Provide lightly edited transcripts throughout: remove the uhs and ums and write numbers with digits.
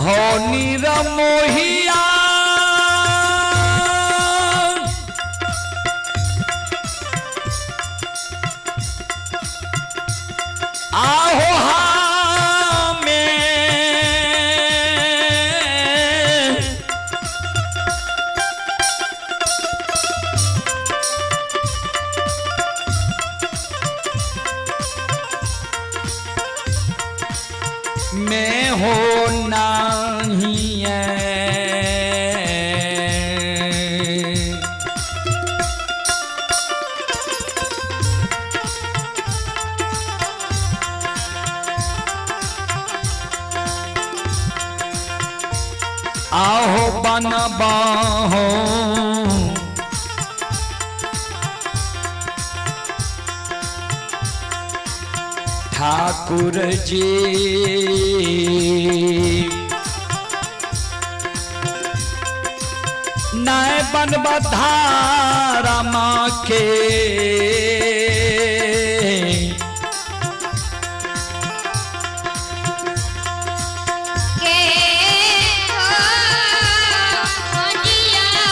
हो निरमोहिया आहो हमें मैं हो नाही है। आहो बनबाहो ठाकुर जी नय बनब धारा माँ के के हो जिया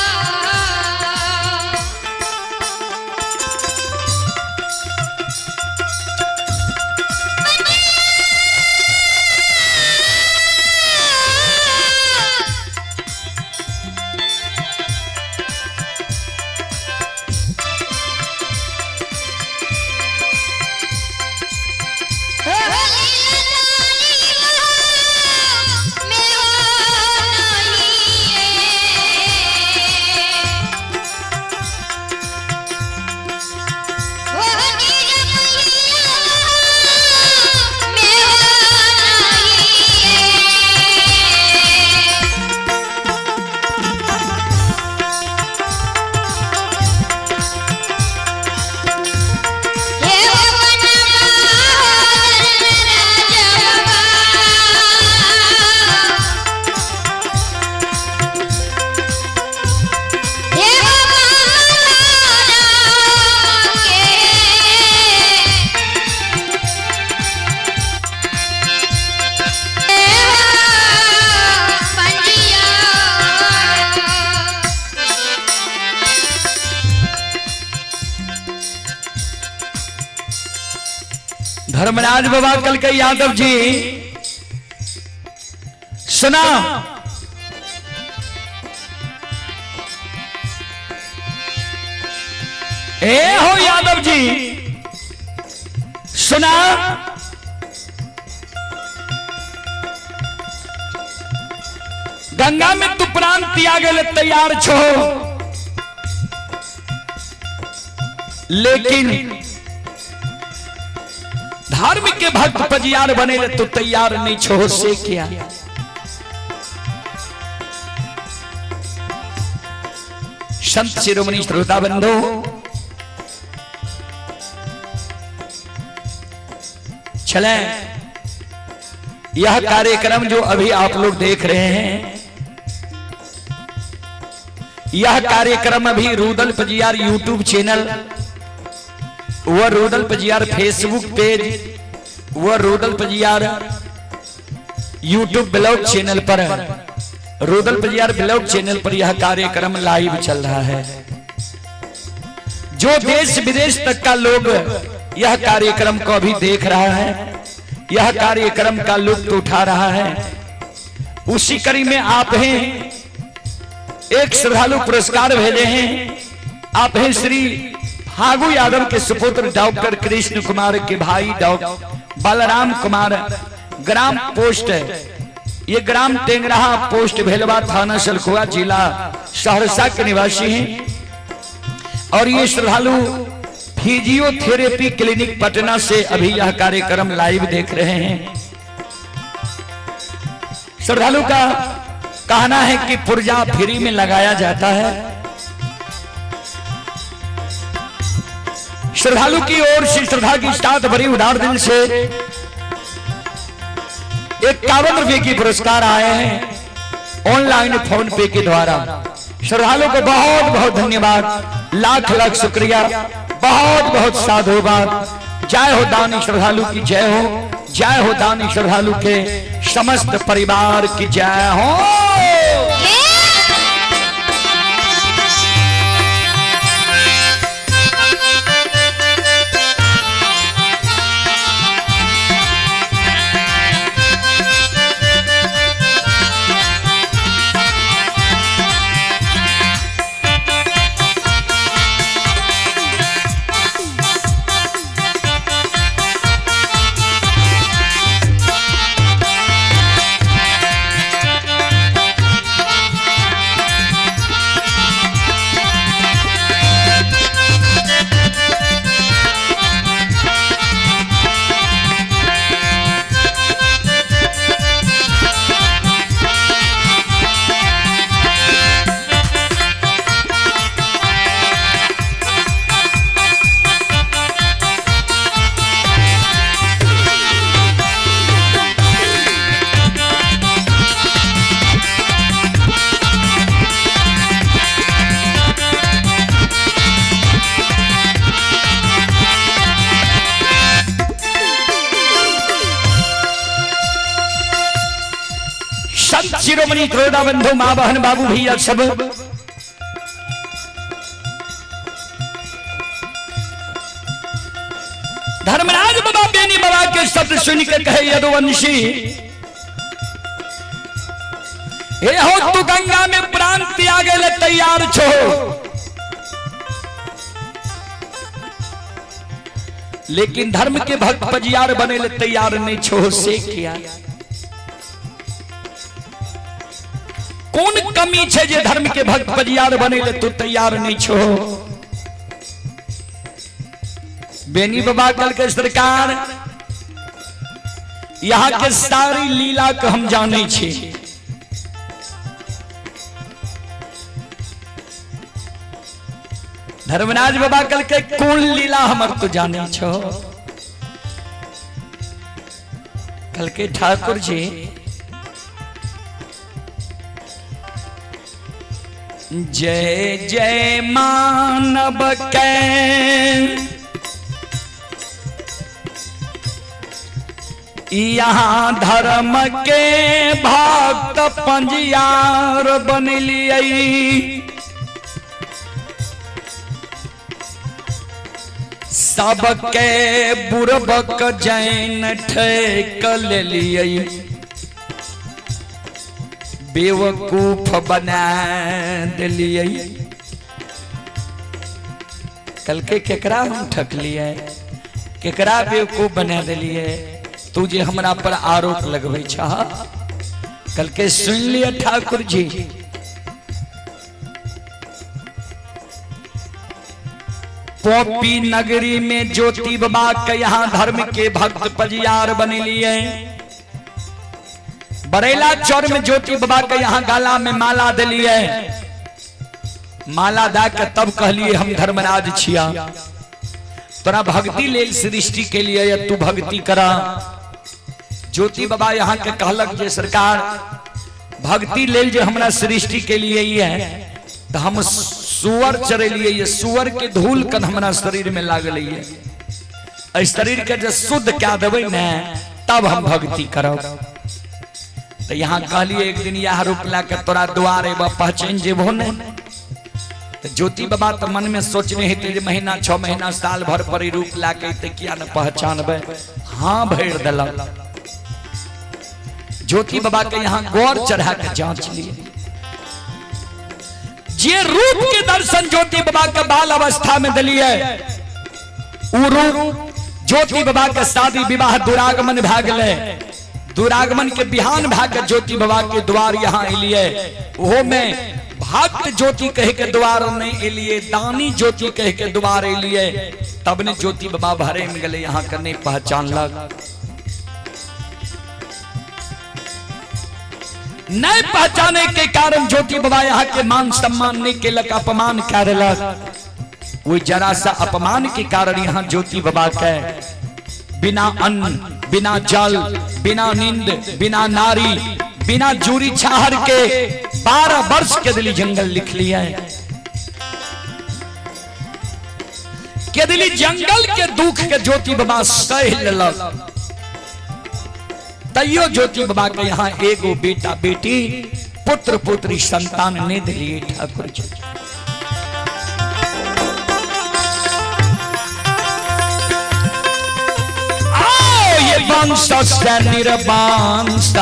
धर्मराज बाबा कल के यादव जी सुना ए हो यादव जी सुना गंगा में तू प्राण त्यागे ले तैयार छो, लेकिन धर्म के भक्त पजियार बने ले तू तैयार नहीं छो, से क्या? संत शिरोमणि श्रोता बंधु, चले यह कार्यक्रम जो अभी आप लोग देख रहे हैं, यह कार्यक्रम अभी रूदल पजियार यूट्यूब चैनल व रूदल पजियार फेसबुक पेज व Rudal Pajiyar YouTube blog channel पर, रूदल पजियार ब्लॉग चैनल पर यह कार्यक्रम लाइव चल रहा है। जो देश विदेश तक का लोग यह कार्यक्रम को अभी देख रहा है, यह कार्यक्रम का लुत्फ उठा रहा है, उसी कड़ी में आप हैं एक श्रद्धालु पुरस्कार भेजे हैं। आप हैं श्री फागू यादव के सुपुत्र डॉक्टर कृष्ण कुमार के भाई डॉक्टर बलराम कुमार, ग्राम पोस्ट ये ग्राम टेंगराहा, पोस्ट भेलवा, थाना सलखुआ, जिला सहरसा के निवासी हैं। और ये श्रद्धालु फिजियोथेरेपी क्लिनिक पटना से अभी यह कार्यक्रम लाइव देख रहे हैं। श्रद्धालु का कहना है कि पुर्जा फ्री में लगाया जाता है। श्रद्धालु की ओर से श्रद्धा की साथ भरी उदार दिल से 51 रुपए की पुरस्कार आए हैं ऑनलाइन फोन पे के द्वारा। श्रद्धालु को बहुत बहुत धन्यवाद, लाख लाख शुक्रिया, बहुत बहुत साधुवाद। जय हो दानी श्रद्धालु की जय हो, जय हो दानी श्रद्धालु के समस्त परिवार की जय हो। संत शिरोमणि त्रोड़ा बंधु माँ बहन बाबू भैया सब धर्मराज बाबा बेनी बाबा के शब्द सुन के कहे यदुवंशी, हे हो तू गंगा में प्राण त्यागे ले तैयार छो, लेकिन धर्म के भक्त पजियार बने ले तैयार नहीं छो, से किया कौन कमी छे जे धर्म के भक्त पजियार बने ले तू तैयार नहीं छो। बेनी बाबा कल के सरकार यहाँ के सारी लीला के हम जाने छी, धर्मराज बाबा कल के कौन लीला हमर तू जाने छो। कल के ठाकुर जी जय जय मानव के यहाँ धर्म के भक्त पंजियार बन लिए, सबके बुरबक जैन ठेक लिए, बेवकूफ बना दिलिए। कल के केकरा हम ठकलिए, केकरा बेवकूफ बना दिलिए, तू जे हमरा पर आरोप लगबै छह। कल के सुन लिया ठाकुर जी, पोपी नगरी में ज्योति बाबा के यहाँ धर्म के भक्त पजियार बन लिए, बरेला चौर में ज्योति बाबा के यहाँ गाला में माला दिलिए, माला दा के तब कहलिए हम धर्मराज छिया, तोरा भक्ति लेल सृष्टि के लिए या तू भक्ति करा। ज्योति बाबा यहाँ के कहलक जे सरकार भक्ति लेल जे हमरा सृष्टि के लिए ही है, तो हम सुअर चरेलिए, ये सुअर के धूल कन हमरा शरीर में लागल है, शरीर के जे शुद्ध क्या देबै ने तब हम भक्ति करब। तो यहाँ कहलिए एक दिन यह रूप ला के तोरा द्वार एबा पहचान जेबो ने। तो ज्योति बाबा तो मन में सोचने हेतै जे महीना 6 महीना साल भर पर ई रूप ला के अइतै, किया ने पहचानबै, हाँ भरि देलक। ज्योति बाबा के यहाँ गौर चढ़ा के जांच लिए, जे रूप के दर्शन ज्योति बाबा के बाल अवस्था में दिलिए उ रूप ज्योति बाबा के शादी विवाह दुरागमन भए गेलै, दुरागमन के बिहान भए के ज्योति बाबा के द्वार यहाँ एलिए, ओहो में भक्त ज्योति कह के द्वार नहीं एलिए, दानी ज्योति कह के द्वार एलिए, तब ने ज्योति बाबा भरे में गेलै, यहाँ के नहीं पहचानलक। नहीं पहचाने के कारण ज्योति बाबा यहाँ के मान सम्मान नहीं केलक, अपमान करलक। वो जरा सा अपमान के कारण यहाँ ज्योति बाबा के बिना अन्न बिना जल बिना नींद बिना नारी बिना जूरी छाहर के 12 वर्ष के दिली जंगल लिख लिया है। के दिली जंगल के दुख के ज्योति बाबा सह लेलक। तैयो ज्योति बाबा के यहाँ एगो बेटा बेटी पुत्र पुत्री संतान नहीं दिलिए ठाकुर जी। आओ ये वंश से निर्वंश।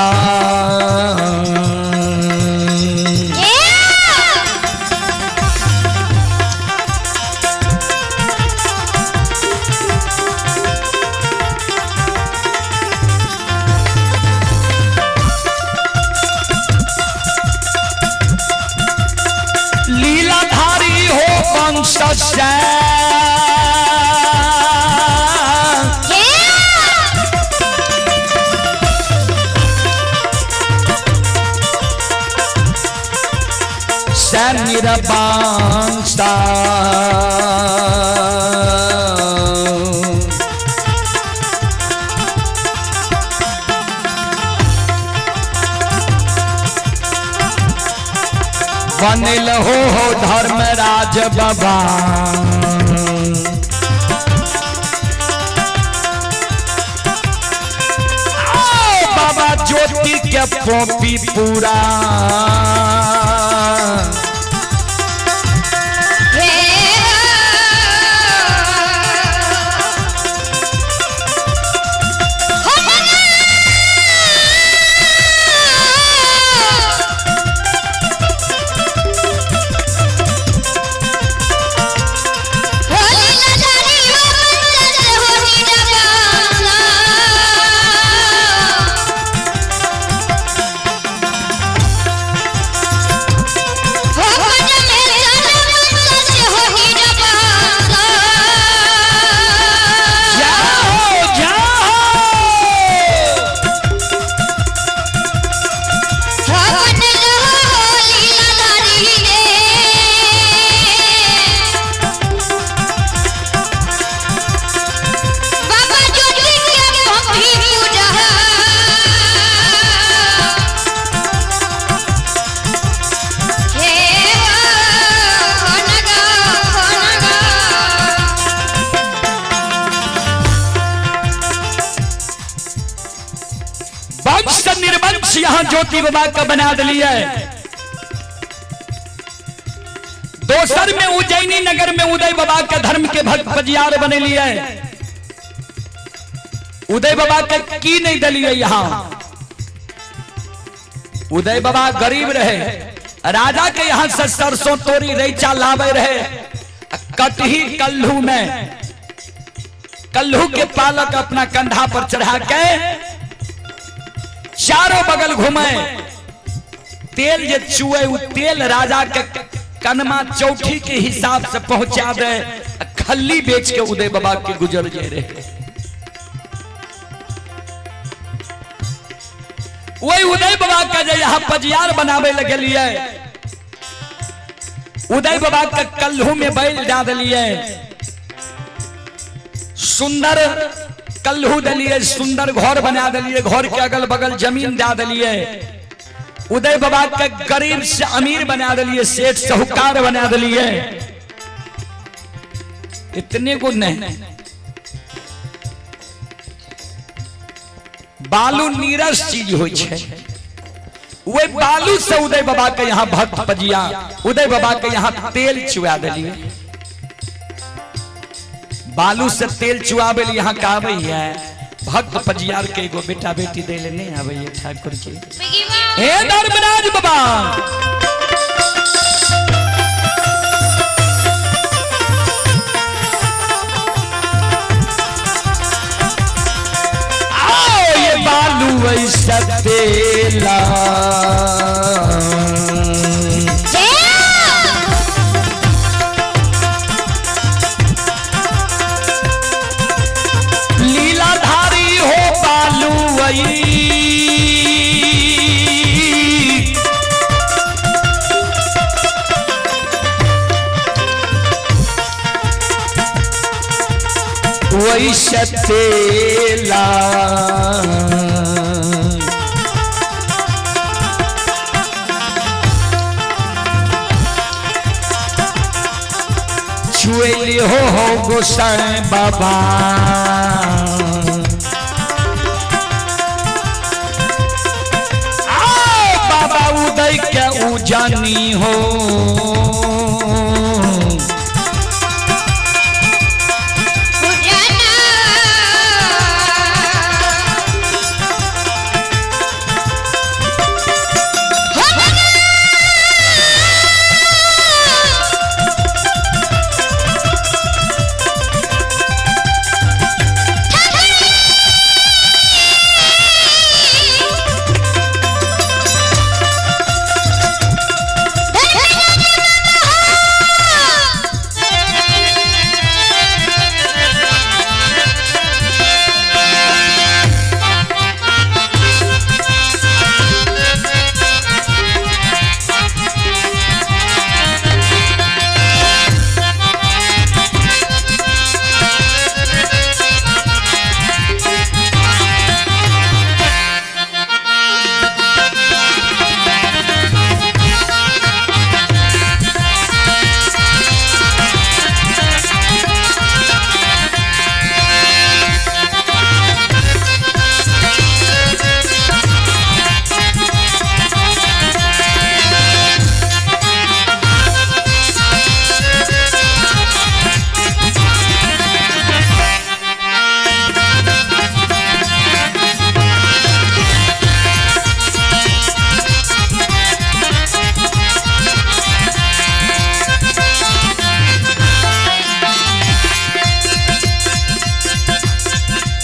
लीलाधारी हो वंश से निर्वंश। बनल हो धर्मराज बाबा। आओ बाबा ज्योति के पोपी पूरा। जाओ जाओ। वंश निर्वंश यहां ज्योति बाबा का बना दिलिए। दोसर में उज्जैनी नगर में उदय बाबा के धर्म के भक्त पजियार बने लिए। उदय बाबा के की नहीं दिलिए यहां। उदय बाबा गरीब रहे, राजा के यहां से सरसों तोरी रैचा लावे रहे। कटही कल्लू में कल्लू के पालक अपना कंधा पर चढ़ा के चारों बगल घूमे। तेल जे चुए उ तेल राजा के कनमा चौथी के हिसाब से पहुंचा दे। खल्ली बेच के उदय बाबा के गुजर जे रहे। वही उदय बाबा का जे यहाँ पजियार बनावे लगलिए, उदय बाबा के कल्हू में बैल जा दिलिए, सुंदर कल्हू दिलिए, सुंदर घर बना दिलिए, घर के अगल बगल जमीन दे दिलिए। उदय बाबा के गरीब से अमीर बना दिलिए, सेठ साहूकार बना दिलिए। इतने को नहीं, बालू नीरस चीज हो छे। वही बालू से उदय बाबा के यहाँ भक्त पजिया, उदय बाबा के यहाँ तेल चुआ दिलिए। बालू से तेल चुआबे यहाँ का आबै है भक्त पजियार के एगो बेटा बेटी दे ले नहीं आबै है ठाकुर जी। हे धर्मराज बाबा, आओ ये बालू ऐसा तेला। लीलाधारी हो बालू वही वैसे तेला। छुएली हो गोसाई बाबा। जानी हो।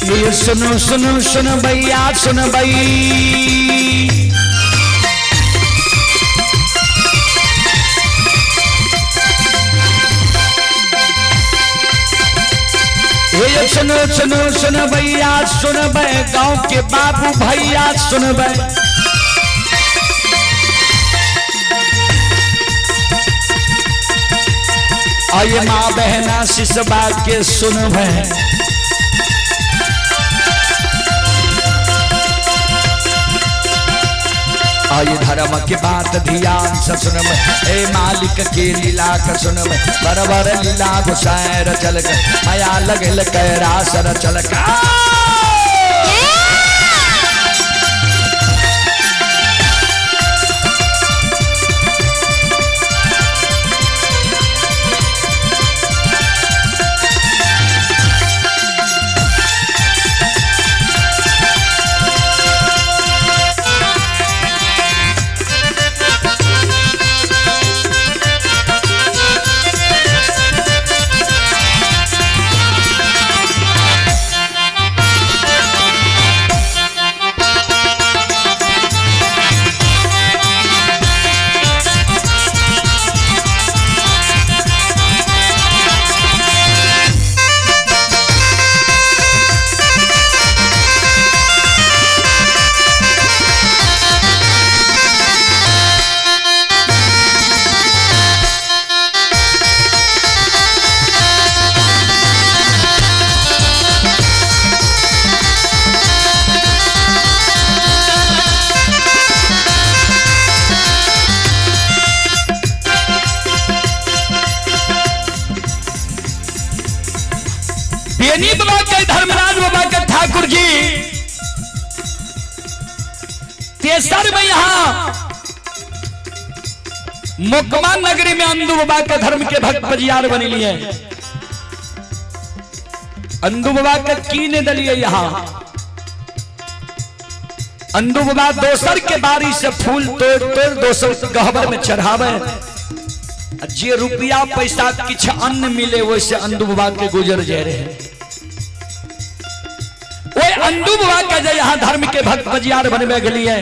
ये सुनो सुनो सुनो भैया सुन भई, ये सुनो सुनो सुनो भैया सुन भई, गांव के बाबू भैया सुन भई। आये माँ बहना शिशबा के सुन भई। आये धर्म के बात ध्यान से सुनब, ए मालिक के लीला का सुनब, बरबर लीला घुसाए रचल माया लगल कैरास रचल का। बेनी बाबा के धर्मराज बाबा के ठाकुर जी तेसर में यहां मोकमा नगरी में अंदू बाबा के धर्म के भक्त बजियार बनी लिए। अंदू बाबा के कीने दलिए यहां अंदू बाबा दोसर के बारी से फूल तोड़ तोड़ दोसर गहबर में चढ़ावे, जे रुपया पैसा किछ अन्न मिले वैसे अंदू बाबा के गुजर जाए रहे। ओए अंदू बाबा के जे यहां धर्म के भक्त बजियार बनवे गेलिए,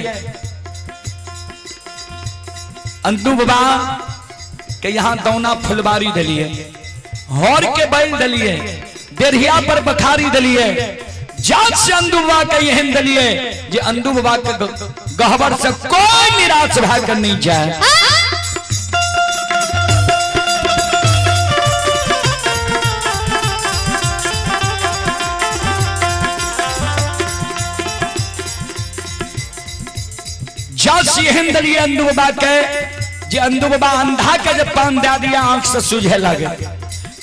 अंदू बाबा के यहां दौना फुलबारी दिलिए, हर के बैल दिलिए, देरिया पर बखारी दिलिए, जात से अंदू बाबा के एहन दिलिए जे अंदू बाबा के गहबर से कोई निराश भा कर नहीं जाए। एहन दलिए अंदू बाबा के जे अंदू बाबा अंधा के जब पान दे दिया आंख से सूझे लगे,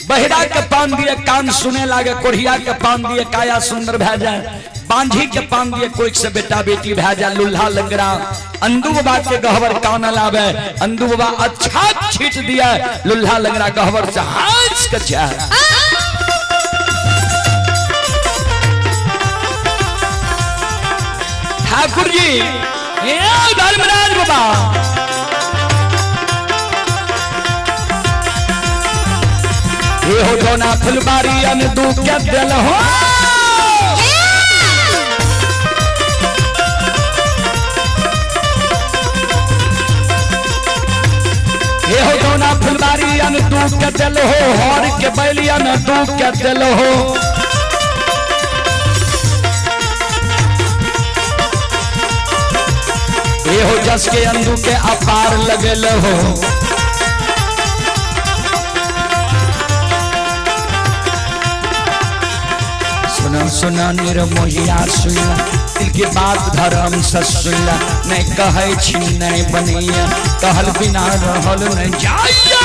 बहिरा के पान दिए कान सुने लागे, कोढ़िया के पान दिए काया सुंदर भै जाए, बांझी के पान दिए कोई से बेटा बेटी भै जा लुल्हा लंगड़ा। अंदू बाबा के गहवर कान लावे, अंदू बाबा अच्छा छीट दिया, लुल्हा लंगड़ा गहवर से हंस के जाए। ठाकुर जी ए धर्मराज बाबा ये हो जोना फुलबारी अन दू के दिल हो। ये हो जोना फुलबारी अन दू के दिल हो, हर के बैलियन दू के दिल हो। ये हो जस के अंदू के अपार लगल हो। सुना सुना निर्मोहिया सुनला, दिल के बात धर्म से सुनला, नहीं कहै छी नहीं बनैया, कहल बिना रहल नहीं जाइया।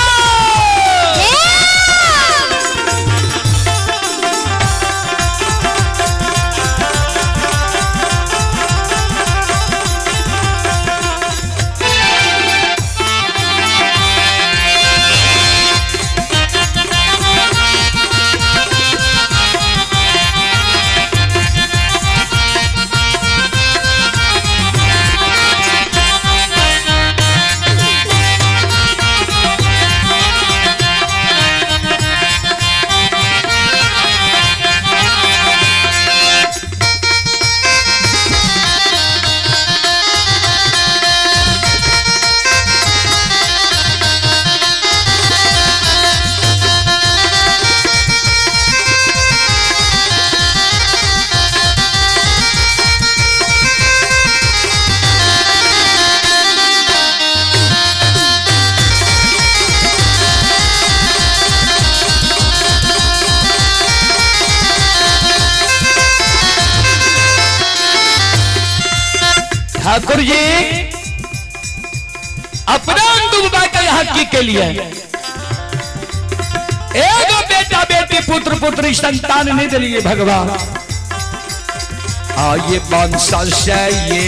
ठाकुर जी अपना डूबा के यहाँ की के लिए एगो बेटा बेटी पुत्र पुत्री संतान नहीं दिलिए भगवान। आइए वंश से ये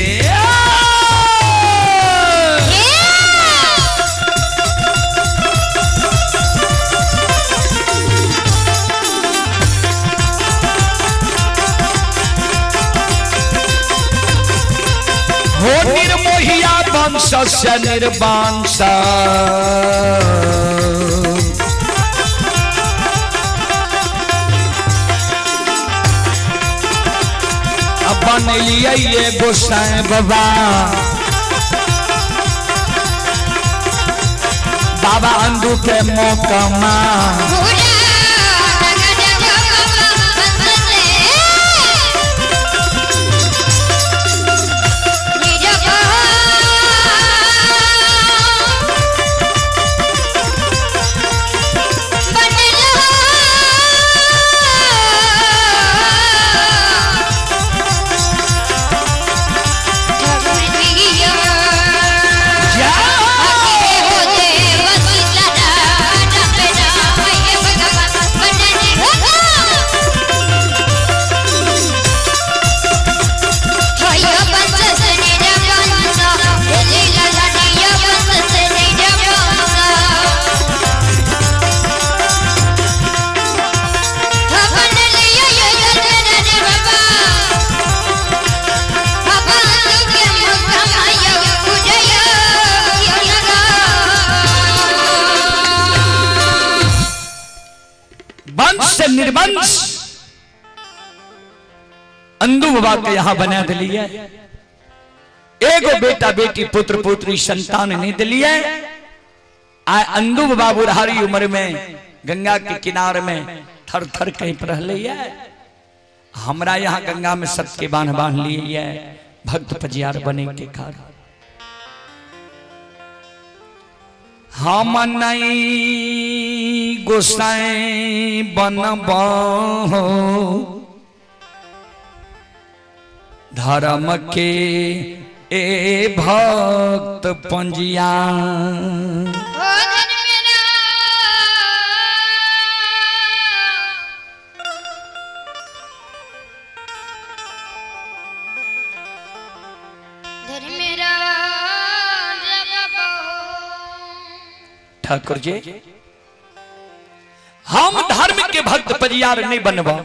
हो निर्मोहिया वंश से निर्वंश। अपन लिए ये गोसाई बाबा, बाबा अंदू के मोकमा। वंश से निर्वंश अंदू बाबा के यहां बना दिलिए, एगो बेटा बेटी पुत्र पुत्री संतान नहीं दिलिए। आ अंदू बाबा बुढ़ारी उम्र में गंगा के किनारे में थर थर कहीं पर रहले। हमरा यहाँ गंगा में सबके बांध बांध लिए भक्त पजियार बने के कारण। हम नहीं गोसाई बनबो धर्म के ए भक्त पंजिया। ठाकुर जी, हम धर्म के भक्त परियार नहीं बनबा।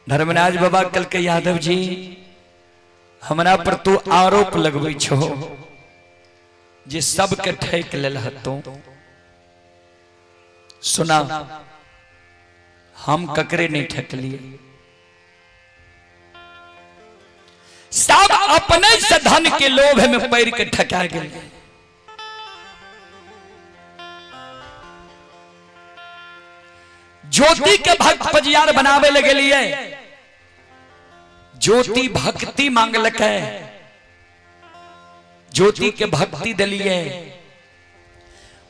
धर्मराज बाबा कल के यादव जी, हमरा पर तू आरोप लगबै छो जे सबके ठेक लेल हतो। सुना, हम ककरे नहीं ठकलिए, सब अपने से धन के लोभ में पैर के ठका गेल। ज्योति के भक्त पजियार बनावे लगे लिए, ज्योति भक्ति मांगलक है, ज्योति के भक्ति दिलिए।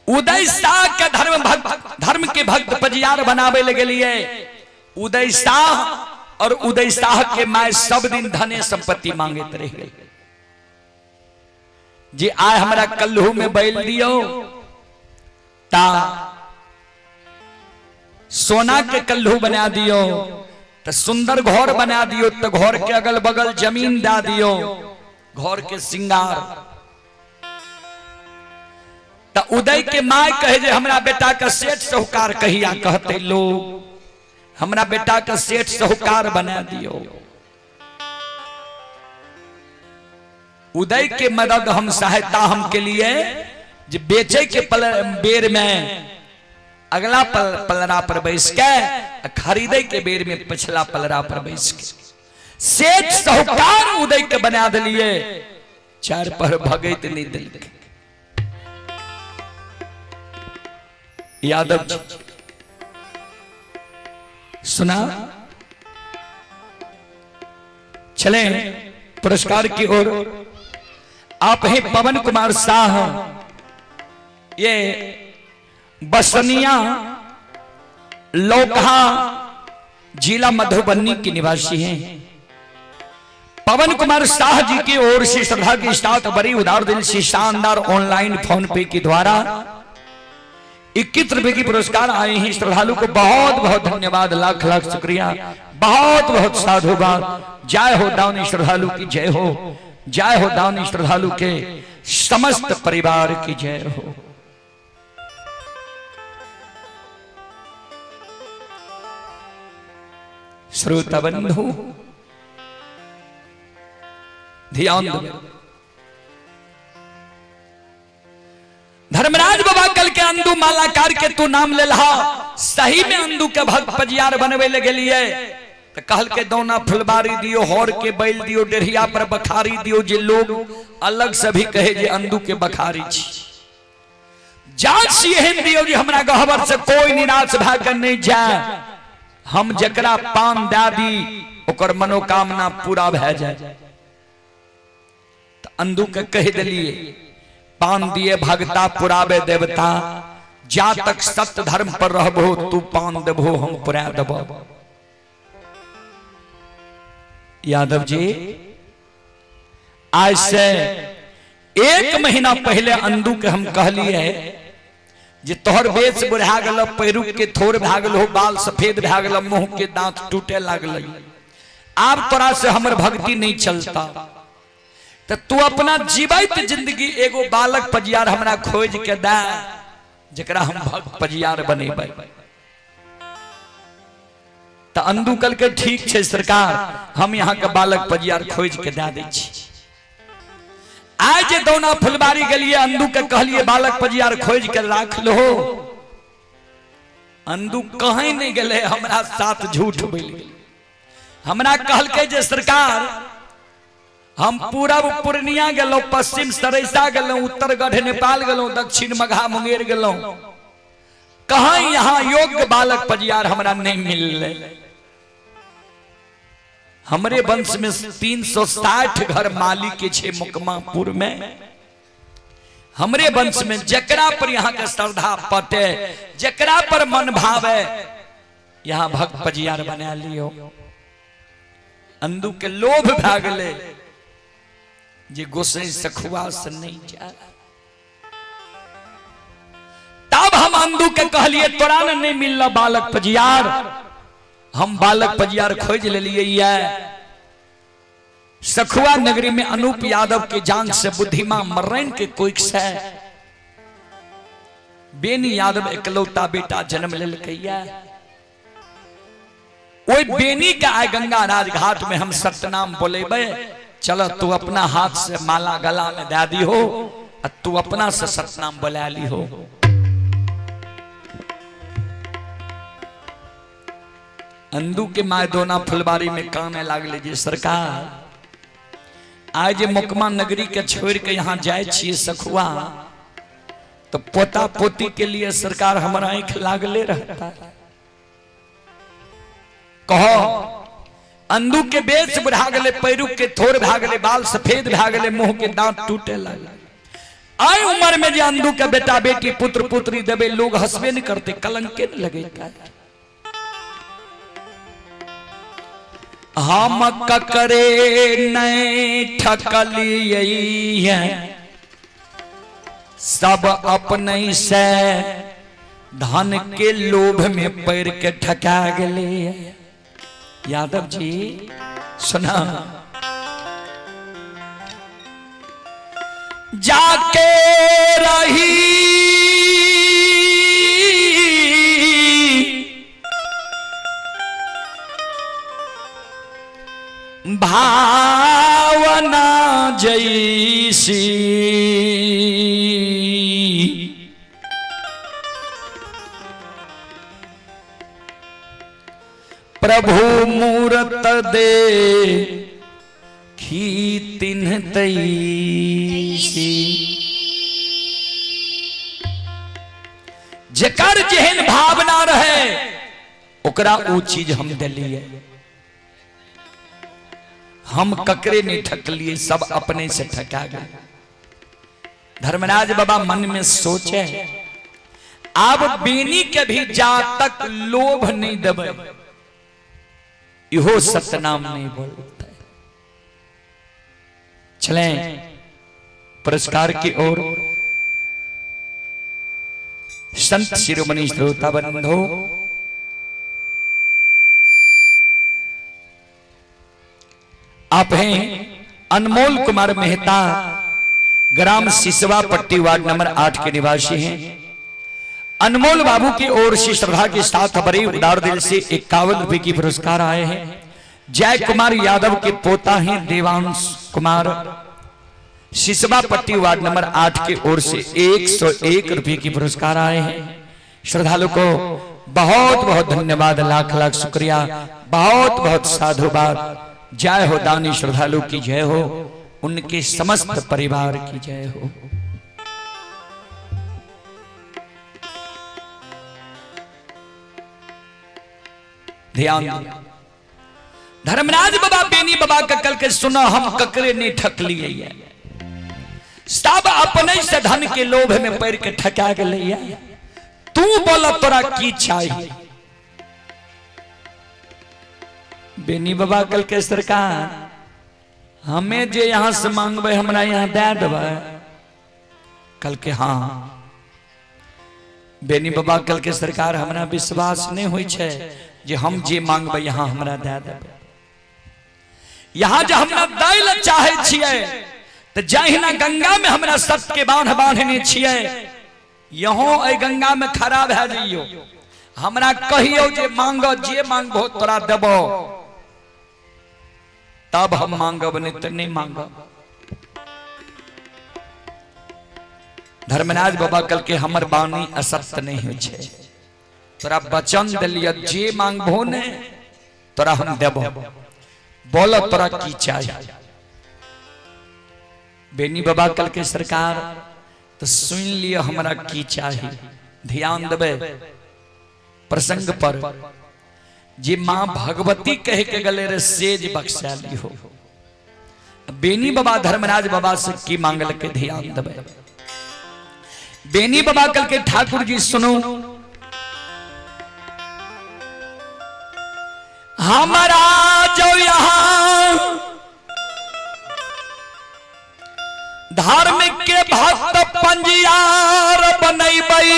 उदय शाह के धर्म भक्त, धर्म के भक्त पजियार बनावे लगे लिए। उदय शाह और उदय शाह के my सब दिन धने संपत्ति मांगते रह गए। जे आय हमरा कल्हू में बैल दियो ता सोना के कल्हू बना दियो, तो सुंदर घर बना दियो, तो घर के अगल बगल जमीन दा दियो, घर के सिंगार। तो उदय के my कहे जे हमरा बेटा का सेठ साहूकार कहिया कहते लोग, हमरा बेटा का सेठ साहूकार बना दियो। उदय के मदद हम सहायता हम के लिए जे बेचे के बेर में अगला पलरा पर बैस के, खरीदे के बेर में पिछला पलरा पर बैस के सेठ साहूकार उदय के बना दिलिए। चार पर भगैत नहीं दिल। यादव जी सुना, चले पुरस्कार की ओर। आप हैं पवन कुमार शाह, ये बसनिया लोकहा जिला मधुबनी के निवासी हैं। पवन कुमार शाह जी की ओर से श्रद्धा के साथ बड़ी उदार दिल से शानदार ऑनलाइन फोन पे के द्वारा 21 रुपए की पुरस्कार आए हैं। श्रद्धालु को बहुत बहुत धन्यवाद, लाख लाख शुक्रिया, बहुत बहुत साधुवाद। जय हो दानी श्रद्धालु की जय हो, जय हो दानी श्रद्धालु के समस्त परिवार की जय हो। श्रोता बंधु ध्यान दो। धर्मराज बाबा कल के अंदू मालाकार के तू नाम ले लहा, सही में अंदू के भक्त पजियार बनवे ले गेलिए। तो कहल के दौना फुलबारी दियो, हौर के बैल दियो, डेढ़िया पर बखारी दियो, जे लोग अलग से भी कहे जे अंदू के बखारी छी। जांच एहन दियो जे हमरा गहबर से कोई निराश भए के नहीं जाए, हम जकरा पान दे दी ओकर मनोकामना पूरा भए जाए। तो अंदू के कह दिलिए पान दिए भगता पुरावे देवता, जा तक सत्य धर्म पर रहबो तू पान देबो हम पुरा देबो। यादव जी आज से 1 महीना पहले अंदू के हम कहलिए जे तोहर बेच बुढ़ा गेल, पैरुख के थोर भए गेल, बाल सफेद भए गेल, मुंह के दांत टूटे लागल, आब तोरा से हमर भक्ति नहीं चलता, तो तू अपना जीवित जिंदगी एगो बालक पजियार हमरा खोज के दे जकरा हम भक्त पजियार बनेबै। तो अंदू कल के ठीक छै सरकार, हम यहाँ के बालक पजियार खोज के दे दै छी। आज जे दौना फुलबारी गेलिए अंदू के कहलिए बालक पजियार खोज के राख लो, अंदू कहीं नहीं गेले, हमरा साथ झूठ बोल गेलै। हमरा कहलकै जे सरकार हम पूरब पूर्णिया गेलहुँ, पश्चिम सरैसा गेलहुँ, उत्तर गढ़ नेपाल गेलहुँ, दक्षिण मघा मुंगेर गेलहुँ, कहाँ यहाँ योग्य बालक पजियार हमरा नहीं मिलले। हमरे वंश में 360 घर मालिक के छे मुकमापुर में, हमरे वंश में जकरा पर यहाँ के श्रद्धा पटे, जकरा पर मन भावे, यहाँ भक्त पजियार बना लियो। अंदू के लोभ भए गेलै जे गोसाई सखुआ से नहीं जाए। तब हम अंदू के कहलिए तोरा ने नहीं मिलल बालक पजियार, हम बालक पजियार खोज लेलिए। सखुआ नगरी में अनूप यादव के जान से बुद्धिमा मर्रैन के कोइक से बेनी यादव इकलौता बेटा जन्म लेलकैया। ओहि बेनी के आय गंगा राजघाट में हम सतनाम बोलेबे, चल तू अपना हाथ से माला गला में दे दी हो आ तू अपना से सतनाम बोला ली हो। अंदू के my दोना फुलबारी में काने लागले जे सरकार आइ जे मोकमा नगरी के छोड़ के यहाँ जाए छियै सखुआ तो पोता पोती के लिए सरकार हमारा आंख लागले रहता। कहो अंदू के बेच बढ़ा गले, पैरू के थोर भा गले, बाल सफेद भा गले, मुंह के दांत टूटे लगे। आय उम्र में जे अंदू के बेटा बेटी पुत्र पुत्री देवे लोग हंसबे नहीं करते, कलंके नहीं लगे। हम ककरे नहीं ठकलिए सब अपने से धन के लोभ में पैर के ठका गए। यादव जी सुना, जाके रही भावना जैसी प्रभु मूरत दे खी तिन्ह तैसी। जेकर जेहन भावना रहे ओकरा ऊ चीज हम दिलिए, हम ककरे नहीं ठकलिए, सब अपने से ठका गए। धर्मराज बाबा मन में सोचे अब बेनी के भी जा तक लोभ नहीं देबै इहो सतनाम नहीं बोलते। चलें पुरस्कार की ओर। संत शिरोमणि श्रोता बंधो, आप हैं अनमोल कुमार मेहता, ग्राम सिसवा पट्टी वार्ड नंबर 8 के निवासी हैं। अनमोल बाबू की ओर से श्रद्धा के साथ बड़े उदार दिल से 51 रुपए की पुरस्कार आए हैं। जय कुमार यादव के पोता हैं देवांश कुमार, सिसवा पट्टी वार्ड नंबर 8 की ओर से 101 रुपए की पुरस्कार आए हैं। श्रद्धालु को बहुत बहुत धन्यवाद, लाख लाख शुक्रिया, बहुत बहुत साधुवाद। जय हो दानी श्रद्धालु की जय हो, उनके समस्त परिवार की जय हो। ध्यान दिया धर्मराज बाबा बेनी बाबा का कल के सुना, हम ककरे नहीं ठक लिए, सब अपने से धन के लोभ में पैर के ठका गए। तू बोला तोरा की चाहिए? बेनी बाबा कल के सरकार हमें जे यहां से मांगबे हमरा यहां दे देबै। कल के हाँ। बेनी बाबा कल के सरकार हमरा विश्वास नहीं होई छे जे हम जे मांगबे यहां हमरा दे देबै। यहां जे हमरा दै ल चाहे छियै तो जहिना गंगा में हमरा सत्य के बांध बांधने छियै, यहों एहि गंगा में खड़ा भए जइयो, हमरा कहियो जे मांगो जे मांगबो तोरा देबो, तब हम मांगब नहीं तो नहीं मांगब। धर्मराज बाबा कल के हमर बानी असत्य नहीं होइ छे, तोरा वचन दिलिय जे मांगबो ने तोरा हम देबो, बोलो तोरा की चाहिए। बेनी बाबा कल के सरकार तो सुन लियो हमरा की चाहिए। ध्यान देबे प्रसंग पर, जे मां भगवती कह के गले रे सेज बख्शा लियो। बेनी बाबा धर्मराज बाबा से की मांगल के ध्यान देबे। बेनी बाबा कल के ठाकुर जी सुनो, हमारा जो यहां धार्मिक के भक्त पंजियार बनैबई,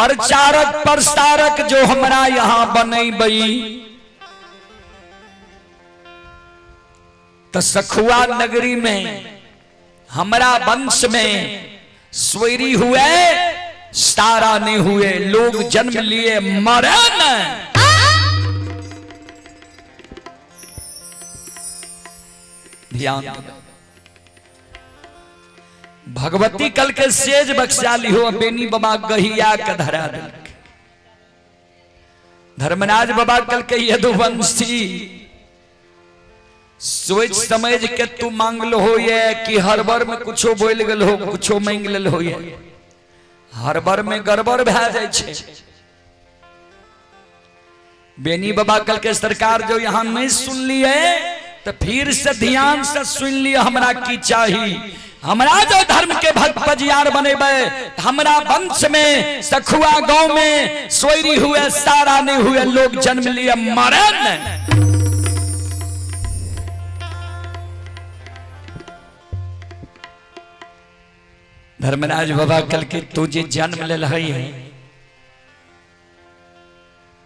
प्रचारक प्रसारक जो हमरा यहाँ बनेबै तो सखुआ नगरी में हमरा वंश में सोयरी हुए, सारा नहीं हुए, लोग जन्म लिए मरे न। ध्यान देबै। भगवती कल के सेज बख्शा लिहो, बेनी बाबा गहिया के धरा देलक। धर्मराज बाबा कल के यदुवंशी सोच समझ के तू मांगल हो ये कि हरबर में कुछो बोल गेल हो, कुछो मांग लेल हो ये, हरबर में गड़बड़ भए जाय छै। बेनी बाबा कल के सरकार जो यहाँ नहीं सुन लिए तो फिर से ध्यान से सुन लिए, हमरा की चाही? हमरा जो धर्म के भक्त पजियार बनेबे, हमरा वंश में सखुआ गांव में सोयरी हुए, सारा नहीं हुए, लोग जन्म लिए मरे नहीं। धर्मराज बाबा कल के तू जे जन्म लेल है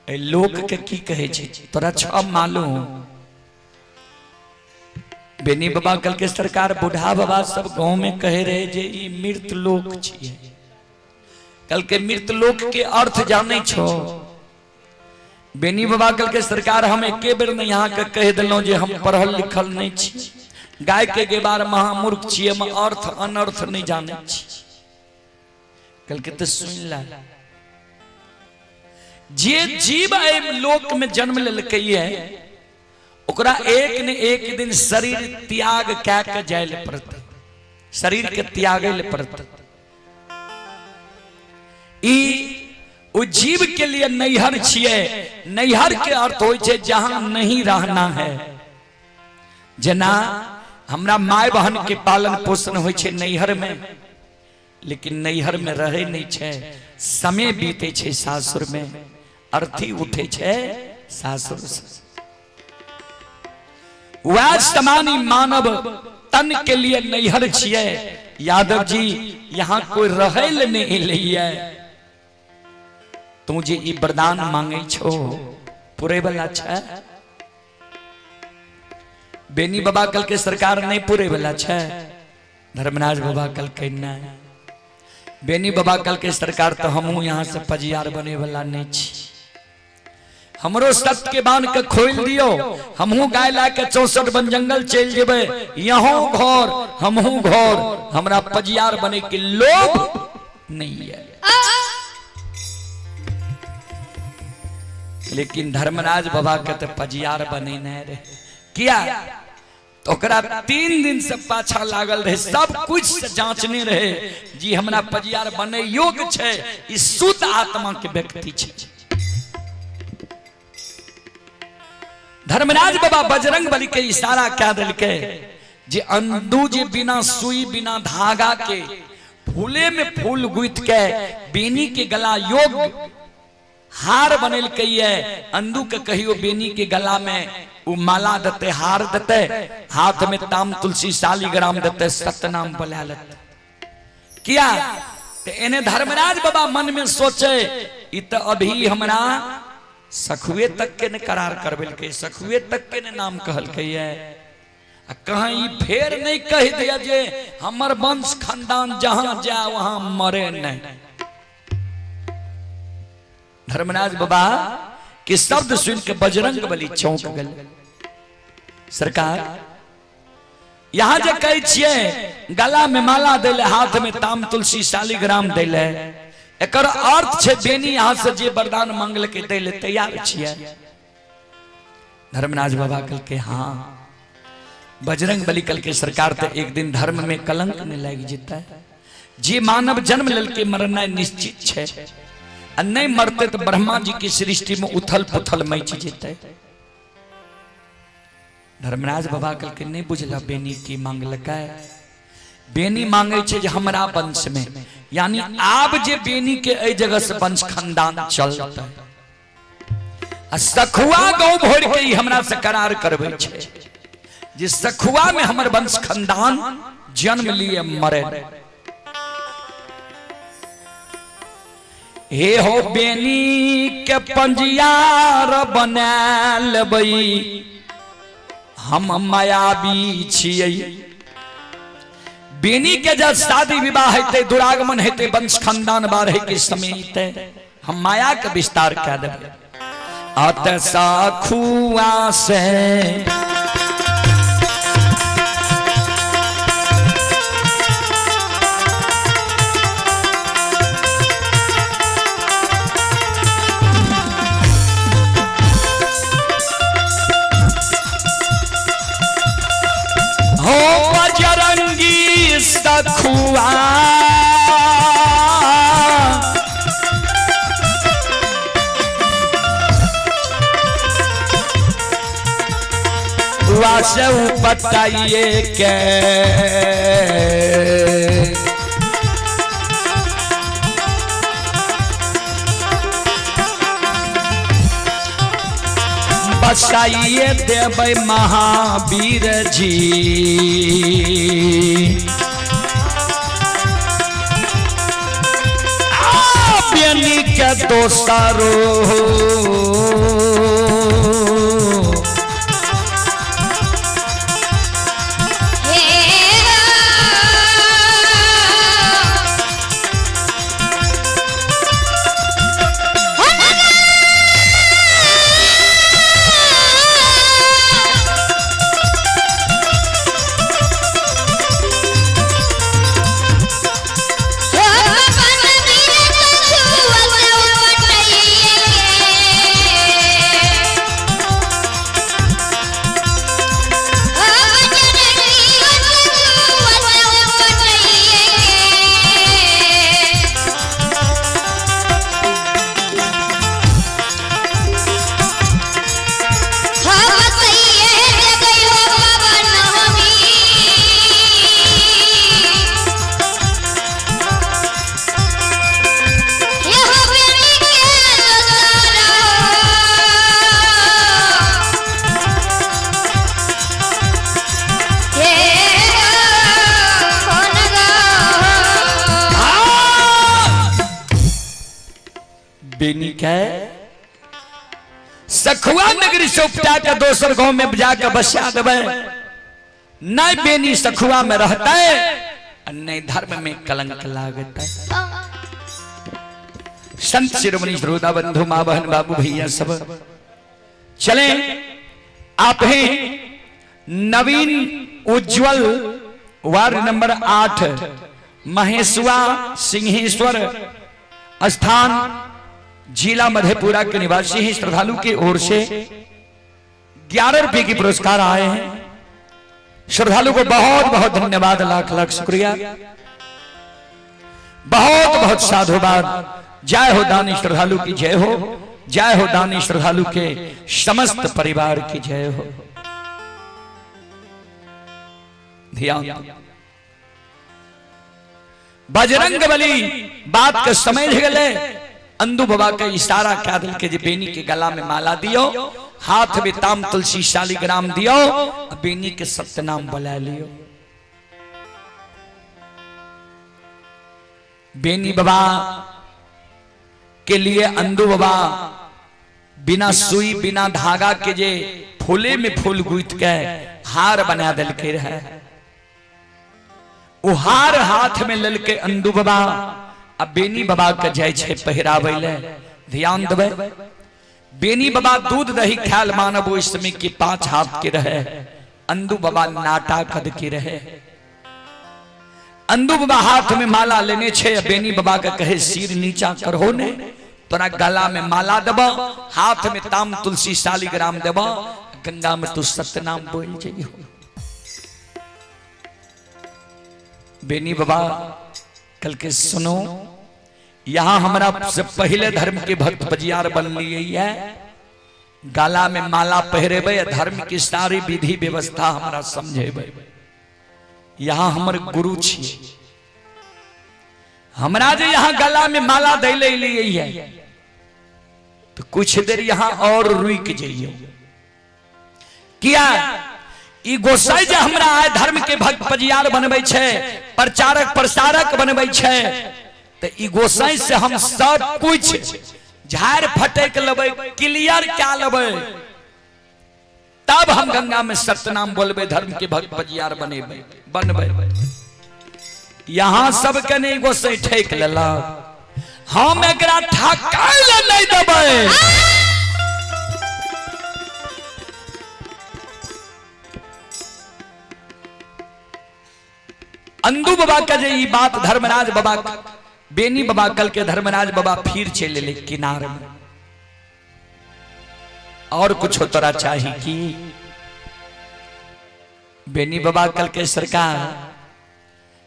ए लोक के की कहे छै तोरा छ मालूम? बेनी बाबा कल के सरकार बूढ़ा बाबा सब गांव में कहे रहे जे ई मृत लोक छियै। कल के मृत लोक के अर्थ जाने छो? बेनी बाबा कल के सरकार हम एके बेर नहीं यहाँ के कह दिलौं जे हम पढ़ल लिखल नहीं छी, गाय के गेबार महामूर्ख छियै, हम अर्थ अनर्थ नहीं जाने छी। कल के तो सुन ला, जे जीव एहि लोक में जन्म लेलकै है ओकरा एक ने एक दिन शरीर त्याग कए के जाय लए पड़तै, शरीर के त्यागै लए पड़तै। ई ओ जीव के लिए नैहर छियै। नैहर के अर्थ होइ छै जहां नहीं रहना है। जेना हमरा माय बहन के पालन पोषण होइ छै नैहर में, लेकिन नैहर में रहे नहीं छै, समय बीते छै सासुर में, अर्थी उठे छै सासुर से। वह समानी मानव तन के लिए नैहर छियै। यादव जी यहाँ कोई रहे ले नहीं एलैया, तू जे ई वरदान मांगे छो पुरे वाला छै? बेनी बाबा कल के सरकार नहीं पुरे वाला छै। धर्मराज बाबा कल के नहीं। बेनी बाबा कल के सरकार तो हमहू यहाँ से पजियार बने वाला नहीं छी, हमरो सत्य के बांध के खोल दियो, हमहू गाय ला के 64 वन जंगल चल जेबे, यहों घर हमहू घर, हमरा पजियार बने के लोभ नहीं है। लेकिन धर्मराज बाबा के तो पजियार बने नहीं रहे, किया तो ओकरा 3 दिन से पाछा लागल रहे, सब कुछ से जांचने रहे जी हमरा पजियार बने योग्य छै, ई शुद्ध आत्मा के व्यक्ति छै। धर्मराज बाबा बजरंग बली के इशारा कह दिलके जे अंदू जे बिना सुई बिना धागा के फूले में फूल गुथ के बेनी के गला योग हार बनेलकै ये, अंदू के कहियो बेनी के गला में उ माला देते, हार देते, हाथ में ताम तुलसी शालिग्राम देते, सतनाम बोला लेते। किया तो एने धर्मराज बाबा मन में सोचे इ तो अभी हमरा सखुए तक के ने करार करबेलकै, सखुए तक के ने नाम कहलकै ये, आ कहीं फेर नहीं कह दिया जे हमर वंश खानदान जहां जा वहां मरे नहीं। धर्मराज बाबा के शब्द सुन के बजरंग बली चौंक गए। सरकार यहाँ जे कहै छियै गला में माला देले, हाथ में ताम तुलसी शालिग्राम देले, एकर अर्थ छै बेनी यहाँ से जे वरदान मांगलकै दैले तैयार छियै। धर्मराज बाबा कहलकै हाँ। बजरंग बली कहलकै सरकार तो एक दिन धर्म में कलंक नहीं लागि जेतै, जे मानव जन्म लेलकै मरनाइ निश्चित छै, आ नहीं मरते तो ब्रह्मा जी की सृष्टि में उथल पुथल मचि जेतै। धर्मराज बाबा कहलकै नहीं बुझल बेनी की मांगलकै, बेनी मांगे छै जे हमरा वंश में, यानी आब जे बेनी के एहि जगह से वंश खानदान चलतै, आ सखुआ गाँव भरि के ई हमरा से करार करबै छै जे सखुआ में हमर वंश खानदान जन्म लिए मरे। हे हो बेनी के पंजियार बना लेबै, हम मायावी छियै। बेनी के जब शादी विवाह हेतै, दुरागमन हेतै, वंश खानदान बाढ़े के समय एतै, हम माया के विस्तार कए देबै। अत सखुआ से हो बजरंगी सखुआ वासे उपटाइए के बसाइए देबै महावीर जी। बेनी के दोसरो बेनी के सखुआ नगरी से उपटा के दोसर गांव में जाके बसा देबै, नहीं बेनी सखुआ में रहता है, नहीं धर्म में कलंक लागता है। संत शिरोमणि श्रोता बंधु माँ बहन बाबू भैया सब चले। आप हैं नवीन उज्जवल वार्ड नंबर 8 महेशुआ सिंहेश्वर स्थान जिला मधेपुरा के निवासी हैं। श्रद्धालु की ओर से 11 रुपए की पुरस्कार आए हैं। श्रद्धालु को बहुत बहुत धन्यवाद, लाख लाख शुक्रिया, बहुत बहुत साधुवाद। जय हो दानी श्रद्धालु की जय हो, जय हो दानी श्रद्धालु के समस्त परिवार की जय हो। ध्यान बजरंग बली बात के समझ गए। अंदू बाबा के इशारा क्या दिल के जे बेनी के गला में माला दियो, हाथ में ताम तुलसी शालिग्राम दियो, बेनी के सत्यनाम बुला लियो। बेनी बाबा के लिए अंदू बाबा बिना सुई बिना धागा के जे फूले में फूल गुथ के हार बना दिल के रहे, वो हार हाथ में ललके अंदू बाबा अब बेनी बाबा के जाय छे पहिराबै ले। ध्यान देबै, बेनी बाबा दूध दही ख्याल मानब ओहि समय के 5 हाथ के रहे, अंदू बाबा नाटा कद के रहे। अंदू बाबा हाथ में माला लेने छे, बेनी बाबा के कहे सिर नीचा करहो ने, तोरा गला में माला देब, हाथ में ताम तुलसी शालिग्राम देब, गंगा में तू सत्यनाम बोल जइहो। बेनी बाबा कल के सुनो, यहां हमरा से पहले धर्म के भक्त बजियार बन लिए है, गला में माला पहिरेबै, धर्म की सारी विधि व्यवस्था हमरा समझेबै। यहां हमर गुरु छियै, हमरा जे यहां गला में माला दै ले लिए है तो कुछ देर यहां और रुक जइयो। किया ई गोसाई जे हमरा आय धर्म के भक्त पजियार बनबै छै, प्रचारक प्रसारक बनबै छै, त तऽ ई गोसाई से हम सब कुछ झाड़ फटक लेबै, क्लियर कए लेबै, तब हम गंगा में सत्यनाम बोलबै, धर्म के भक्त बजियार बनेबै बनबै। यहाँ सबके नहीं गोसाई ठेक लेलक, हम एकरा ठकाय लए नहीं देबै। अंदू बाबा के जे ई बात धर्मराज बाबा बेनी बाबा कल के धर्मराज बाबा फिर चले ले किनार में, और कुछ तोरा चाही की? बेनी बाबा कल के सरकार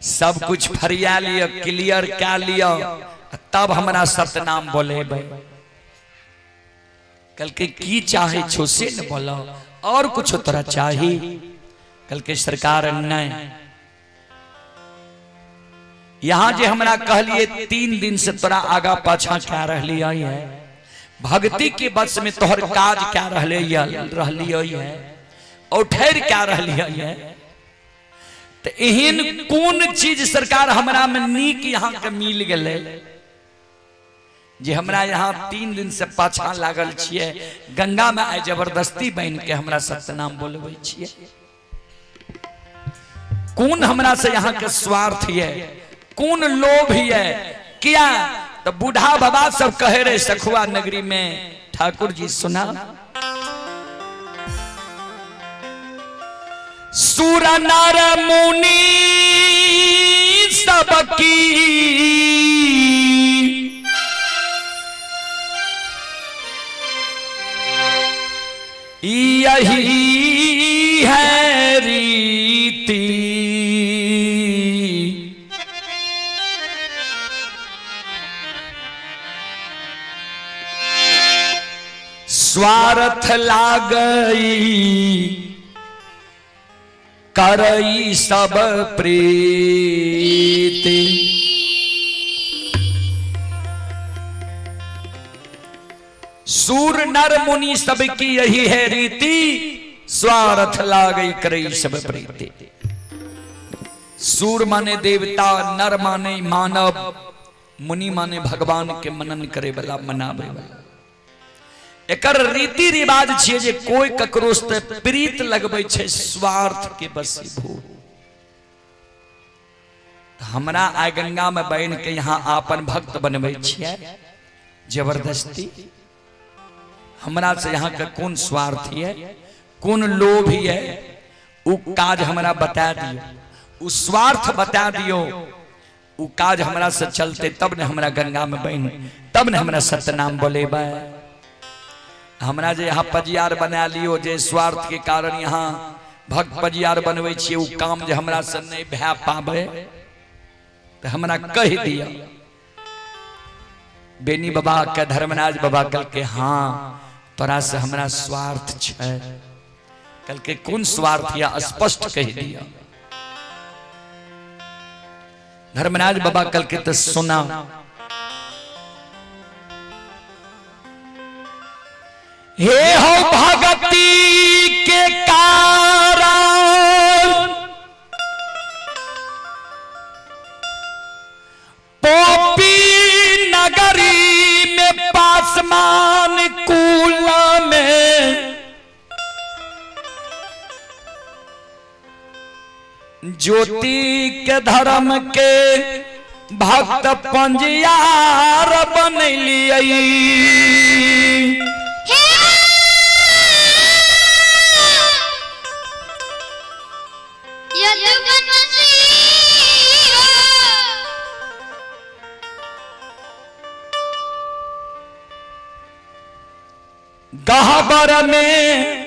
सब कुछ फरिया लियो, क्लियर क्या लियो, तब हमरा सतनाम बोलेबै। कल के की चाहे छो से न बोलो, और कुछ तोरा चाही? कल के सरकार नहीं, यहाँ जे हमरा कहलिए 3 दिन से तोरा आगा पाछा क्या रहलिए है, भक्ति के बस में तोहर काज क्या रहले रहलिए है और ठहर क्या रहलिए है, तो एहन कोन चीज सरकार हमरा में नीक यहाँ के मिल गेलै जे हमरा यहाँ 3 दिन से पाछा लागल छियै, गंगा में आइ जबरदस्ती बन के हमरा सत्यनाम बोलबै छियै? कोन हमरा से यहाँ के स्वार्थ ये, कोन लोभ ये? किया तो बूढ़ा बाबा सब कहे रहे सखुआ नगरी में, ठाकुर जी सुना, सुर नर मुनि सबकी यही है रीति, स्वार्थ लागई करई सब प्रीति। सूर नर मुनि सबकी यही है रीति, स्वार्थ लागई करई सब प्रीति। सूर माने देवता, नर माने मानव, मुनि माने भगवान के मनन करे वाला, मनावे वाला। एकर रीति रिवाज छियै जे कोई ककरो से प्रीत लगबै छै स्वार्थ के बसीभूत। हमरा आइ गंगा में बन के यहाँ आपन भक्त बनबै छियै जबरदस्ती, हमरा से यहाँ के कोन स्वार्थ ये, कोन लोभ ये, उ काज हमरा बता दियो, उ स्वार्थ बता दियो, उ काज हमरा से चलते तब ने हमरा गंगा में बन, तब ने हमरा सत्यनाम बोलेबै। हमरा जे यहाँ पजियार बना लियो, जे स्वार्थ के कारण यहाँ भक्त पजियार बनबै छियै, उ काम जे हमरा से नहीं भए पाबै तो हमरा कह दिया। बेनी बाबा के धर्मराज बाबा कल के हाँ तोरा से हमरा स्वार्थ छै, कल के कोन स्वार्थ या स्पष्ट कह दिया। धर्मराज बाबा कल के तो सुना, हे हो भगती के कारण पोपी नगरी में पासमान कूला में ज्योति के धर्म के भक्त पंजियार बनलियै। गहबर में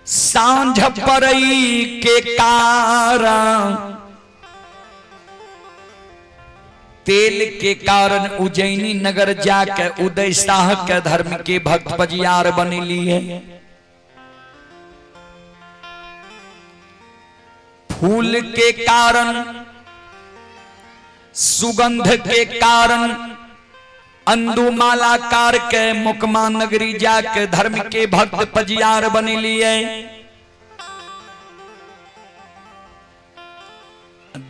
सांझ परई के कारण तेल के कारण उज्जैनी नगर जाके उदय शाह के धर्म के भक्त पजियार बनली है। फूल के कारण सुगंध के कारण अंदू मालाकार के मुकमा नगरी जाके धर्म के भक्त पजियार बन लिए।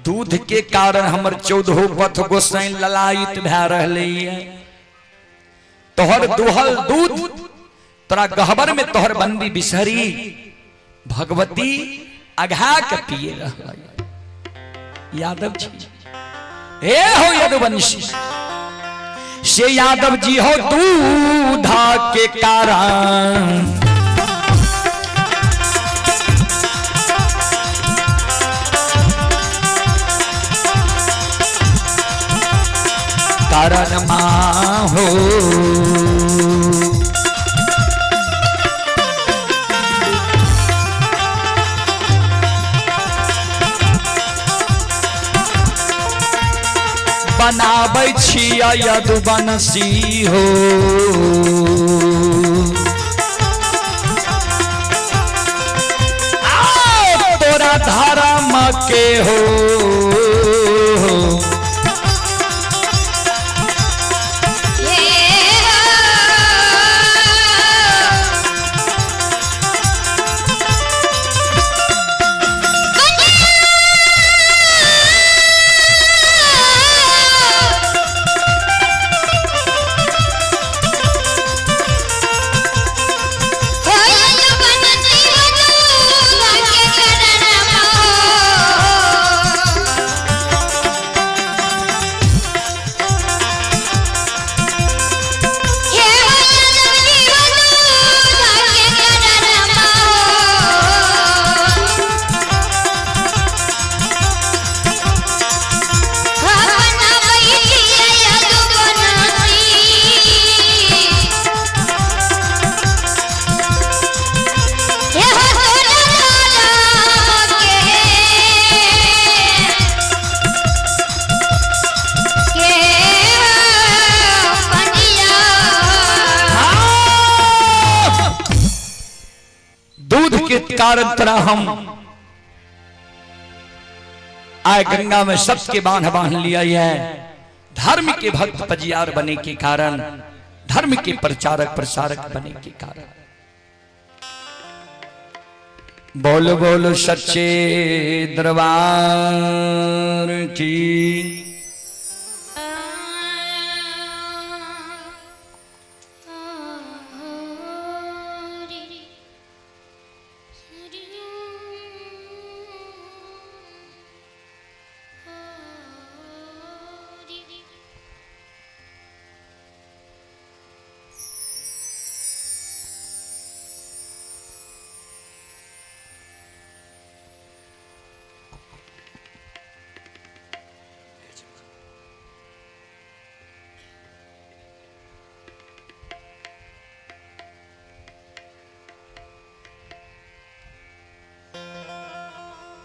दूध के कारण हमर चौदहो पथ गोसाई ललायित भए रहलैए। तोहर दुहल दूध तोरा गहबर में तोहर बंदी बिसहरी भगवती अघा के पिए रहलै। यादव जी, हे हो यदुवंशी से यादव जी हो, दूधा के कारण कारण माँ हो। बनाबै छियै यदुवंशी हो। आओ तोरा धर्म के हो। दूध के कारण तोरा हम आए गंगा में सबके बांध बांध लिया है। धर्म के भक्त पजियार बने के कारण, धर्म के प्रचारक प्रसारक बने के कारण। बोलो बोलो सच्चे दरबार की।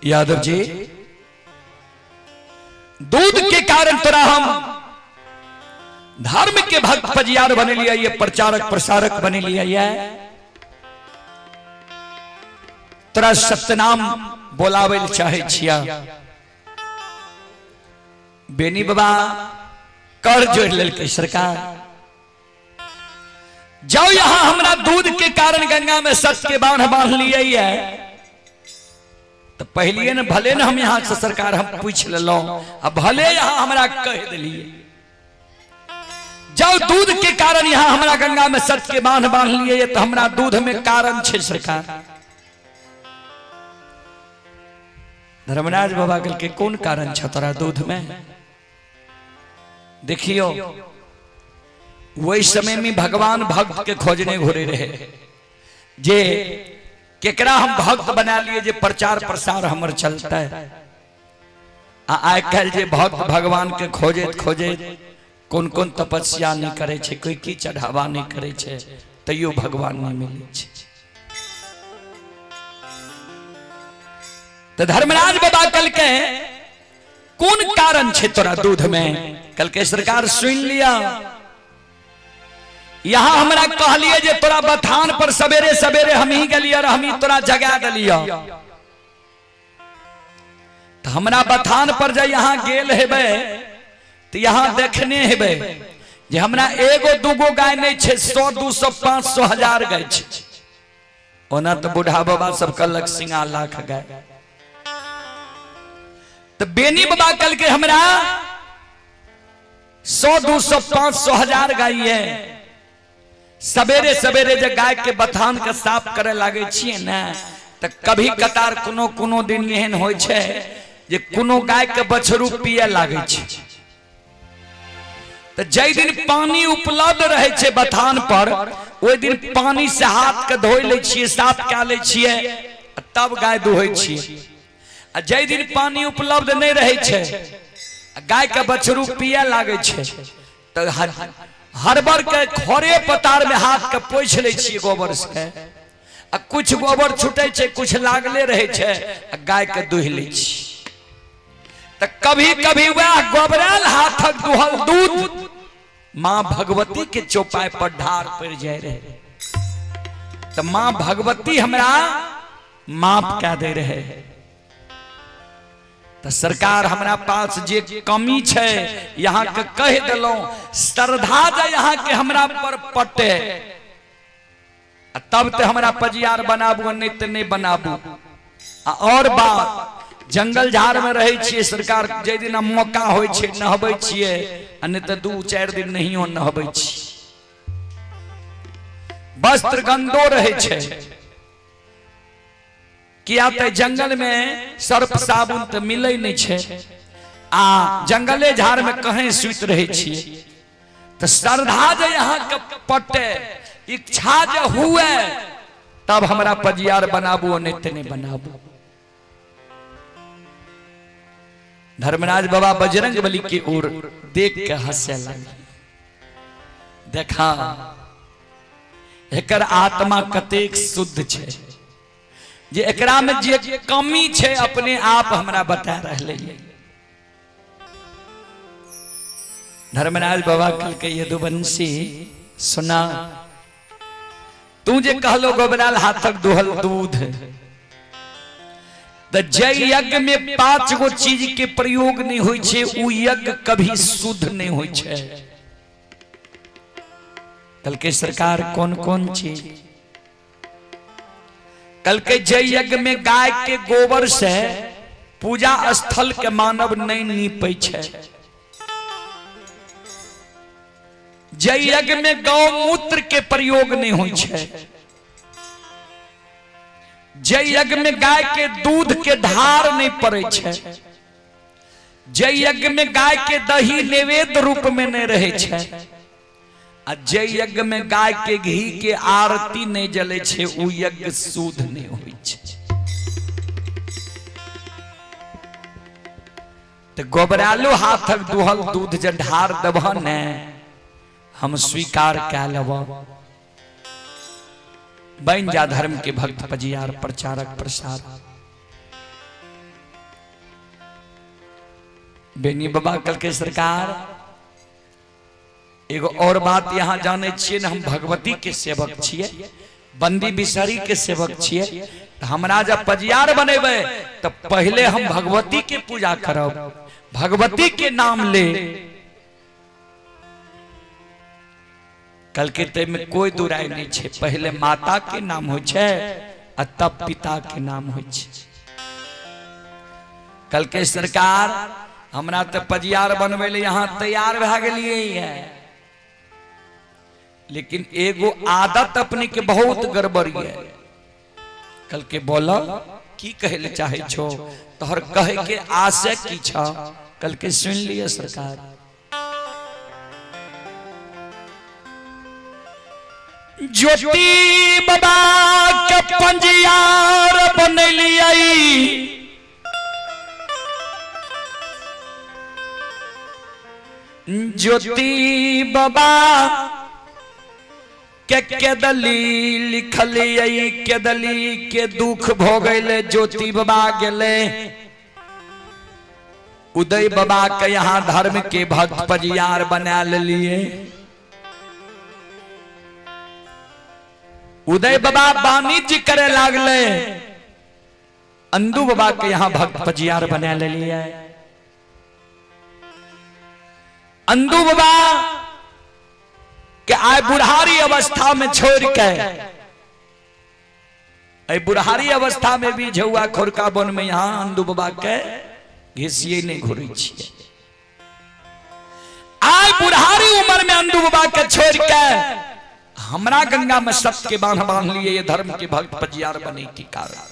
यादव जी, दूध के कारण तोरा हम धर्म के भक्त पजियार बने लिया ये, प्रचारक प्रसारक बने लिया ये। तोरा सत्यनाम बोलावे चाहे छिया। बेनी बाबा कर जोड़ लेलकै सरकार, जाओ यहां हमरा दूध के कारण गंगा में सत्य के बांध बांध लिए है, तो पहलिए न भले न हम यहाँ से सरकार हम पूछ लेलहुं, आ भले यहाँ हमरा कह दिलिए, जाओ दूध के कारण यहाँ हमरा गंगा में सत्य के बांध बांध लिए, तो हमरा दूध में कारण छे सरकार। धर्मराज बाबा कहलकै कोन कारण छ तोरा दूध में? देखियो वही समय में भगवान भक्त के खोजने घुरे रहे, जे केकरा हम भक्त बना लिए जे प्रचार प्रसार हमर चलता है। आ आइ काल्हि जे भक्त भगवान के खोजैत खोजैत कोन कोन तपस्या नहीं करे छे, कोई की चढ़ावा नहीं करे छे, तैयो भगवान नहीं मिले छे। तो धर्मराज बाबा कहलकै कोन कारण छे तोरा दूध में? कहलकै सरकार सुन लिया, यहाँ हमरा कहलिए जे तोरा बथान पर सवेरे सवेरे हम ही गेलिए और हम ही तोरा जगा दिलिए, तो हमरा बथान पर जे यहाँ गेल हेबे तो यहाँ देखने हेबे जे हमरा एगो दूगो गाय नहीं छे, 100 200 500 1000 गाय छे। ओना तो बूढ़ा बाबा सब कहलक सिंगा लाख गाय। तऽ बेनी बाबा कहलकै हमरा 100 200 500 1000 गाय है। सवेरे सवेरे जे गाय के बथान के साफ करे लागे छियै ने, तऽ कभी कतार कोनो कोनो दिन एहन होइ छै जे कोनो गाय के बछरू पिए लागे छै। तऽ जाहि दिन पानी उपलब्ध रहै छै बथान पर, ओहि दिन पानी से हाथ के धोइ लै छियै, साफ कए लै छियै, तब गाय दुहै छियै। आ जाहि दिन पानी उपलब्ध नहि रहै छै, गाय के बछरू पिए लागै छै, तऽ हरबर के खरे पतार में हाथ के पोछि लै छियै गोबर से, आ कुछ गोबर छूटे छै, कुछ लागले रहै छै, आ गाय के दुहि लै छियै। तऽ कभी कभी वएह गोबरायल हाथक दुहल दूध माँ भगवती के चौपाई पर ढार पड़ जाए रहे, तऽ माँ भगवती हमरा माफ कए दे रहे। तऽ सरकार हमरा पास जे कमी छै यहाँ के कहि देलहुँ, श्रद्धा जे यहाँ के हमरा पर पटे आ तब तऽ हमरा पजियार बनाबू, नहि तऽ नहि बनाबू। आ और बात, जंगल झाड़ में रहै छियै सरकार, जाहि दिना मौका होइ छै नहबै छियै, आ नहि तऽ 2-4 दिन नहियो नहबै छियै। वस्त्र गंदो रहै छै, किया तऽ जंगल में सर्फ साबुन तऽ मिलै नहि छै, आ जंगले झाड़ में कहीं सुति रहै छियै। तऽ श्रद्धा जे अहाँके पटे, इच्छा जे हुए, तब हमरा पजियार बनाबू, नहि तऽ नहि बनाबू। धर्मराज बाबा बजरंग बली के ओर देख के हंसे लगे, देखा एकर आत्मा कतेक शुद्ध छै, जे एकरा में जे कमी छै अपने आप हमरा बता रहले। धर्मराज बाबा कहलकै, यदुवंशी सुना, तू जे कहलो गोबराल हाथक दुहल दूध, तऽ जय यज्ञ में 5 गो चीज के प्रयोग नहीं होइ छै, उ यज्ञ कभी शुद्ध नहीं होइ छै। कहलकै सरकार कौन कौन चीज? कहलकै जय यज्ञ में गाय के गोबर से पूजा स्थल के मानव नहीं नीपै छै, जय यज्ञ में गौमूत्र के प्रयोग नहीं होइ छै, जय यज्ञ में गाय के दूध के धार नहीं पड़ै छै, जय यज्ञ में गाय के दही नैवेद्य रूप में नहीं रहै छै, आ जय यज्ञ में गाय के घी के आरती नहीं जले छै, उ यज्ञ शुद्ध नहीं होइ छै। तऽ गोबरालो हाथक दुहल दूध जे ढार देबह ने, हम स्वीकार कए लेब। बन जा धर्म के भक्त पजियार प्रचारक प्रसार। बेनी बाबा कल के सरकार एगो और बात यहाँ जाने छियै ने, हम भगवती के सेवक छियै, बंदी बिसहरी के सेवक छियै, तऽ हमरा जब पजियार बनेबै तऽ पहले हम भगवती के पूजा करब, भगवती के नाम ले। कहलकै ताहिमे कोई दुराई नहीं छै, पहले माता के नाम होइ छै आ तब पिता के नाम होइ छै। कहलकै सरकार हमरा तऽ पजियार बनबै लए यहाँ तैयार भए गेलियै है, लेकिन एगो आदत अपने के बहुत गड़बड़ है। कहलकै बोल की कहै लए चाहै छो, तोहर कहै के आशय की छ? कहलकै सुन लिअ सरकार, ज्योति बाबा के पंजियार बनेलियै, ज्योति बाबा के केदली लिखलियै, केदली के दुख भो गेलै, ज्योति बाबा गेलै उदय बाबा के यहाँ धर्म के भक्त पजियार बना लेलिए। उदय बाबा वाणिज्य करे लागले, अंदू बाबा के यहाँ भक्त पजियार बना लेलिए। अंदू बाबा के आय बुढ़ारी अवस्था में छोड़ के, बुढ़ारी अवस्था में भी झौआ खोरका वन में यहाँ अंदू बाबा के घिसिए नहि घुरै छियै। आइ बुढ़ारी उम्र में अंदू बाबा के छोड़ के हमरा गंगा में सत्य के बांध बांध लिए ये धर्म के भक्त पजियार बने के कारण।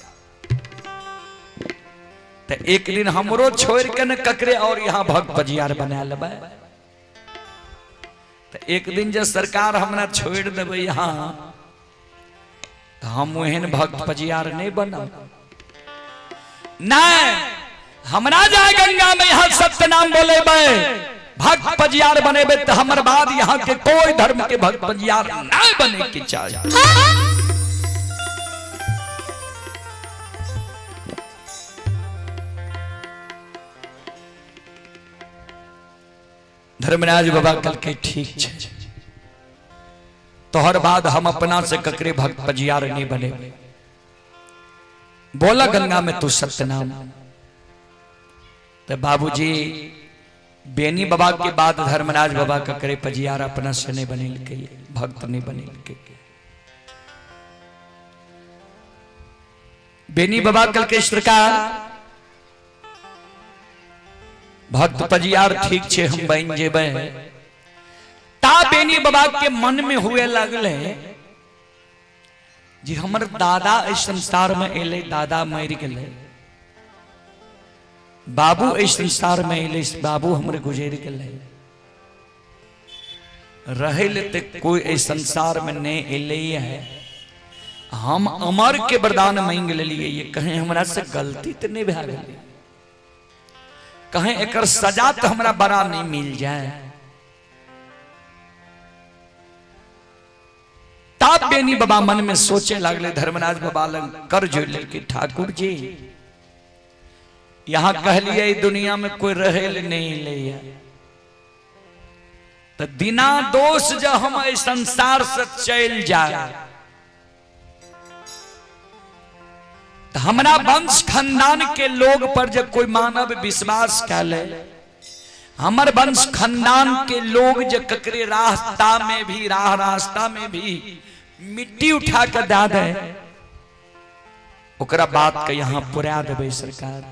तो एक दिन हमरो छोड़ के न ककरे और यहाँ भक्त पजियार बना लेबै। तो एक दिन जे सरकार हमरा छोड़ देबै यहाँ, तो हम ओहन भक्त पजियार नहीं बनब। नहीं, हमरा जाए गंगा में यहाँ सत्य नाम बोलेबै, भक्त पजियार बनेबै, तो हमर बाद यहाँ के कोई धर्म के भक्त पजियार नहीं बने के चाहिए। धर्मराज बाबा कल के ठीक छे, तोहर बाद हम अपना से ककरे भक्त पजियार नहीं बने। बोला गंगा में तू सत्यनाम। तो बाबूजी बेनी बाबा के बाद धर्मराज बाबा ककरे पजियार अपना से नहीं बने के, भक्त नहीं बने के। बेनी बाबा कल के सरकार भक्त पजियार ठीक छे, हम बन जेबै। ता बेनी बाबा के मन में हुए लगले जी हमर दादा इस संसार में एले, दादा मर गेले, बाबू इस संसार में एले, बाबू हमरे गुजर गेले, रहे ले ते कोई इस संसार में नहीं एले है, हम अमर के वरदान मांग लेलिए, ये कहें हमरा से गलती तो नहीं भए गेलै, कहें एकर सजा तो हमरा बड़ा नहीं मिल जाए। तब बेनी बाबा मन में सोचे लगले, धर्मराज बाबा लग कर जोड़ लेके, ठाकुर जी यहाँ कहलिए दुनिया में कोई रहे नहीं ले, तो बिना दोष जब हम इस संसार से चल जाए तो हमरा वंश खानदान के लोग पर जब कोई मानव विश्वास कर ले, हमर वंश खानदान के लोग जब ककरे रास्ता में भी, राह रास्ता में भी मिट्टी उठा कर दे दे, ओकरा बात के यहाँ पुरा देबै सरकार।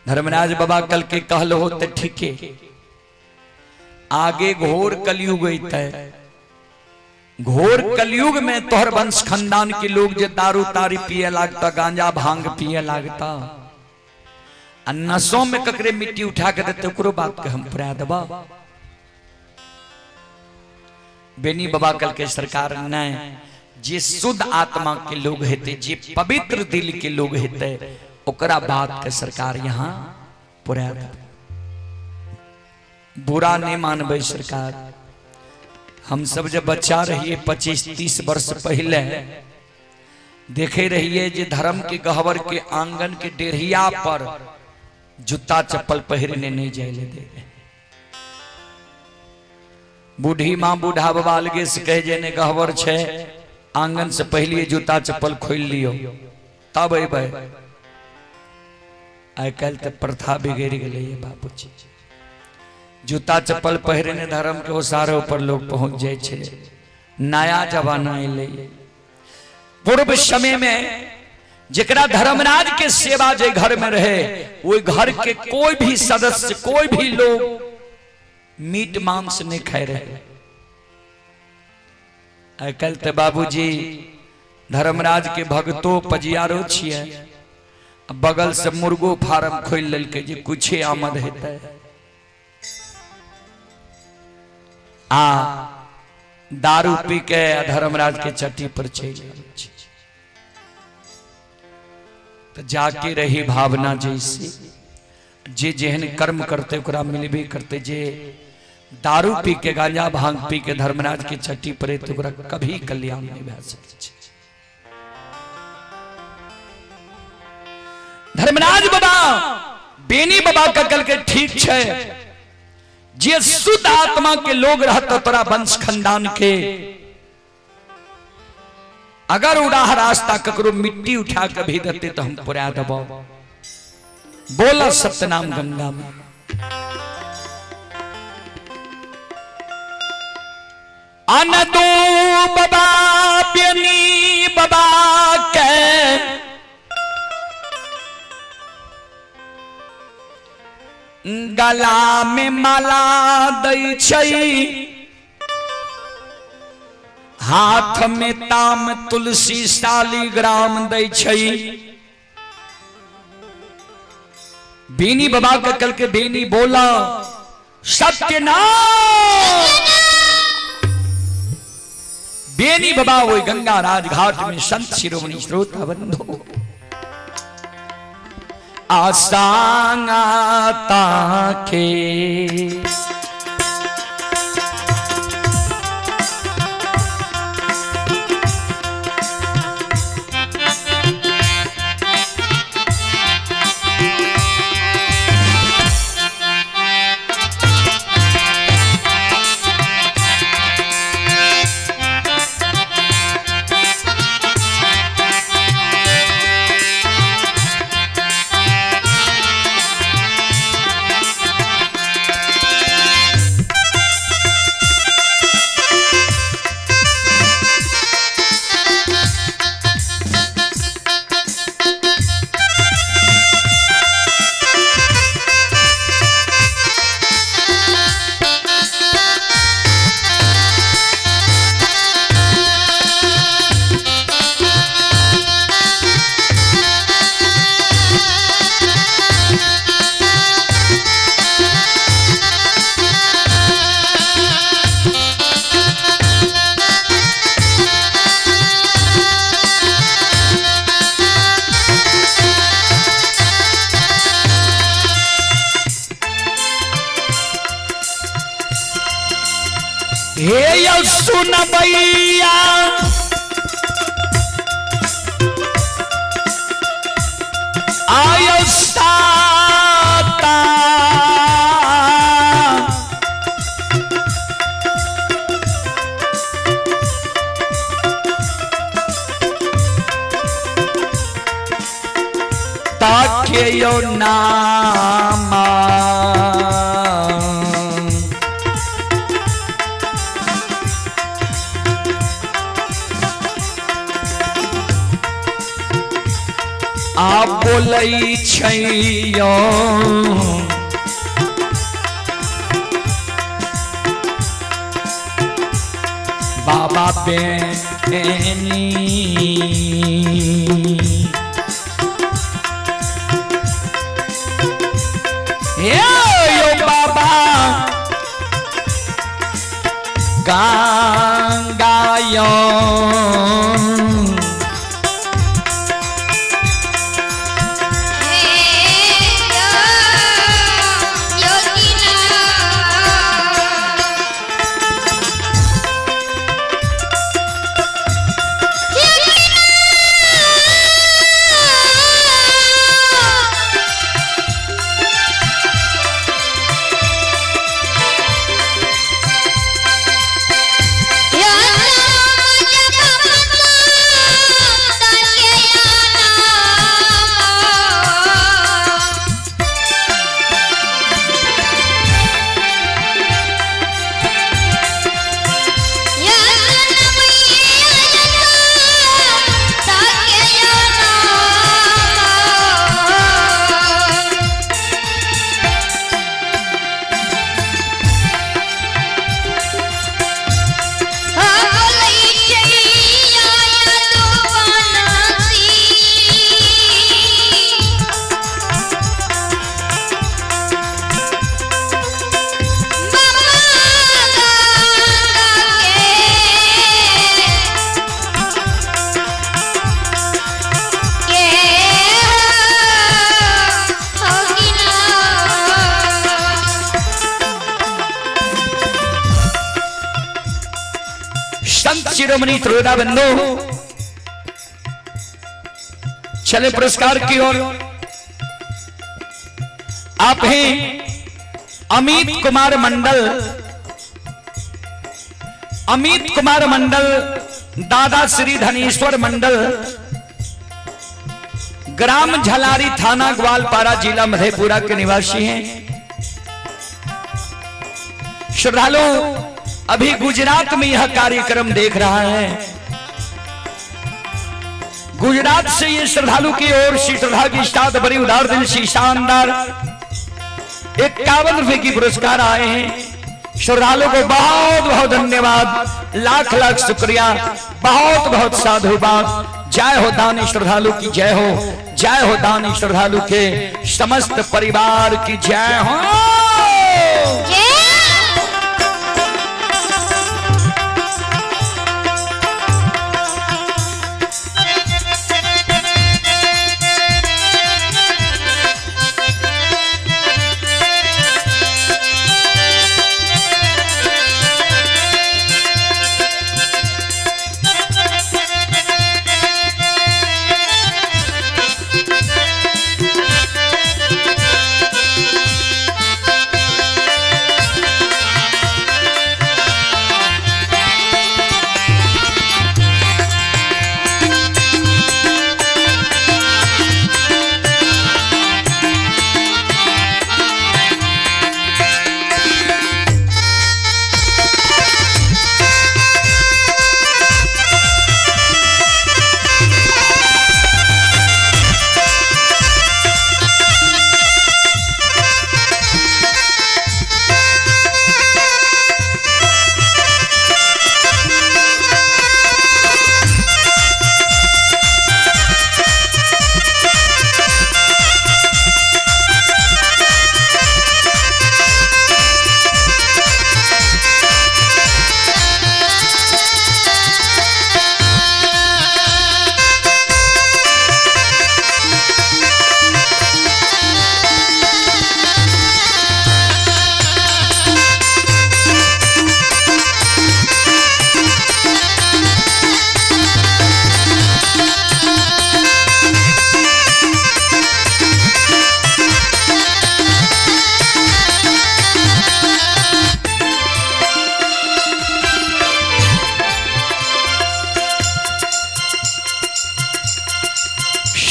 धर्मराज बाबा कल के कहलो हो तो ठीके, आगे घोर कलयुग अइतै, घोर कलयुग में तोहर वंश खानदान के लोग जे दारू तारी पिए लागता, गांजा भांग पिए लागता, आ नसों में ककरे मिट्टी उठा के देते, ओकरो बात के हम पुरा देबा। बेनी बाबा कल के सरकार नहीं, जे शुद्ध आत्मा के लोग हेते, जे पवित्र दिल के लोग हेते, ओकरा बात के सरकार यहाँ पुरा देबे। बुरा नहीं मानबै सरकार, हम सब जब बच्चा रहिए 25-30 वर्ष पहले देखे रहिए जे धर्म के गहवर के आंगन के डेढ़िया पर जूता चप्पल पहिरने नहीं जाए ले दे। बूढ़ी माँ बूढ़ा बाबा अलगे से कहे जे ने गहवर छे, आंगन से पहले जूता चप्पल खोल लियो तब अबै। आइ काल्हि तो प्रथा बिगड़ गेलै बाबूजी, जूता चप्पल पहिरने धर्म के ओसारे ऊपर लोग पहुंच जाए छे। नया जमाना अलै। पूर्व समय में जेकरा धर्मराज के सेवा जे घर में रहे, ओहि घर के कोई भी सदस्य, कोई भी लोग मीट मांस नहीं खाए रहे। आइ काल्हि तो बाबूजी धर्मराज के भगतो पजियारो छियै, बगल से मुर्गो फार्म खोलि लेलकै जे कुछे आमद हेतै, आ दारू पी के धर्मराज के चट्टी पर चलि आबै छै। तो जाके रही भावना जैसी, जे जेहन कर्म करते ओकरा मिलबे करते। जे दारू पी के गांजा भांग पी के धर्मराज के चट्टी पर एतै, ओकरा कभी कल्याण नहीं भए सकै छै। धर्मराज बाबा बेनी बाबा का कल के ठीक छै, जे शुद्ध आत्मा के लोग रहता तोरा वंश खानदान के, अगर उड़ाह रास्ता ककरो मिट्टी उठा के भी देते तो हम पुरा देबो। बोला सत्यनाम गंगा में। अनदू बाबा बेनी बाबा के गला में माला दै छै, हाथ में ताम तुलसी शालिग्राम दै छै। बेनी बाबा के कल के बेनी बोला सत्य नाम। बेनी बाबा वो गंगा राजघाट में संत शिरोमणि श्रोता बंधु आसांगा ताके हे यौ सुनबैया आयो साता ताके यो नामा। आ बोलै छैयो बाबा बेनी हे यो बाबा गंगायो। संत शिरोमणि त्रोदा बंधु चले पुरस्कार की ओर। आप हैं अमित कुमार मंडल, अमित कुमार मंडल, दादा श्री धनेश्वर मंडल, ग्राम झलारी, थाना ग्वालपारा, जिला मधेपुरा के निवासी हैं। श्रद्धालु अभी गुजरात में यह कार्यक्रम देख रहा है। गुजरात से ये श्रद्धालु की ओर से श्रद्धा की साथ बड़ी उदार दिल से शानदार 51 रुपए की पुरस्कार आए हैं। श्रद्धालु को बहुत बहुत धन्यवाद, लाख लाख शुक्रिया, बहुत बहुत साधुवाद। जय हो दानी श्रद्धालु की जय हो, जय हो दानी श्रद्धालु के समस्त परिवार की जय हो।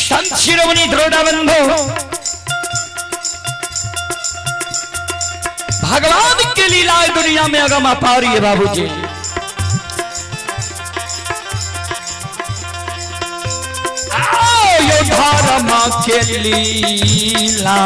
संत शिरोमणि द्रोणाबंधु भगवान की लीला दुनिया में अगम अपारी है बाबूजी। आओ यो धर्म के लीला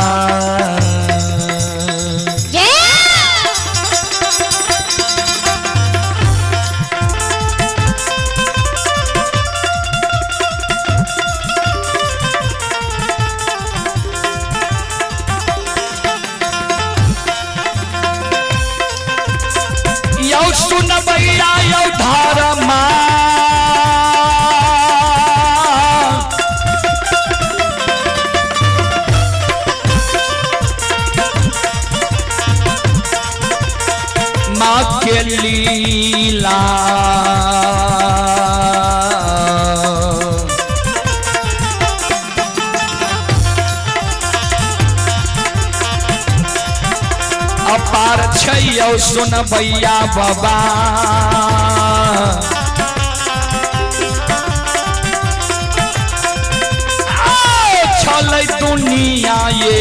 यौ सुनबैया यौ धर्मा माँ के लीला अपार छैयौ सुनबैया बाबा। आओ छलै दुनिया ये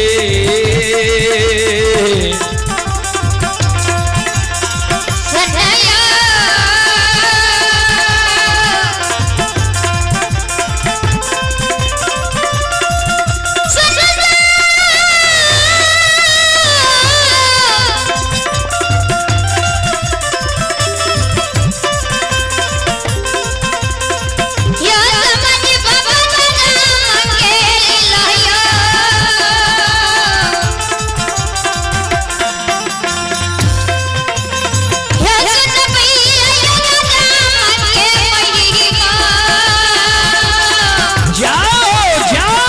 जाओ जाओ।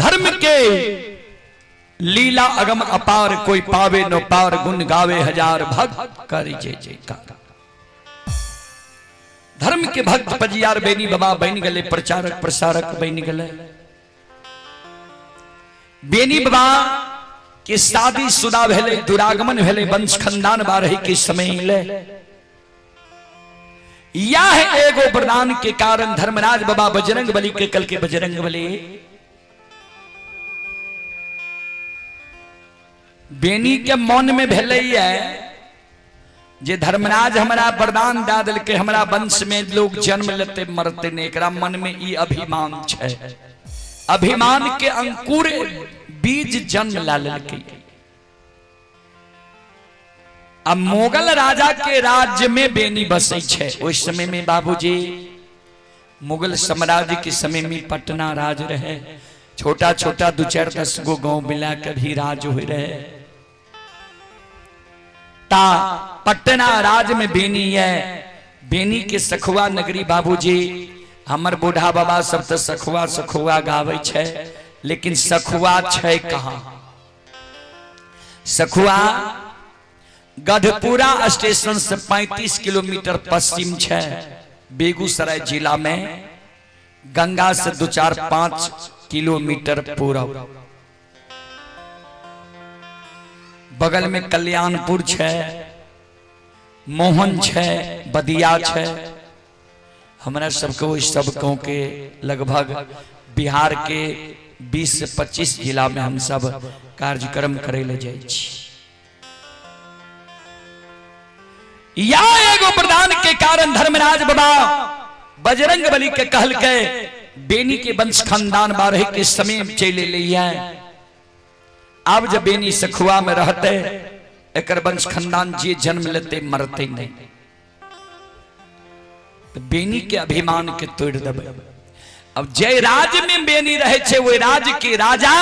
धर्म के लीला अगम अपार, कोई पावे नो पार, गुण गावे हजार भक्त करी जय जयकार। धर्म के भक्त पजियार बेनी बाबा बन गए, प्रचारक प्रसारक बन गए। बेनी बाबा के शादी शुदा भेले, दुरागमन भेले, वंश खानदान बारहे के समय ले। यह एगो वरदान के कारण धर्मराज बाबा बजरंग बली के कल के बजरंग बली बेनी के मन में भेलै है जे धर्मराज हमरा वरदान दए देलकै, हमरा वंश में लोग जन्म लेते मरते नहीं। एकरा मन में ई अभिमान छै, अभिमान के अंकुर बीज जन्म ला लेलकै। अब मुगल राजा के राज्य में बेनी बसै छै। ओहि समय में बाबूजी मुगल साम्राज्य के समय में पटना राज रहे, छोटा छोटा दू चार 10 गो गांव मिला के भी राज हो रहे। ता पटना राज में बेनी है, बेनी के सखुआ नगरी। बाबूजी हमर बूढ़ा बाबा सब तो सखुआ सखुआ गावे छै, लेकिन सखुआ छै कहाँ? सखुआ गढ़पुरा स्टेशन से 35 किलोमीटर पश्चिम छै, बेगूसराय जिला में, गंगा से 2-4-5 किलोमीटर पूरब। बगल में कल्याणपुर छै, मोहन छै, बदिया छै। हमरा सबके ओहि सब गाँव के लगभग बिहार के 20 से 25 जिला में हम सब कार्यक्रम करे ले जाइ छी। या एगो प्रधान के कारण धर्मराज बाबा बजरंग बली के कहलकै बेनी के वंश खानदान बारह के समय चले लिया। अब जब बेनी सखुआ में रहते, एकर वंश खानदान जे जन्म लेते मरते नहीं, तो बेनी के अभिमान के तोड़ देबै। अब जे राज्य में बेनी रहे छे, वही राज्य के राजा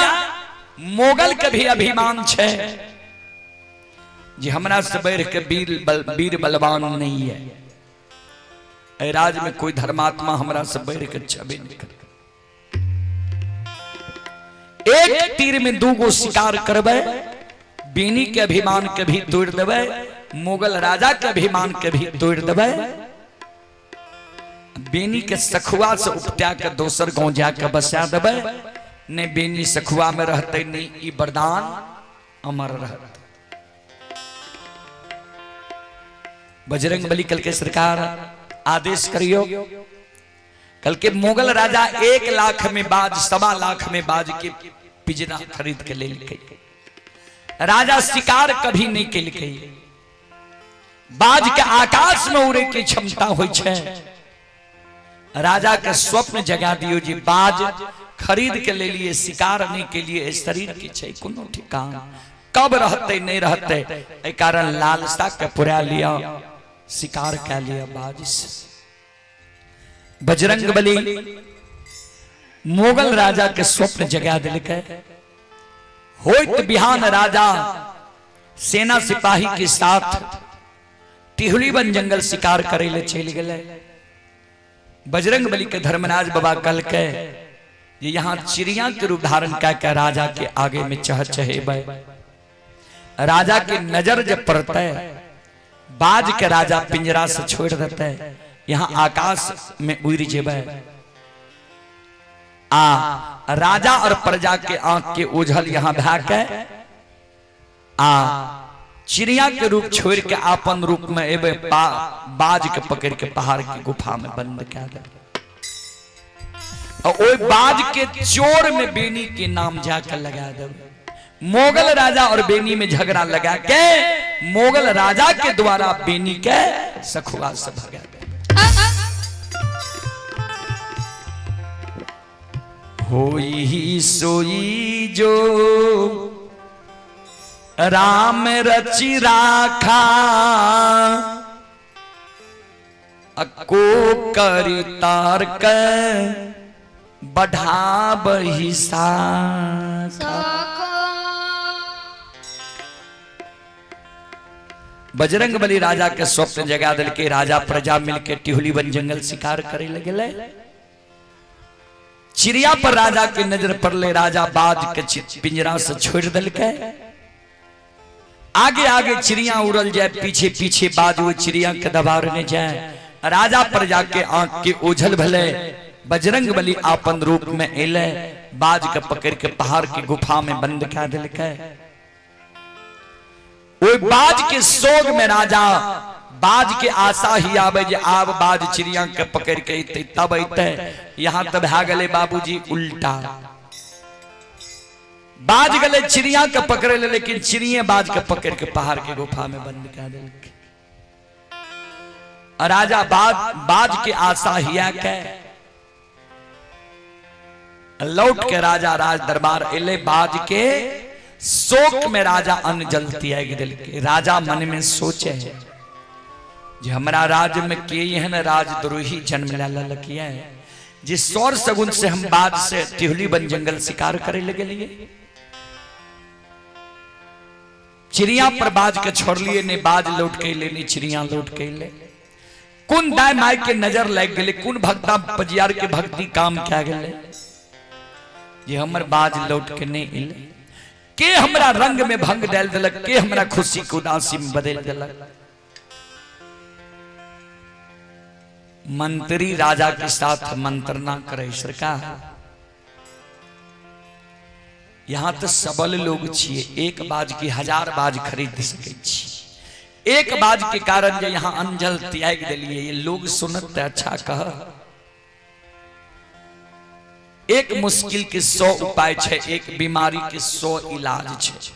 मोगल के भी अभिमान छे जे हमरा से बढ़ के वीर बलवान नहीं है। एहि राज्य में कोई धर्मात्मा हमरा से बढ़ के छबे नहीं करे। एक तीर में दू गो शिकार करबै, बेनी के अभिमान के भी तोड़ देबै, मुगल राजा के अभिमान के भी तोड़ देबै। बेनी के सखुआ से उपटा के दोसर गांव जाके बसा देबै। नहीं बेनी सखुआ में रहते, नहीं ई वरदान अमर रहते। बजरंग बली कल के सरकार आदेश करियो। कल के मुगल राजा 1 लाख में बाज, 1.25 लाख में बाज के पिंजरा खरीद के लेलकै। राजा शिकार कभी नहीं केलकै। बाज के आकाश में उड़े के क्षमता होइ छै। राजा के स्वप्न जगा दियो जे बाज खरीद के ले लिए, शिकार नहीं के लिए, शरीर के छै कोनो ठिकान, कब रहते नहीं रहते, एहि कारण लालसा के पुरा लिया, शिकार कै लिया बाज से। बजरंग बली मुगल राजा के स्वप्न जगा दिलकै। होइत बिहान राजा सेना सिपाही के साथ टिहुली वन जंगल शिकार करे ले चल गए। बजरंग बली के धर्मराज बाबा कल के जे यहाँ चिड़िया के रूप धारण कह के राजा के आगे में चह चहेबै, राजा के नजर जब पड़ते, बाज के राजा पिंजरा से छोड़ देते, यहाँ आकाश में उड़ जेबै आ राजा और प्रजा के आंख के ओझल यहाँ भए के आ चिड़िया के रूप छोड़ के आपन रूप में एबे, बाज के पकड़ के पहाड़ के गुफा में बंद कए देबै और ओहि बाज के चोर में बेनी के नाम जाकर लगा देबै। मुगल राजा और बेनी में झगड़ा लगा के मुगल राजा के द्वारा बेनी के सखुआ से भगा देबै। होई ही सोई जो राम रचि राखा, अको करी तार के बढ़ाबही साखा। बजरंग बली राजा के स्वप्न जगा दिल के। राजा प्रजा मिलके टिहुली वन जंगल शिकार करे लगे। चिड़िया पर राजा के नजर पड़ले। राजा बाज के पिंजरा से छोड़ दिलके। आगे आगे चिड़िया उड़ल जाए, पीछे पीछे बाज वो चिड़िया के दबाड़ने जाए। राजा प्रजा के आंख के ओझल भले। बजरंग बली आपन रूप में एले, बाज के पकड़ के पहाड़ के गुफा में बंद कर दिलके। ओहि बाज के सोग में राजा बाज के आशा ही आवे जे आब बाज चिड़िया के पकड़ के अइतै तब अइतै। यहाँ तऽ भए गेलै बाबूजी उल्टा, बाज गेलै चिड़िया के पकड़े ले, लेकिन चिड़िए बाज के पकड़ के पहाड़ के गुफा में बंद कए देलकै। राजा बाज बाज के आशा हिया के लौट के राजा राज दरबार एले। बाज के शोक में राजा अन्न जल त्याग देलकै। राजा मन में सोचे जे हमरा राज्य में के एहन राजद्रोही जन्म ले लेलक ये जे सौर सगुन से हम बाज से तिहुली बन जंगल शिकार करे लगे लिए, चिड़िया पर बाज के छोड़लिए, नहीं बाज लौट के ले, नहीं चिड़िया लौट के ले। कोन दाय my के नजर लग गेलै, कोन भक्ता पजियार के भक्ति काम क्या गेलै जे हमर बाज लौट के नहीं एलै, के हमरा रंग में भंग डाल देलक, के हमरा खुशी के उदासी में बदल देलक। मंत्री राजा के साथ मंत्रणा करे, सरकार यहाँ तो सबल लोग छिए, एक बाज की हजार बाज खरीद सके छी, एक बाज के कारण जे यहाँ अंजल त्याग दिलिए, ये लोग सुनत अच्छा कह। एक मुश्किल के 100 उपाय छे, एक बीमारी के 100 इलाज छे।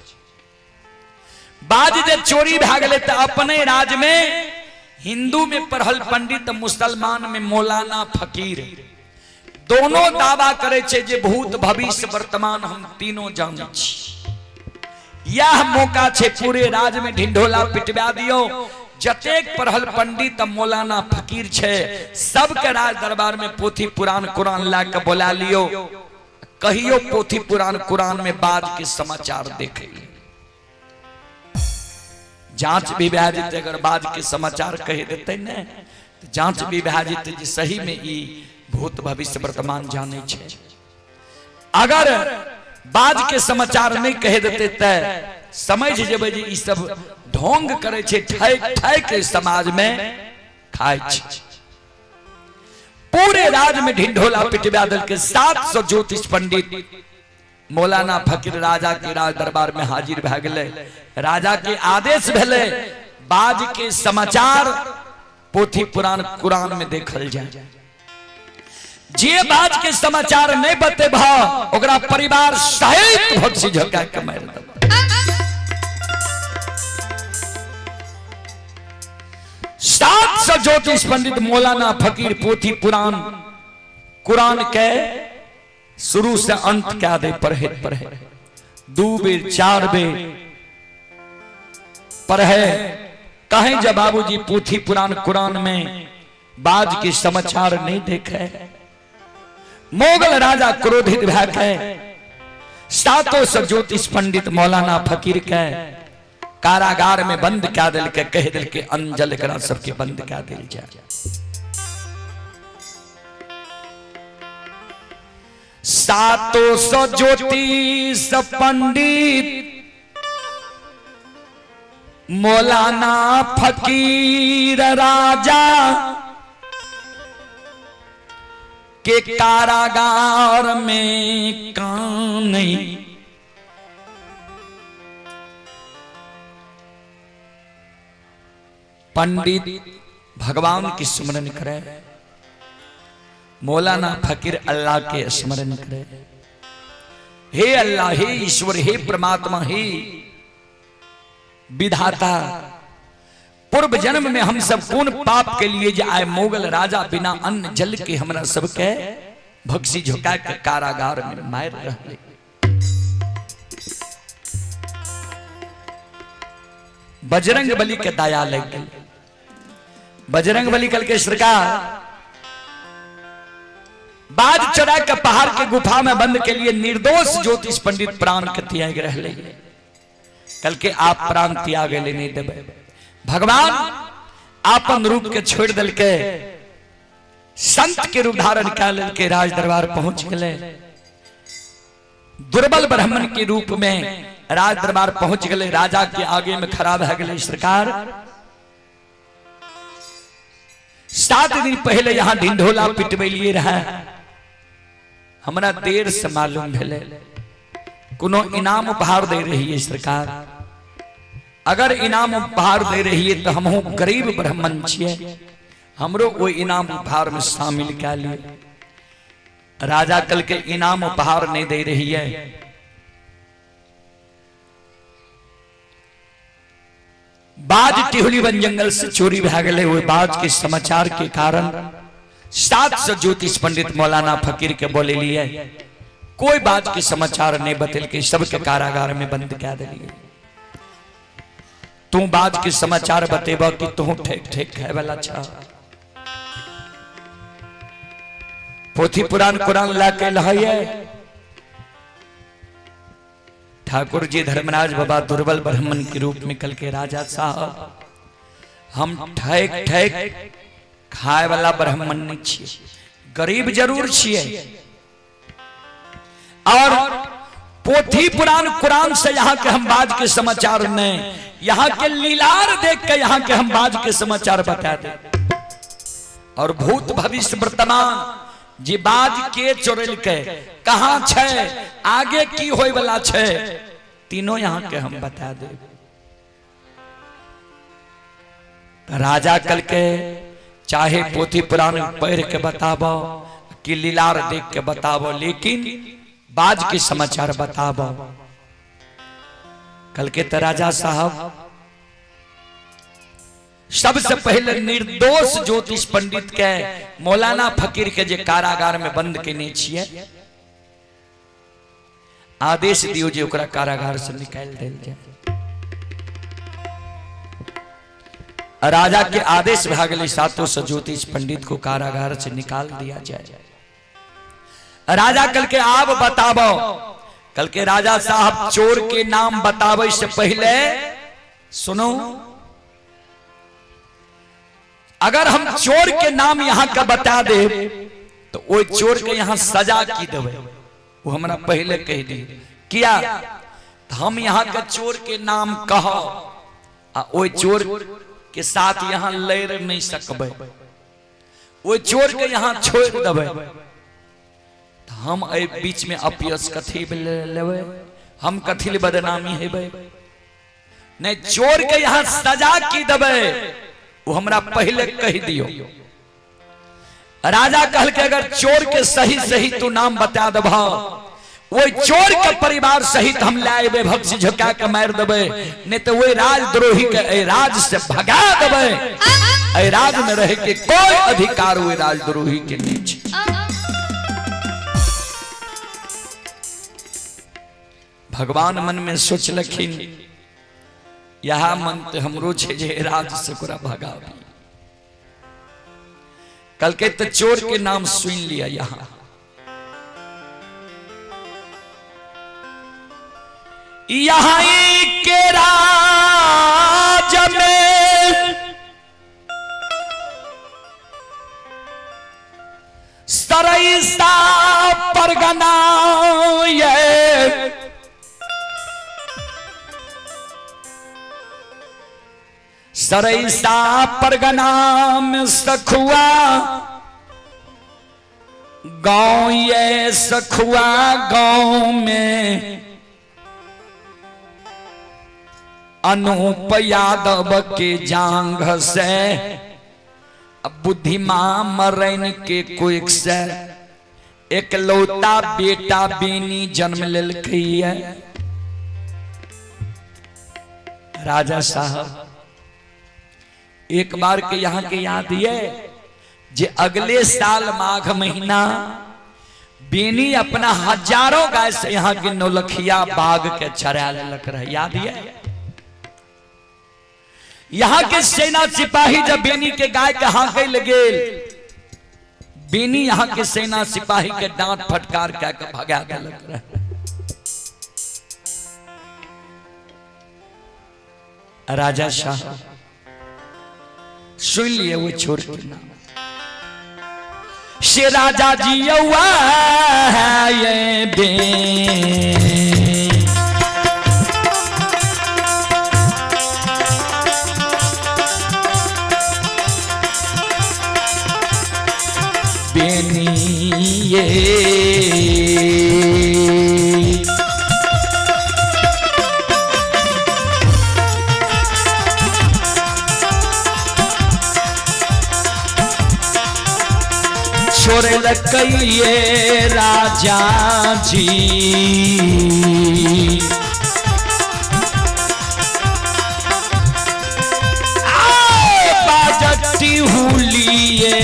बाज जे चोरी भए गेलै तऽ अपने राज में हिंदू में पढ़ल पंडित, मुसलमान में मौलाना फकीर दोनों दावा करे छे जे भूत भविष्य वर्तमान हम तीनों जानै छी। यह मौका छे पूरे राज में ढिंढोला पिटवा दियो, जतेक पढ़ल पंडित मौलाना फकीर छे सबके राज दरबार में पोथी पुराण कुरान ला के बोला लियो, कहियो पोथी पुराण कुरान में बाज के समाचार देखे। जांच भी भए जेतै, अगर बाज के समाचार कहि देतै ने तऽ जांच भी भए जेतै जे सही में ई भूत भविष्य वर्तमान जानै छै। अगर बाज के समाचार नहीं कहि देतै तऽ समझ जेबै जे ई सब ढोंग करै छै, ठैक ठैक के समाज में खाइ छै। पूरे राज में ढिंढोला पिटवा देलकै। 700 ज्योतिष पंडित मौलाना फकीर राजा के राज दरबार में हाजिर भए गेलै। राजा के आदेश भेलै बाज के समाचार पोथी पुराण कुरान में देखल जाए, जे बाज के समाचार नहीं बतेबह ओकरा परिवार सहित भक्सी झोंका के मारि देबह। 700 ज्योतिष पंडित मौलाना फकीर पोथी पुराण कुरान के शुरू से अंत क्या दे पढ़े पढ़े 2 बेर 4 बेर पढ़े, कहें जब बाबूजी पोथी पुराण कुरान में बाज के समाचार नहीं देखे। मोगल राजा क्रोधित भए के 700 ज्योतिष पंडित मौलाना फकीर के कारागार में बंद क्या दिल के कह दिल के अंजल एकरा सबके बंद क्या दिल जाए। 700 ज्योतिष पंडित मौलाना फकीर राजा के कारागार में कान नहीं पंडित भगवान की स्मरण करे, मौलाना फकीर अल्लाह के स्मरण करे। हे अल्लाह, हे ईश्वर, हे परमात्मा, हे विधाता, पूर्व जन्म में हम सब कौन पाप के लिए जे आए मुगल राजा बिना अन्न जल के हमरा सबके भक्सी झुका के कारागार में मार रहे। बजरंग बली के दया लग गई। बजरंग बली कल के सरकार बाज चढ़ा के पहाड़ के गुफा में बंद के लिए निर्दोष ज्योतिष पंडित प्राण के त्याग रहे, कल के आप प्राण त्याग ले नहीं देवे। भगवान आपन रूप के छोड़ दल के संत के रूप धारण कर के राज दरबार पहुंच गए। दुर्बल ब्राह्मण के रूप में राज दरबार पहुंच गए। राजा के आगे में खराब है गए सरकार 7 दिन पहले यहाँ ढिंढोला पिटबेलिए रहा, हमरा देर से मालूम भेले, कोनो इनाम उपहार दे रही है सरकार। अगर इनाम उपहार दे रही है तो हमहू गरीब ब्राह्मण छियै, हमरो वो इनाम उपहार में शामिल कै लिए। राजा कल के इनाम उपहार नहीं दे रही है। बाज टिहुली वन जंगल से चोरी भै गेलै। ओहि बाज के समाचार के कारण 700 ज्योतिष पंडित मौलाना फकीर के बोले लिए, कोई बाज के समाचार नहीं बतेलकै, सबके कारागार में बंद कै देलिए। तू बाज के समाचार बतेबा कि तू ठेक ठेक खाए वाला छा। पोथी पुराण कुरान ला के लहैये। ठाकुर जी धर्मराज बाबा दुर्बल ब्राह्मण के रूप में कल के राजा साहब हम ठेक ठेक खाए वाला ब्राह्मण नहीं छिए, गरीब जरूर छिए, और पोथी पुराण कुरान से यहाँ के हम बाज के समाचार नहीं, यहाँ के लीलार देख के यहाँ के हम बाज के समाचार बता दे। और भूत भविष्य वर्तमान जे बाज के चोरेल के कहाँ छै, आगे की होय वाला छै, तीनों यहाँ के हम बता दे। राजा कल के चाहे पोथी पुराण पढ़ के बताबो कि लीलार देख के बताबो, लेकिन बाज के समाचार बताबो। कल के तो राजा साहब सबसे पहले निर्दोष ज्योतिष पंडित के मौलाना फकीर के जे कारागार में बंद केने छिए, आदेश दियो जे ओकरा कारागार से निकाल देल जाए। राजा के आदेश भए गेलै, 700 ज्योतिष पंडित को कारागार से निकाल दिया जाए। राजा कल के आब बताबो, कल के राजा साहब चोर के नाम बताबे से पहले सुनो, अगर हम चोर के नाम यहां का बता दे तो वो चोर के यहां सजा की देवे, वो हमरा पहले कह दी। किया तो हम यहां के चोर के नाम कहो आ ओई चोर के साथ यहां लड़ नहीं सकबे, ओई चोर के यहां छोड़ देवे, तो हम एहि बीच में अपयश कथी लेबै, हम कथी ले बदनामी हेबै। नहीं, चोर के यहां सजा की देबै वो हमरा पहले कह दियो। राजा कहल के अगर चोर के सही सही तू नाम बता देबह, वही चोर के परिवार सहित हम ले अबे, भक्सी झुका के मार देबै, नहीं तो वही राजद्रोही के एहि राज से भगा देबै। एहि राज में रहे के कोई अधिकार वही राजद्रोही के नहीं छै। भगवान मन में सोचलखिन यह मन तो हमरो छे जे राज से ओकरा भगाबी। कल के तो चोर के नाम सुन लिया। यहां यहां के राज में सरैसा परगना ये सरैसा परगना में सखुआ गांव ये सखुआ गांव में अनूप यादव के जांघ से बुद्धिमा मरैन के कोइक से एकलौता बेटा बेनी जन्म लेलकै है। राजा साहब एक बार के यहाँ के याद ये जे अगले साल माघ महीना बेनी अपना हजारों गाय से यहाँ के नौलखिया बाग के चरा लेलक रहे, याद ये? यहाँ के सेना सिपाही जब बेनी के गाय के हाँके लगे, बेनी यहाँ के सेना सिपाही के डांट फटकार के भगा देलक रहे। राजा साहब सुन लिए वो छोड़ के नाम से राजा जी ये बे बेनी ये छोड़े लकइये राजा जी। आओ बाजती हुलिये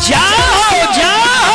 जाओ जाओ।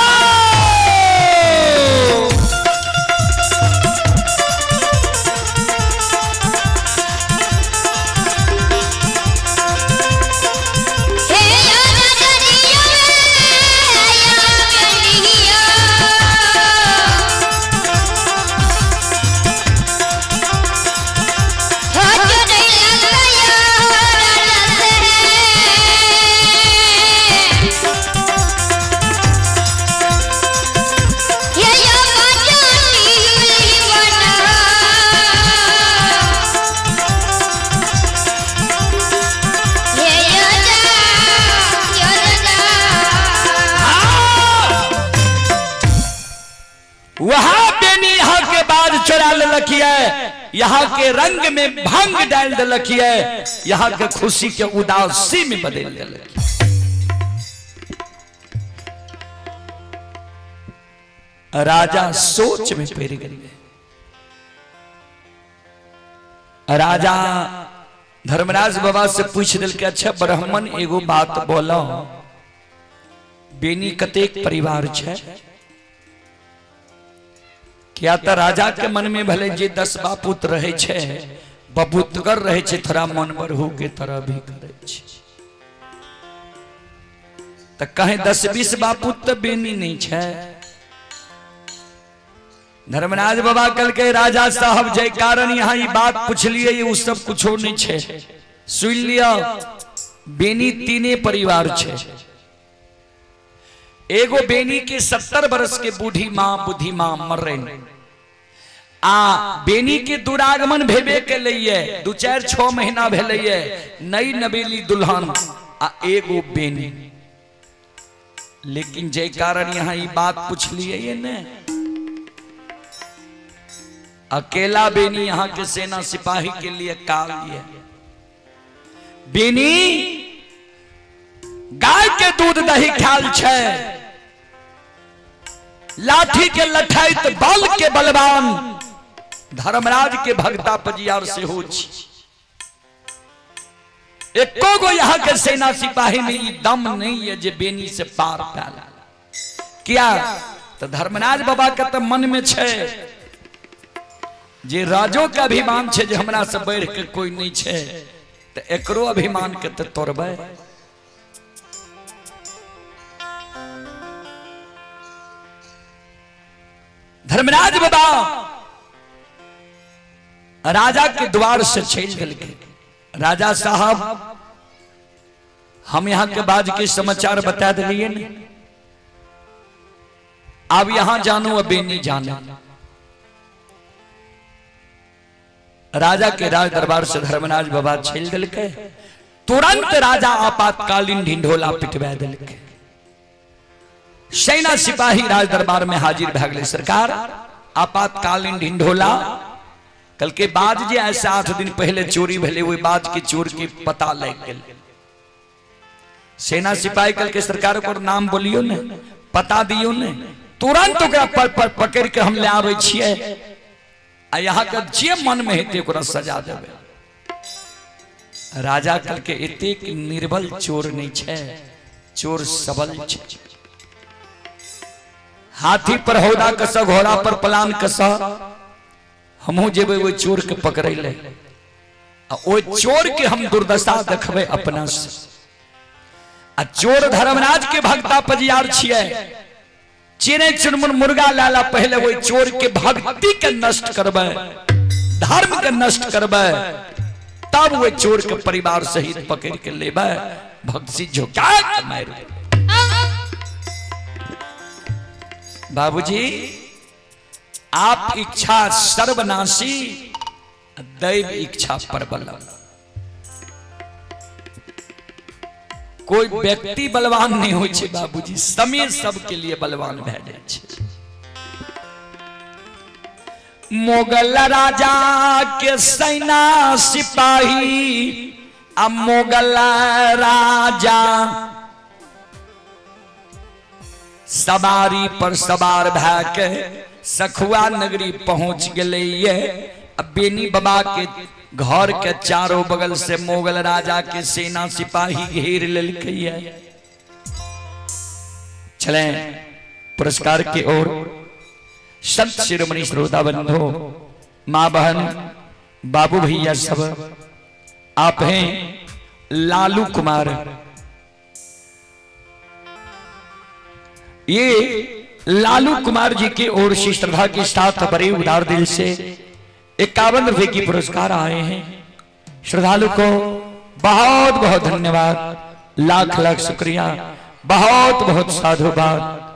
वहां बेनी यहाँ के बाद चोरा ललक है, यहाँ के रंग में भंग डाल दिलक है, यहाँ के खुशी के उदासी में बदल दिलक। राजा सोच में पड़ गए। राजा धर्मराज बाबा से पूछ दिल के अच्छा ब्राह्मण एगो बात बोलो, बेनी कतेक परिवार छे? क्या त राजा के मन में भले जे 10 बापुत रहे छे, बबुतगर रहे छे, थोड़ा मन बढ़ू के तरह भी करे छे, त कहे 10-20 बापुत त बेनी नहीं छे। धर्मराज बाबा कल के राजा साहब जय कारण यहाँ ये बात पूछ लिए, ये सब कुछो नहीं छे, सुन लिया बेनी तीने परिवार छे। एगो बेनी के 70 बरस के बूढ़ी माँ बुद्धि माँ मर रहे, आ बेनी के दुरागमन भेबे के लिए 2-4-6 महीना भेलैये, नई नवेली दुल्हन आ एगो बेनी। लेकिन जय कारण यहाँ ये बात पूछ लिए ये ने, अकेला बेनी यहाँ के सेना सिपाही के लिए काल ये बेनी गाय के दूध दही खाल छे, लाठी के लठाइत बल के बलवान धर्मराज के भगता पजियार से हो छी। एको गो यहाँ के सेना सिपाही में ई दम नहीं है जे बेनी से पार पाला। क्या तो धर्मराज बाबा के तो मन में छे जे राजो के अभिमान छे जे हमरा से बढ़ के कोई नहीं छे, तो एकरो अभिमान के तो तोड़बे। धर्मराज बाबा राजा के द्वार से चल गए। राजा साहब हम यहाँ के बाद के समाचार बता दिए ने, अब यहां जानो अब नहीं जानो। राजा के राज दरबार से धर्मराज बाबा छेल दिलके, तुरंत राजा आपातकालीन ढिंढोला पिटवा दिलके। सेना सिपाही राज दरबार में हाजिर भए गेलै। सरकार आपातकालीन ढिंढोला कल के बाद जे ऐसे 8 दिन पहले चोरी भेलै ओहि बाज के चोर के पता लागि गेल। सेना सिपाही कल के सरकार ओकर नाम बोलियो ने, पता दियो ने, तुरंत ओकरा पर पर पकड़ के हम ले आबै छियै आ यहाँ के जे मन में हेतै ओकरा सजा देबै। राजा कल के एतेक निर्बल चोर नहीं छै, चोर सबल छै। हाथी पर हौदा कस, घोड़ा पर पलान कस, हमहू जेबै ओहि चोर के पकड़ै ले आ ओहि चोर के हम दुर्दशा देखबै अपना से। आ चोर धर्मराज के भक्ता पजियार छियै, चिड़ै चुनमुन मुर्गा लाला पहले ओहि चोर के भक्ति के नष्ट करबै, धर्म के नष्ट करबै, तब ओहि चोर के परिवार सहित पकड़ के लेबै, भक्ति झुका के मारि देबै। बाबूजी आप इच्छा सर्वनाशी, दैव इच्छा प्रबल। कोई व्यक्ति बलवान नहीं होइ छै बाबूजी, समय सबके लिए बलवान भए जाइ छै। मुगल राजा के सेना सिपाही आ मुगल राजा सवारी पर सवार भए के सखुआ नगरी पहुंच गेलैये। आ बेनी बाबा के घर के चारों बगल से मुगल राजा के सेना सिपाही घेर लेलकैये। चले पुरस्कार की ओर। संत शिरोमणि श्रोता बंधु, माँ बहन बाबू भैया सब, आप हैं लालू कुमार। ये लालू कुमार जी की ओर से श्रद्धा के साथ बड़े उदार दिल से 51 रुपए की पुरस्कार आए हैं। श्रद्धालु को बहुत बहुत धन्यवाद, लाख लाख शुक्रिया, बहुत बहुत साधुवाद।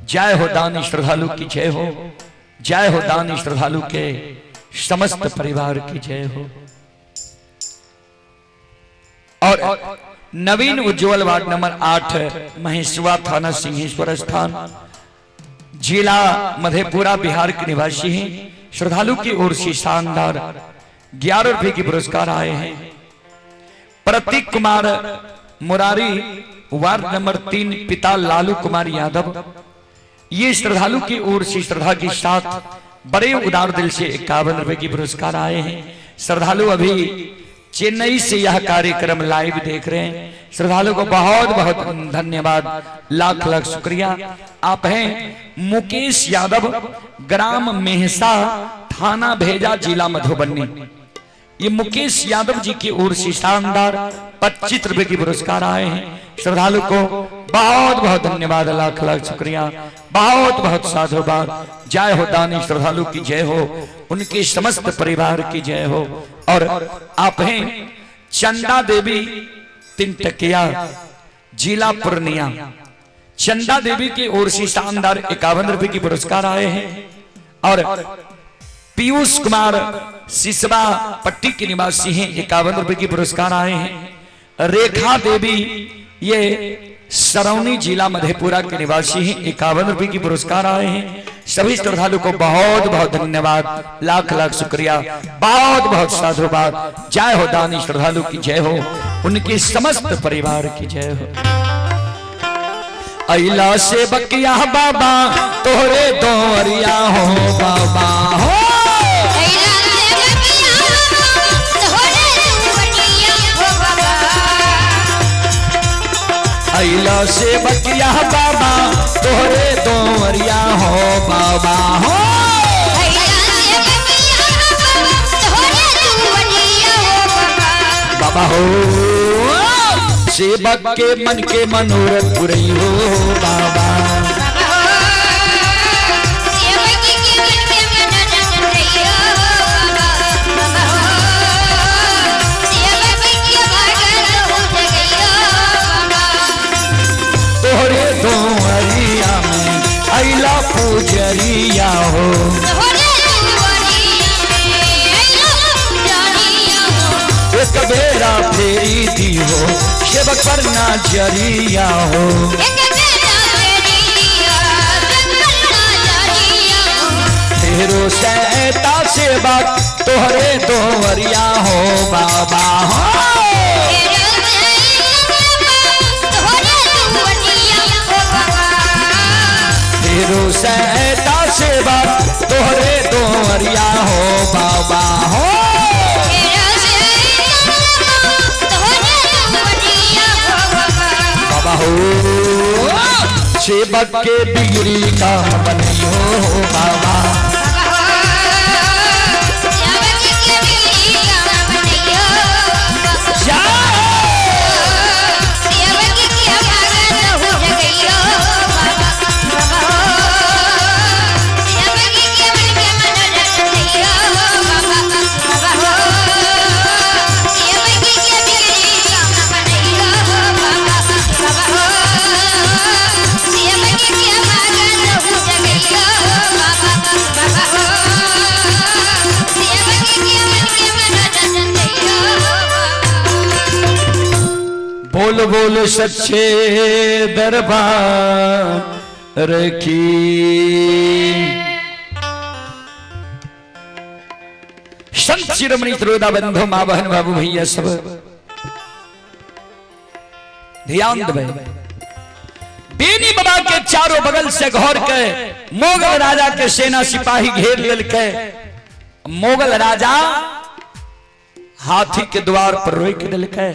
जय हो दानी श्रद्धालु की जय हो, जय हो दानी श्रद्धालु के समस्त परिवार की जय हो। और नवीन उज्जवल वार्ड नंबर 8 महेशुआ थाना सिंहेश्वर स्थान जिला मधेपुरा बिहार के निवासी हैं। श्रद्धालु की ओर से शानदार 11 रुपए के पुरस्कार आए हैं। प्रतीक कुमार मुरारी वार्ड नंबर 3 पिता लालू कुमार यादव, ये श्रद्धालु की ओर से श्रद्धा के साथ बड़े उदार दिल से 51 रुपए की पुरस्कार आए हैं। श्रद्धालु अभी चेन्नई से यह कार्यक्रम लाइव देख रहे हैं। श्रद्धालु को बहुत बहुत धन्यवाद, लाख लाख शुक्रिया। आप हैं मुकेश यादव, ग्राम मेहसा, थाना भेजा, जिला मधुबनी। ये मुकेश यादव जी की ओर से शानदार 25 रुपए की पुरस्कार आए हैं। श्रद्धालु को बहुत बहुत धन्यवाद, लाख लाख शुक्रिया, बहुत बहुत साधुवाद। जय हो दानी श्रद्धालु की जय हो, उनके समस्त परिवार की जय हो। और आप हैं चंदा देवी तीनटकिया, जिला पूर्णिया। चंदा देवी की ओर से शानदार 51 रुपए की पुरस्कार आए हैं। और पीयूष कुमार सिसवा पट्टी के निवासी हैं, 51 रुपए की पुरस्कार आए हैं। रेखा देवी ये सरौनी जिला मधेपुरा के निवासी हैं, 51 रुपए की पुरस्कार आए हैं। सभी श्रद्धालु को बहुत बहुत धन्यवाद, लाख लाख शुक्रिया, बहुत बहुत साधुवाद। जय हो दानी श्रद्धालु की जय हो, उनके समस्त परिवार की जय हो। अइला से बकिया बाबा तोहरे दोरिया हो बाबा हो। अइला से बकिया बाबा तोहरे दोरिया हो बाबा हो। बाबा हो सेवक के मन के मनोरथ पुरई हो बाबा। तोहरे दोरिया में अइला पुजरिया हो। एक बेरा फेरी दी हो सेवक पर ना जरिया हो। तेरो सैता सेवक तोहरे दोवरिया हो बाबा हो। तेरो सैता सेवक तोहरे दोवरिया हो बाबा हो। बाबा हो सेवक के बिगड़ी काम बनी हो बाबा। बोल बोल सच्चे दरबार की। संत शिरोमणि त्रोदा बंधु माँ बहन बाबू भैया सब ध्यान देवे। बेनी बाबा के चारों बगल से घर के मुगल राजा के सेना सिपाही घेर लेलके। मुगल राजा हाथी के द्वार पर रोक दिलके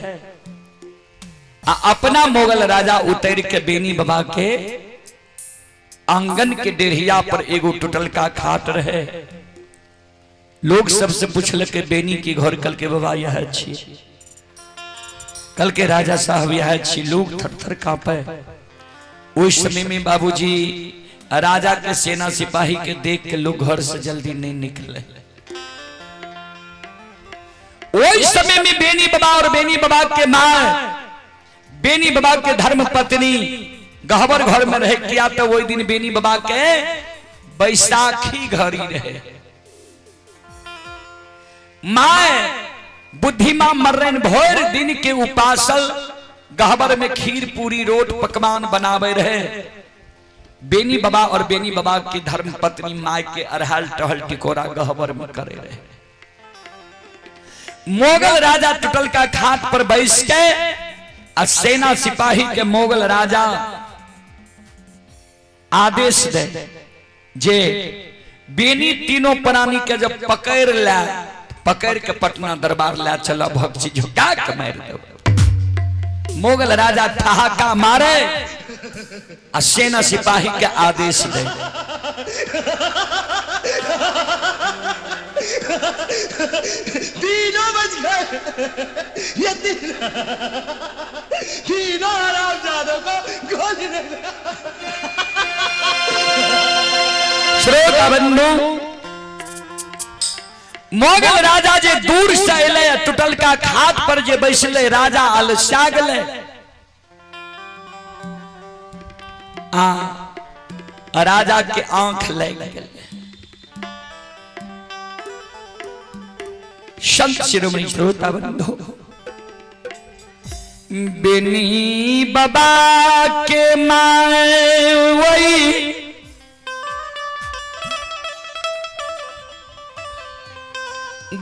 आ अपना मुगल राजा उतर के बेनी बाबा के आंगन के डेढ़िया पर एगो टूटल का खाट रहे। लोग सबसे पूछल के बेनी के घर कल के बाबा यह छी, कल के राजा साहब यह छी। लोग थर थर कांपे। उस समय में बाबूजी राजा के सेना सिपाही के देख के लोग घर से जल्दी नहीं निकले। वही समय में बेनी बाबा और बेनी बाबा के माँ, बेनी बाबा के धर्म पत्नी गहबर घर में रहे किया तो वही दिन बेनी बाबा के बैसाखी घड़ी रहे। माँ बुद्धिमा मर्रन भोर दिन के उपासल गहबर में खीर पूरी रोट पकवान बनावे रहे। बेनी बाबा और बेनी बाबा की धर्म पत्नी माँ के अरहल टहल टिकोरा गहबर में करे रहे। मुगल राजा टुटल का खाट पर बैस के और सेना सिपाही के मुगल राजा आदेश दे जे बेनी तीनों प्राणी के जब पकड़ ला, पकड़ के पटना दरबार ला चला, भक्ति झुका के मार दो। मुगल राजा ठहाका मारे और सेना सिपाही के आदेश दे। तीनों बच गए। ये तीनों हरामजादों को गोली दे दे। श्रोता बंधु, मुगल राजा जे दूर से अले, टूटल का खाट पर जे बैसले, राजा अलसा गेले आ राजा के आंख लग गेले। संत शिरोमणि श्रोता बंधु, बेनी बाबा के माए वही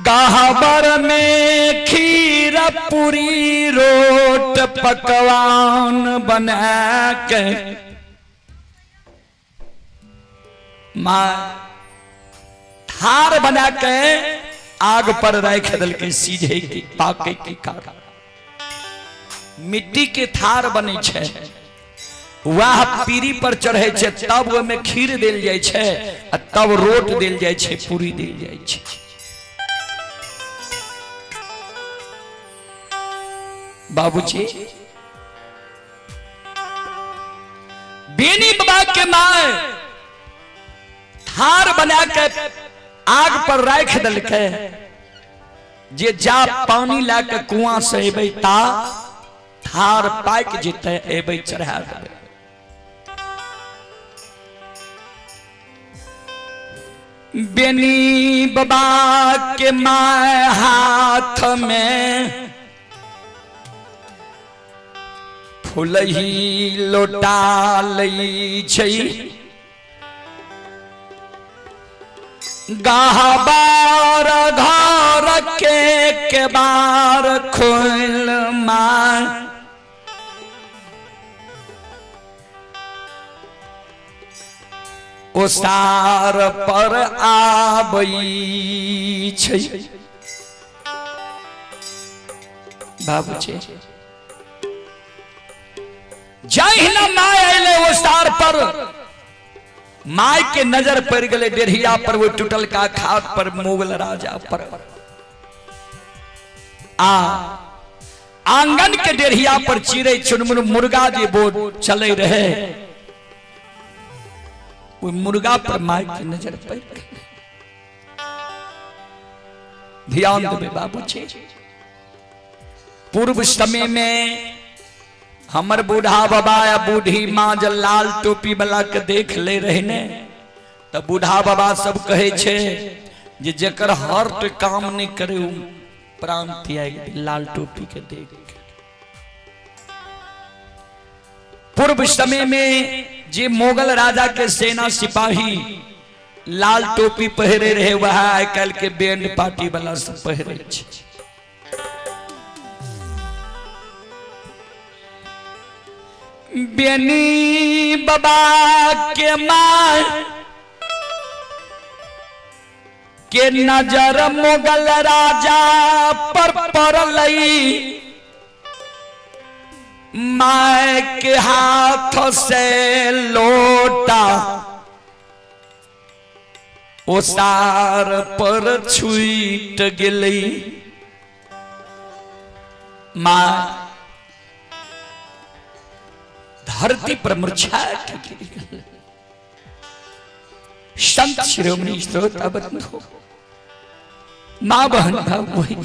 गहबर में खीर पूरी रोट पकवान बना के माँ थार बना के आग पर रख दल के सीझे की पाके के कारण। मिट्टी के थार बने छे, वह पीरी पर चढ़े छे, तब ओमे खीर देल जाय छे आ तब रोट देल जाय छे, पूरी देल जाय छे। बाबूजी बेनी बाबा के मां थार बना के आग पर राख दलके जे जा पानी ला के कुआं से एबै ता थार पाक जेतै, एबै चढ़ा देबै। बेनी बाबा के my हाथ में फुलही लोटा लै छै, गहबर घर के केबार खोल मां ओसार पर आबै छै। बाबूजी जहिना my अयलै ओसार पर, my के नजर पड़ गए डेढ़िया पर, वो टूटल का खाट पर मुगल राजा पर आ आंगन के डेढ़िया पर चिड़ै चुनमुन मुर्गा जे बोर्ड चले रहे, वो मुर्गा पर my के नजर पड़ गई। ध्यान देवे बाबूजी, पूर्व समय में हमर बूढ़ा बाबा या बूढ़ी माँ जब लाल टोपी वाला के देख ले रहे ने, तो बूढ़ा बाबा सब कहे छे जे जकर हार्ट काम नहीं करे उ प्राण त्याग दे लाल टोपी के देख के। पूर्व समय में जे मुगल राजा के सेना सिपाही लाल टोपी पहिरे रहे, वह आइ काल्हि के बैंड पार्टी वाला सब पहिरे छै। बेनी बाबा के माय के नजर मुगल राजा पर पड़लई, my के हाथ से लोटा ओसार पर छूट गेलई। माँ धरती पर मूर्छा के गिर। संत शिरोमणि श्रोता बंधु, माँ बहन भाव वही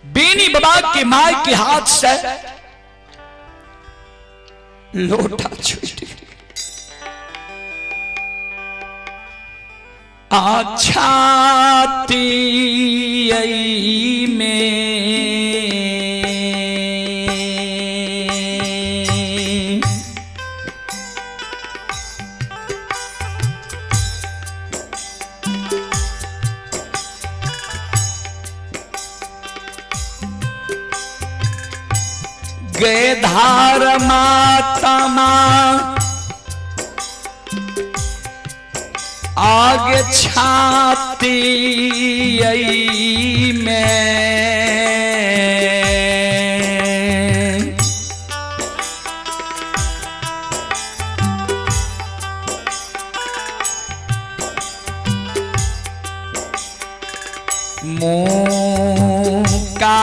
बेनी बाबा के माय के हाथ से लोटा छूट गया। आछाती में गए धार माता माँ आगे छाती में मुका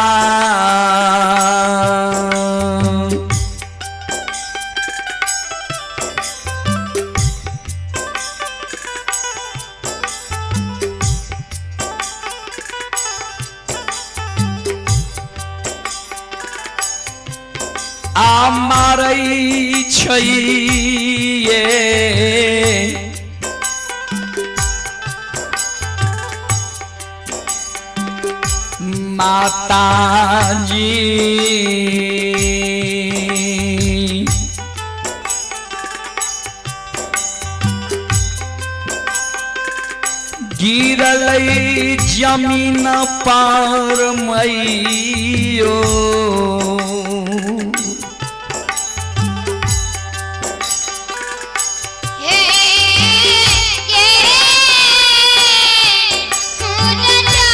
आ मारै छैये माताजी, गिरल जमीन पर मैयो। हे ये राजा मैया।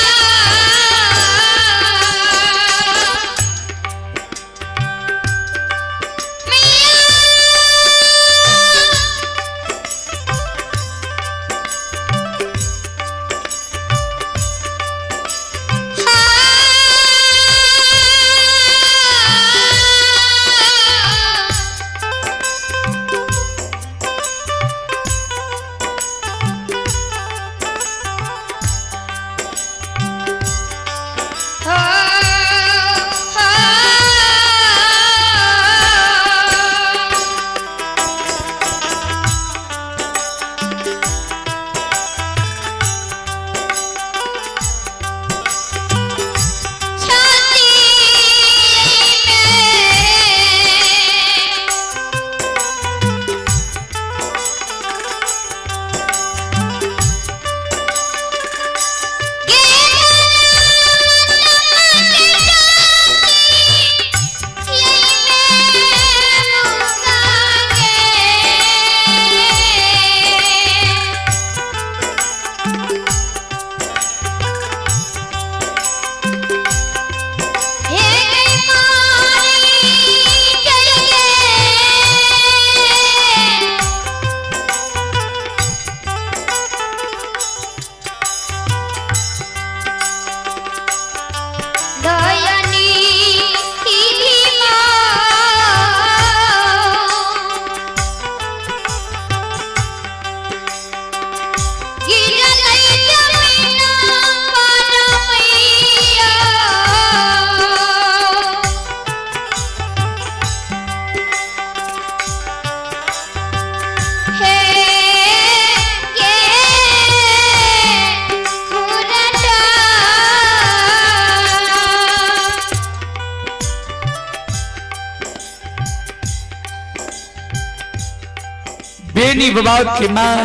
बेनी बाबा के मां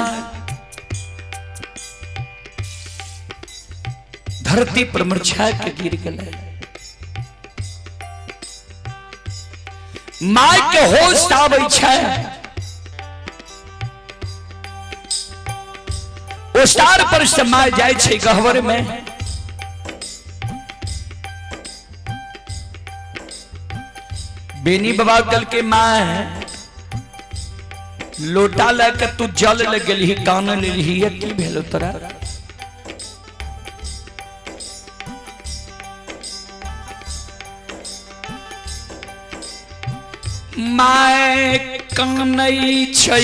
धरती पर मुरझा के गिर गए। My के होश आबै छै, ओसार पर से my जाइ छै गहवर में। बेनी बाबा कल के माय लोटा लए के तू जल ले गेलही, कान लेलही, की भेलो तोरा? My कानै छै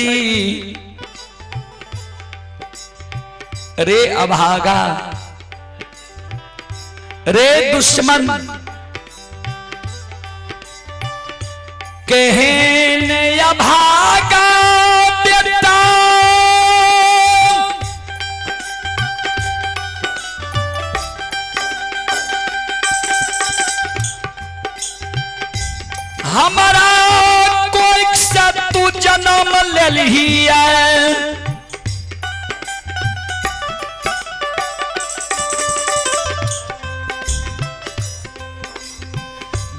रे अभागा रे दुश्मन, केहन अभागा बेटा, हमारा कोई से तू जन्म लेलही है।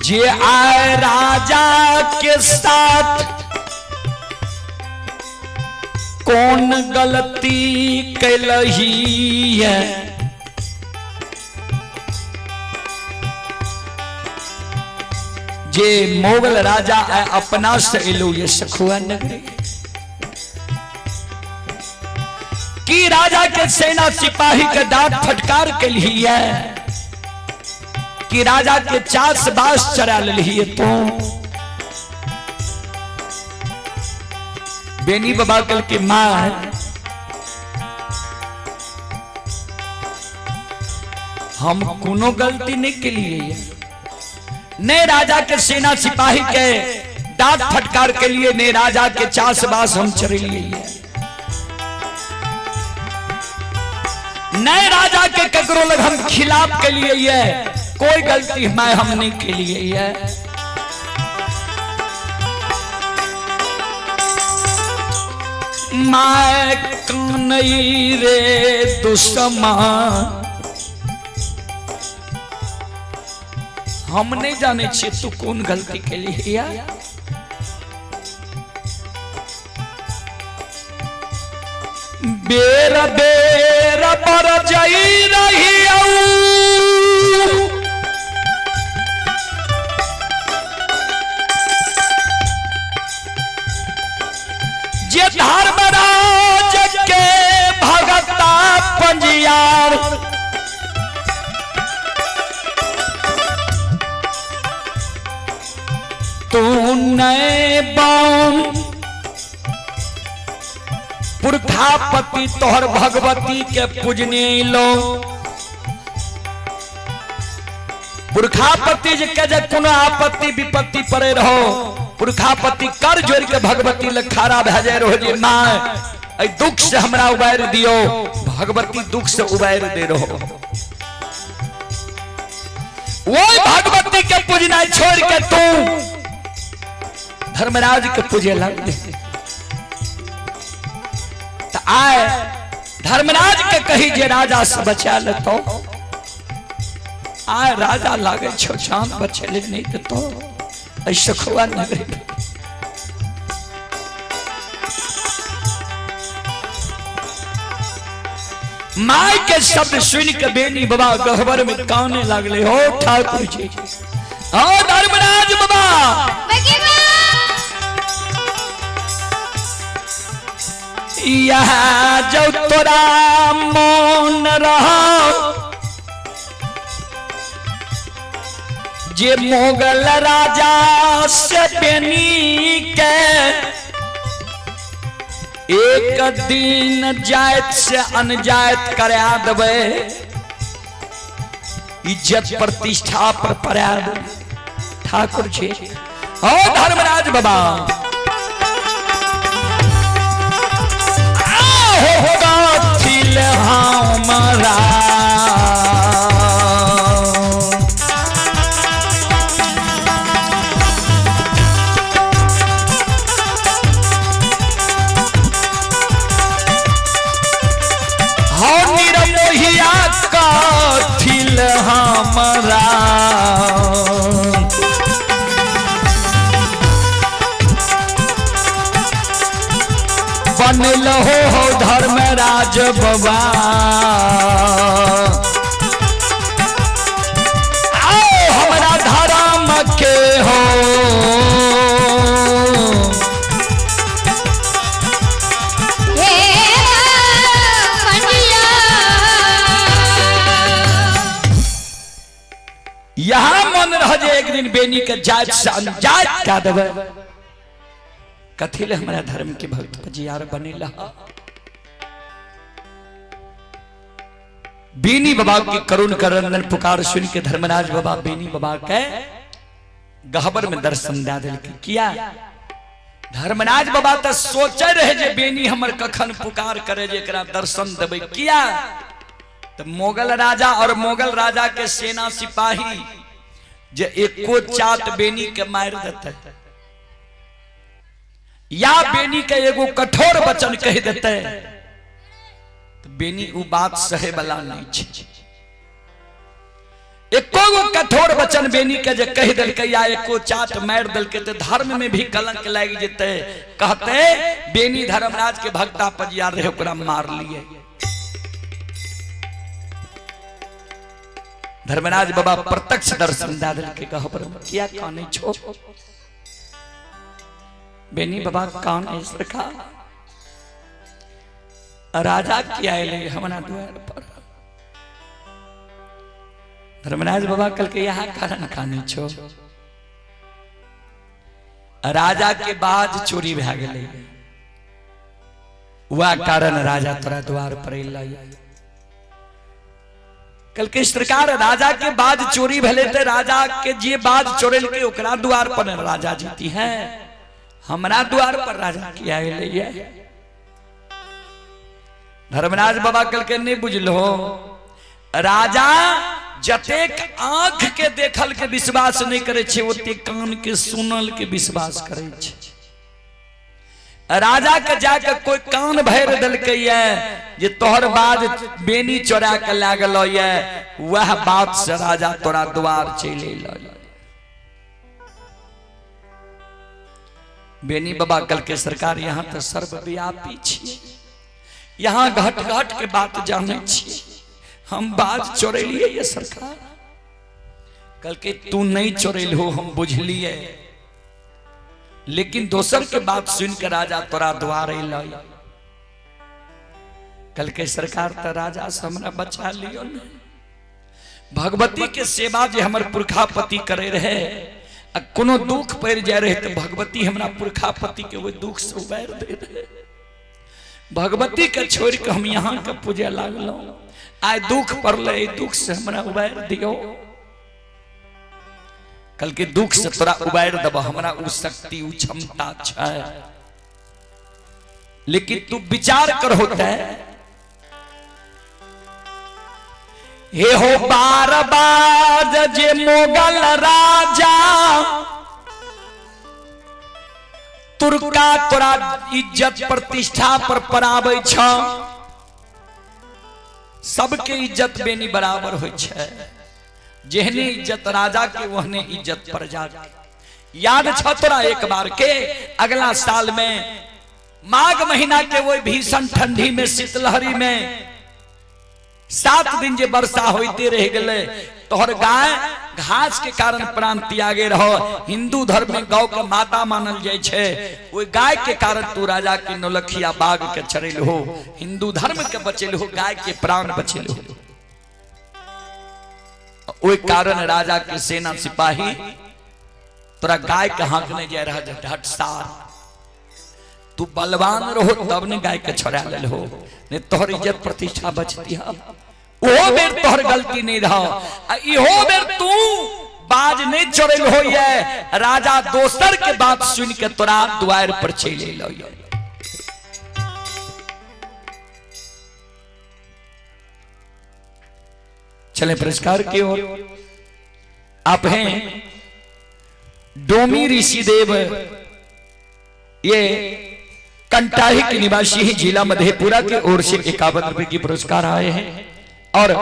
जे आए राजा के साथ कौन गलती कैलही है? जे मुगल राजा आए अपना से एलो ये सखुआ नगरी की राजा के सेना सिपाही के दांत फटकार के लिए कि राजा के चास बास चरा लिए तू। बेनी बाबा कल की मां हम कोनो गलती नहीं के लिए, ने राजा के सेना सिपाही के दांत फटकार के लिए, ने राजा के चास बास हम चरे लिए, नए राजा के ककरो लग हम खिलाफ के लिए ये कोई गलती मैं हम नहीं के लिए ये। मैं कनई रे दुश्मन, हम नहीं जाने छिए तू कौन गलती के लिए या। बेर बेर पर जाई रही आऊ, जे धर्मराज के भगता पंजियार, तू नए बम पुरखापति तोहर भगवती के पूजने लो। पुरखापति जे के जे कोनो आपत्ति विपत्ति पड़े रहो, पुरखापति कर जोड़ के भगवती लग खड़ा भए जाए रहो जे मां एहि दुख से हमरा उबारि दियो, भगवती दुख से उबारि दे रहो। वही भगवती के पूजना छोड़ के तू धर्मराज के पूजे लगले। त आए धर्मराज के कही जे राजा से बचा लेतो, आए राजा लागे छो जान बचेले नहीं देतो ऐसे खुआ नगरी। My के शब्द सुन के बेनी बाबा गहबर में काने लागले, हो ठाकुर जी, हो धर्मराज बाबा, यह जो तोरा मौन रहो जे मुगल राजा से बेनी के एक दिन जायत से अनजायत करा देवे, इज्जत प्रतिष्ठा पर पड़ा देवे। ठाकुर जी, हो धर्मराज बाबा, हो गाथिल हमरा बनल हो धर्मराज बाबा। आओ हमरा धर्म के हो हे पंडिया। यहाँ मन रह जे एक दिन बेनी के जात से अनजात कह देबै। कथी ले हमरा धर्म के भक्त पजियार बनेला। बेनी बाबा की करुण करंदन पुकार सुन के धर्मराज बाबा बेनी बाबा के गहबर में दर्शन दे दिल। किया धर्मराज बाबा तो सोचे रहे जे बेनी हमर कखन पुकार करे जे एकरा दर्शन देबै। किया तो मुगल राजा और मुगल राजा के सेना सिपाही जे एको चाट बेनी के मार देते या बेनी के एगो कठोर वचन कह देते तो बेनी उ बात सहे वाला नहीं छे। एको गो कठोर वचन बेनी के जे कह देलकै या एको चाट मार देलकै तो धर्म में भी कलंक लागि जेतै। कहते बेनी धर्मराज के भक्ता पजिया रहे ओकरा मार लिए। धर्मराज बाबा प्रत्यक्ष दर्शन दे देलकै। कहबर किया कानै छो बेनी बाबा? कान है सरकार, राजा किया अयलै हमरा द्वार पर? धर्मराज बाबा कल के यहाँ कारण कानै छो? राजा के बाज चोरी भए गेलै, वह कारण राजा तोरा द्वार पर अयलै। कल के सरकार राजा के बाज चोरी भेलै ते राजा के जे बाज चोरेलकै ओकरा द्वार पर राजा जीती है, हमरा द्वार पर राजा किया अयलै? धर्मराज बाबा कल के नहीं बुझलो, राजा जतेक आंख के देखल के विश्वास नहीं करे छे ओते कान के सुनल के विश्वास करे छे। राजा के जाके कोई कान भर देलकै ये जे तोहर बाज बेनी चोरा के लागल ये, वह बात से राजा तोरा द्वार चलि अयलै। बेनी बाबा कल के सरकार यहाँ तो सर्वव्यापी छी, यहाँ घट घट के बात जाने छी, हम बाज चोरेलिए ये सरकार? कल के तू नहीं चोरेल हो हम बुझलिए, लेकिन दोसर के बात सुन के राजा तोरा द्वार अयलै। कल के सरकार तो राजा से हमरा बचा लियो ने। भगवती के सेवा जे हमर पुरखापति करे रहे आ कोनो दुख पड़ जाए रहे तो भगवती हमरा पुरखापति के ओहि दुख से उबारि दे रहे। भगवती के छोड़ के हम यहाँ के पूजे लागलहुँ, आइ दुख पड़ले, एहि दुख से हमरा उबारि दियो। कल के दुख से तोरा उबारि देबह, हमरा उ शक्ति उ क्षमता छै, लेकिन तू विचार कर होता है। हे हो बार बार जे मुगल राजा तुर्का तोरा इज्जत प्रतिष्ठा पर पराबै छ, सबके इज्जत बेनी बराबर होइ छै, जेहने इज्जत राजा के ओहने इज्जत प्रजा के। याद छ तोरा एक बार के अगला साल में माघ महीना के वही भीषण ठंडी में शीतलहरी में 7 दिन जे वर्षा होते रह गए, तोहर गाय घास के कारण प्राण त्यागे रहो। हिंदू धर्म में गौ के माता मानल जाय छै, ओहि गाय के कारण तू राजा के नौलखिया बाघ के चरेल हो, हिंदू धर्म के बचेल हो, गाय के प्राण बचेल हो। ओहि कारण राजा के सेना सिपाही तोरा गाय के हाँकने जाय रहा हटसार, तू बलवान रहो तब ने गाय के छोड़ा लेल हो, नहीं तोहर इज्जत प्रतिष्ठा बचती है। ओहो बेर तोहर गलती नहीं रहा, आ इहो बेर तू बाज नहीं चोरेल हो, ये राजा दोसर के बात सुन के तोरा द्वार पर चलि अयलौ। चले पुरस्कार की ओर। आप हैं डोमी ऋषिदेव, ये कंटाही के निवासी हैं, जिला मधेपुरा के ओर से 51 रुपए की पुरस्कार आए हैं। और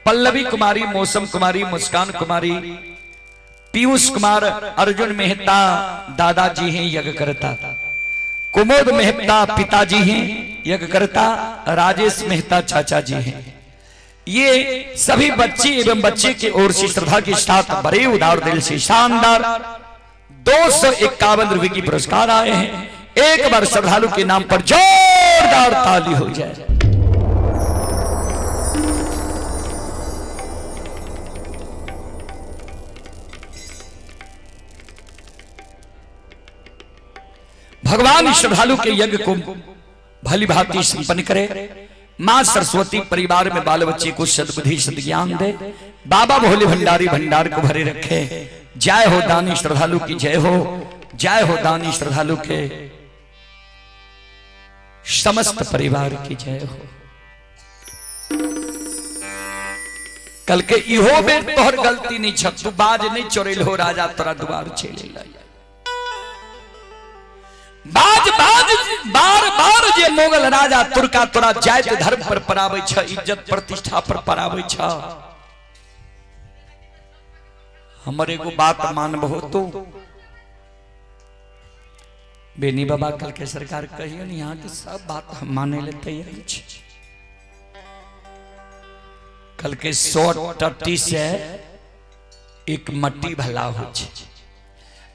पल्लवी कुमारी, मौसम कुमारी, मुस्कान कुमारी, पीयूष कुमार, अर्जुन मेहता दादाजी हैं यज्ञकर्ता। कुमोद मेहता पिताजी हैं यज्ञकर्ता, राजेश मेहता चाचा जी हैं। ये सभी बच्चे एवं बच्चे की ओर से श्रद्धा के साथ बड़े उदार दिल से शानदार 251 रुपए की पुरस्कार आए हैं। एक बार श्रद्धालु के नाम पर जोरदार ताली हो जाए। भगवान श्रद्धालु के यज्ञ को भली भांति संपन्न करे। मां सरस्वती परिवार में बाल बच्चे को सद्बुद्धि सद्ज्ञान दे। बाबा भोले भंडारी भंडार को भरे रखे। जय हो दानी श्रद्धालु की जय हो, जय हो दानी श्रद्धालु के समस्त परिवार की जय हो। कल के इहो बेर तोहर गलती नहीं छ, तू बाज नहीं चोरेल हो, राजा तोरा दुआर चले लाई। बाज बाज बार बार जे मुगल राजा तुर्का तोरा जात धर्म पर पराबै छ, इज्जत प्रतिष्ठा पर पराबै छ। हमर एगो बात मानबहो तू? बेनी बाबा कल के सरकार कहियो ने यहाँ के सब बात हम माने ले तैयार छी। कल के 100 टट्टी से एक मट्टी भला हो छे,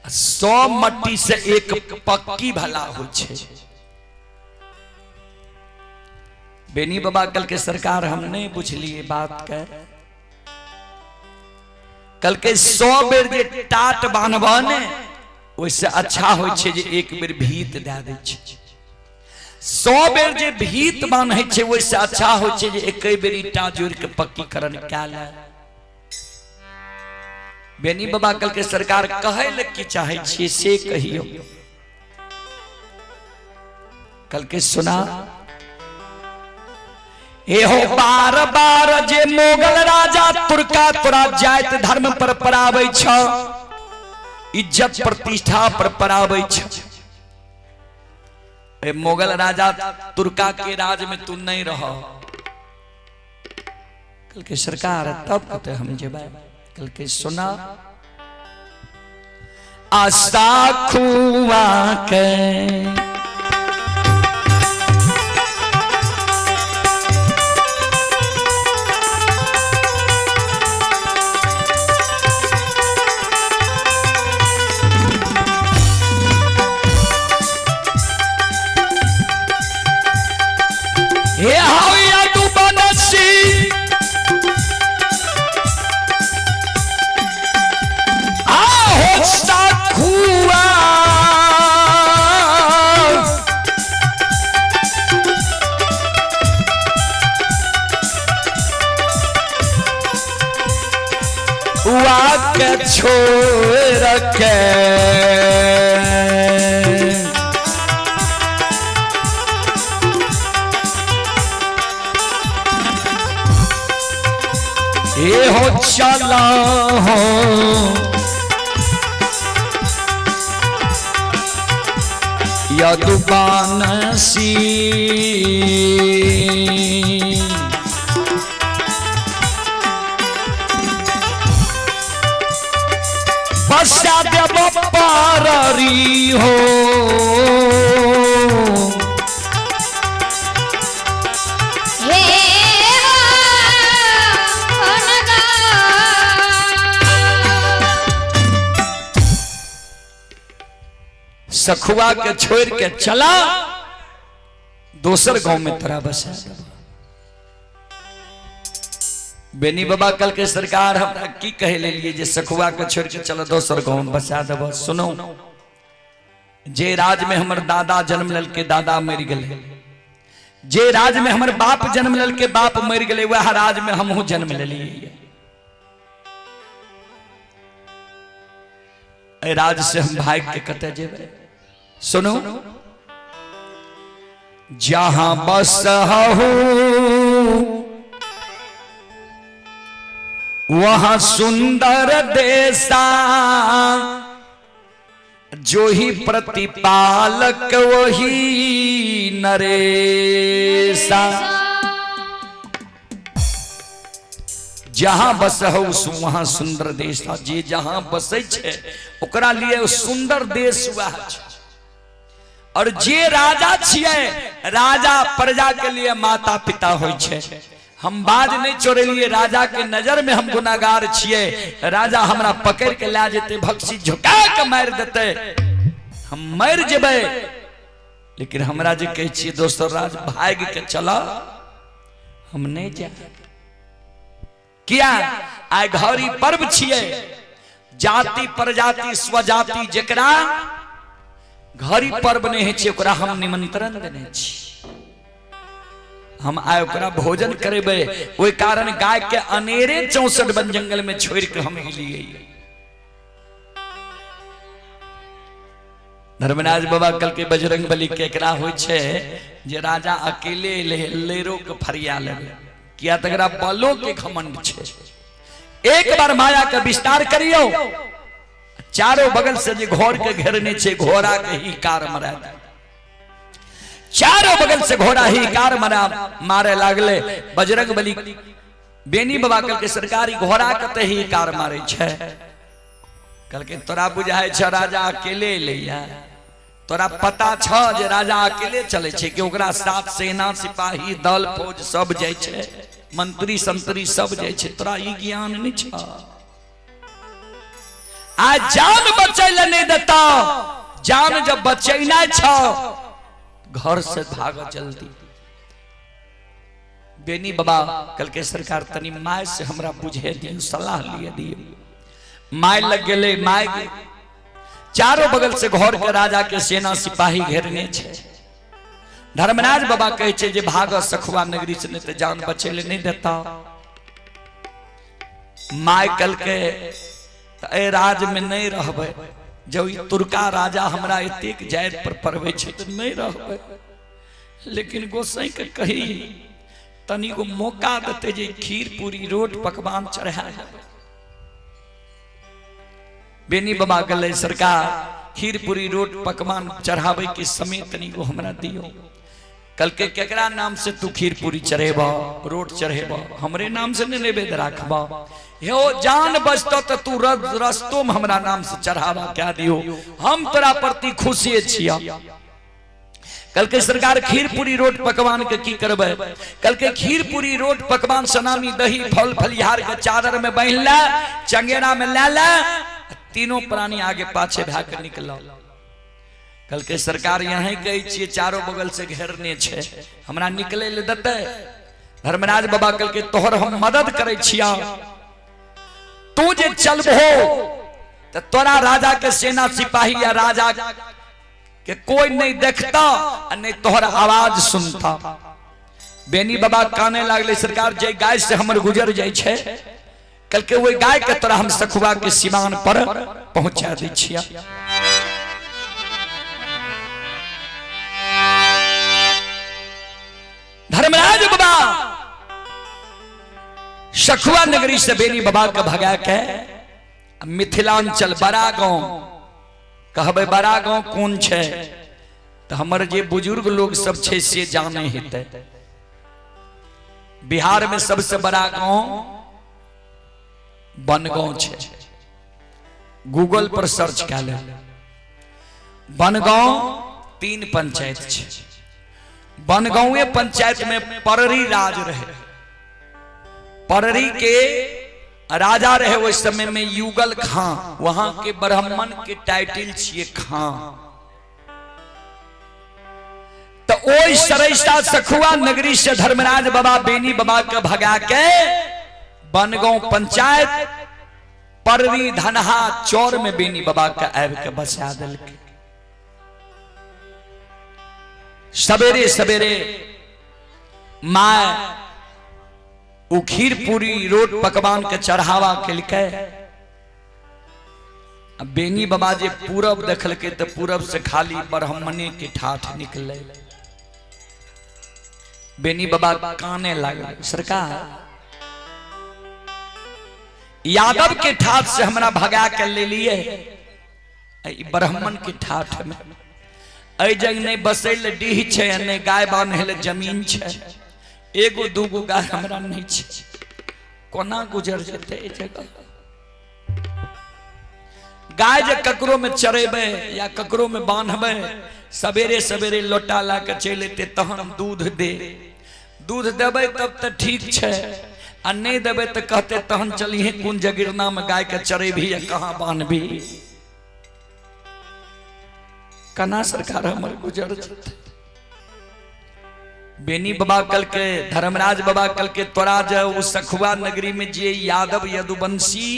100 मट्टी से एक पक्की भला हो छे। बेनी बाबा कल के सरकार हम नहीं बुझलिए बात के। कल के 100 बेर जे टाट बान्हब ने ओहिसे अच्छा होइ छे जे एक बेर भीत दए दै छे। 100 बेर जे भीत बान्है छे ओहिसे अच्छा होइ छे जे एक बेर ईटा जोड़ के पक्कीकरण कए ले। बेनी बाबा कल के सरकार कहै ले की चाहै छियै से कहियो। कल के सुना हे हो बार बार जे मुगल राजा तुर्का तोरा जात धर्म पर पराबै छ, इज्जत प्रतिष्ठा पर पराबै छ। ए मुगल राजा तुर्का के राज में तू नहीं रह। कल के सरकार तब कते हम जेबै। कल के सुना आशा खुआ के हे हाया डूबनसी आहो साखुआ के छोड़ के ये हो चला हो यदुबानसी बसा देव पारी हो। हे हो सखुआ के छोड़ के चला दोसर गांव में तोरा बसा। बेनी बाबा कल के सरकार हमरा की कहे ले लिए जे सखुआ के छोड़ के चला दोसर गांव में बसा देब। सुनो, जे राज में हमर दादा जन्म ललके दादा मर गए, जे राज में हमर बाप जन्म ललके बाप मर गए, वह राज में हमहू जन्म लेलिए। ए राज से हम भाग के कते जेबे। सुनो, जहां बस हूं वहां सुंदर देशा, जो ही प्रतिपालक वही नरेशा। जहां बस हो वहां सुंदर देश था। जे जहां बसै छे ओकरा लिए सुंदर देश वह छे। और जे राजा छियै, राजा प्रजा के लिए माता पिता होइ छै। हम बाज नहीं चोरेलिए, राजा के नजर में हम गुनाहगार छियै। राजा हमरा पकड़ के ला जेतै, भक्सी झुका के मारि देतै, हम मरि जेबै। लेकिन हमरा जे कहै छियै दोसर राज भागि के चल, हम नहीं जाए। किया? आइ घड़ी पर्व छियै, जाति प्रजाति स्वजाति जेकरा घड़ी पर्व नहीं होइ छै ओकरा हम निमंत्रण देने छी। हम आइ ओकरा भोजन करेबै। ओहि कारण गाय के अनेरे 64 वन जंगल में छोड़ के हम एलियै। धर्मराज बाबा कल के बजरंग बली केकरा होइ छै जे राजा अकेले लेरो के फरिया लेबै? किया तकरा बलो के घमंड छै। एक बार माया के विस्तार करियो, चारों बगल से जे घोर के घेरने छै, घोड़ा के ही कार मरा दे। चारों बगल से घोड़ा ही कार मरा मारे लागले। बजरंग बली बेनी बाबा कल के सरकारी घोड़ा के ही कार मारे छै। कहलकै तोरा बुझाइ छ राजा अकेले एलैया? तोरा पता छ जे राजा अकेले चलै छै कि ओकरा साथ सेना सिपाही दल फौज सब जाइ छै, मंत्री संतरी सब जाइ छै? तोरा ई ज्ञान नहि छ? आ जान बचै लए नहि देता। जान जब बचैना छ, घर से भाग जल्दी। बेनी बाबा कहलकै सरकार तनी my से हमरा बुझे दियौ, सलाह लिए दियौ। My लग गेलै। My चारों बगल से घर के राजा के सेना सिपाही घेरने छै। धर्मराज बाबा कहै छै जे भाग सखुआ नगरी से, नहीं तो जान बचे ले नहीं देता। My कहलकै तऽ एहि राज में नहीं रहबै। जब ई तुर्का राजा हमरा एतेक जाति पर पड़बै छै तऽ नहीं रहबै। लेकिन गोसाई के कही तनिको मौका देते जे खीर पूरी रोट पकवान चढ़ा देबै। बेनी बाबा गेलै, सरकार खीर पूरी रोट पकवान चढ़ाबै के समय तनिको हमरा दियो। कहलकै केकरा नाम से तू खीर पूरी चढ़ेब, रोट चढ़ेब? हमरे नाम से नहीं नैवेद्य राखब? हे जान बचतो तो तू रस्तो में हमरा नाम से चढ़ावा क्या दियो, हम तोरा प्रति खुशी छिया। कहलकै सरकार खीर पूरी रोट पकवान के की करबै? कहलकै खीर पूरी रोट पकवान सनामी दही फल फलिहार के चादर में बान्हि ले, चंगेरा में ले ले, तीनों प्राणी आगे पाछे भए के निकल। कहलकै सरकार यहीं कहै छियै, चारों बगल से घेरने छै, हमरा निकले ले देतै? धर्मराज बाबा कहलकै तोहर हम मदद करै छिया। तू जे चलबहो तऽ तोरा राजा के सेना सिपाही या राजा के कोई नहीं देखता आ नहीं तोहर आवाज सुनता। बेनी बाबा काने लागले, सरकार जे गाय से हमर गुजर जाइ छै। कहलकै ओहि गाय के तोरा हम सखुआ के सिमान पर पहुंचा दै छिया। धर्मराज बाबा सखुआ नगरी से बेनी बाबा के भगा के मिथिलांचल बड़ा गांव कहबै। बड़ा गांव कोन छै तऽ हमर जे बुजुर्ग लोग सब छै से जाने हेतै। बिहार में सबसे बड़ा गांव बनगांव छै। गूगल पर सर्च कए लेब, बनगांव 3 पंचायत छै। बनगांवे पंचायत में पररी राज रहे। पररी के राजा रहे ओहि समय में युगल खां। वहां के ब्राह्मण के टाइटिल छिए खां। तो ओहि सरैसा सखुआ नगरी से धर्मराज बाबा बेनी बाबा के भगा के बनगांव पंचायत पररी धनहा चौर में बेनी बाबा के आबि के बसा देलकै। सवेरे सवेरे my oh खीर पूरी रोट पकवान के चढ़ावा केलकै। आ बेनी बाबा जे पूरब देखलकै तऽ पूरब से खाली ब्राह्मणे के ठाठ निकलै। बेनी बाबा काने लागल, सरकार यादव के ठाठ से हमरा भगा के ले लिए, ब्राह्मण के ठाठ में एहि जग नहि बसै लए डीह छै, नहि गाय बान्है लए जमीन छै, एगो दूगो गाय हमरा नहि छै, कोना गुजर जेतै एहि जगह? गाय जे ककरो में चरेबै या ककरो में बान्हबै सवेरे सवेरे लोटा ला के चलि एतै तहन दूध दे। दूध देबै तब तऽ ठीक छै, आ नहि देबै तऽ कहते तहन चलिहे कोन जगिरना में गाय के चरेबही या कहाँ बान्हबही। कना सरकार हमर गुजर जेतै। बेनी बाबा कल के, धर्मराज बाबा कल के, तोरा जे ओ सखुआ नगरी में जे यादव यदुवंशी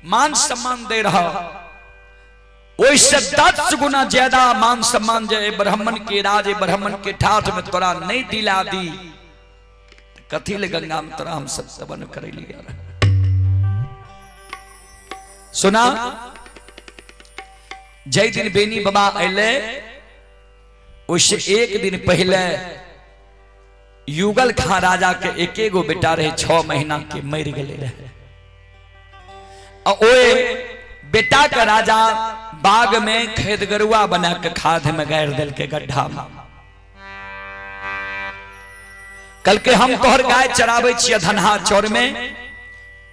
मान सम्मान दे रहा, ओहिसे 10 गुना ज्यादा मान सम्मान जे ब्राह्मण के राज ब्राह्मण के ठाठ में तोरा नहीं दिला दी, कथी ले गंगा में तोरा हम सब सबन करे लिया। सुना, जय दिन बेनी बाबा अले उससे एक दिन पहले युगल खां राजा के एक एगो बेटा रहे, 6 महीना के मर गए रहे। आ ओए बेटा के राजा बाग में खेदगरुआ बना के खाद में गाड़ दिल के गड्ढा में। कल के हम तोहर गाय चराबै छियै धनहा चौर में।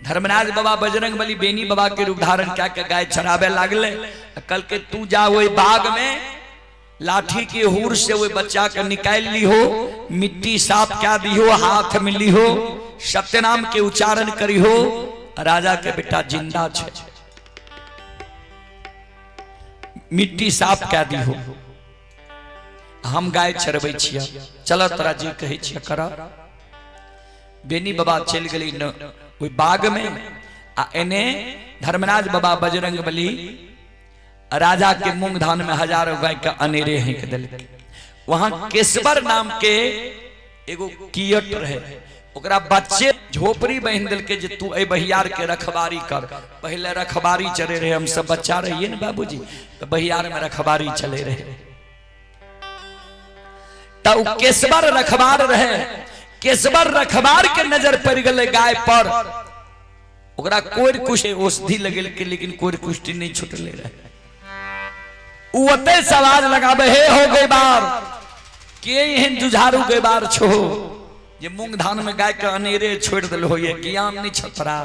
धर्मराज बाबा बजरंग बली बेनी बाबा के रूप धारण क्या के गाय चराबे लागले। कल के तू जा ओहि बाग में लाठी के हूर से वही बच्चा के निकाल लिहो, मिट्टी साफ क्या दिहो, हाथ में लिहो, सत्यनाम के उच्चारण करिहो, राजा के बेटा जिंदा छे, मिट्टी साफ क्या दिहो, हम गाय चरबै छियै, चल तोरा जे कहै छियै कर। बेनी बाबा चलि गेली ओहि बाग में, आ एने धर्मराज बाबा बजरंग बली राजा के मूंग धान में हजारों गाय के अनेरे हेंक देलकै। वहां केशवर नाम के एगो कियट रहे, ओकरा बच्चे झोपड़ी बहिन देलकै जे तू एहि बहियार के रखबारी कर। पहले रखबारी चले रहे, हम सब बच्चा रहिए ने बाबूजी, तो बहियार में रखबारी चले रहे। तो उ केशवर रखबार रहे, केशवर रखबार के नजर पड़ गेलै गाय पर, ओकरा कोरि कुछ औषधि लगेलकै लेकिन कोरि कुष्टि नहीं छुटले रहे। उ ओते से आवाज लगाबे, हे हो गई बार, के एहन जुझारू के बार छो जे मूंग धान में गाय के अनेरे छोड़ दिल हो, ये ज्ञान नहीं छतरा।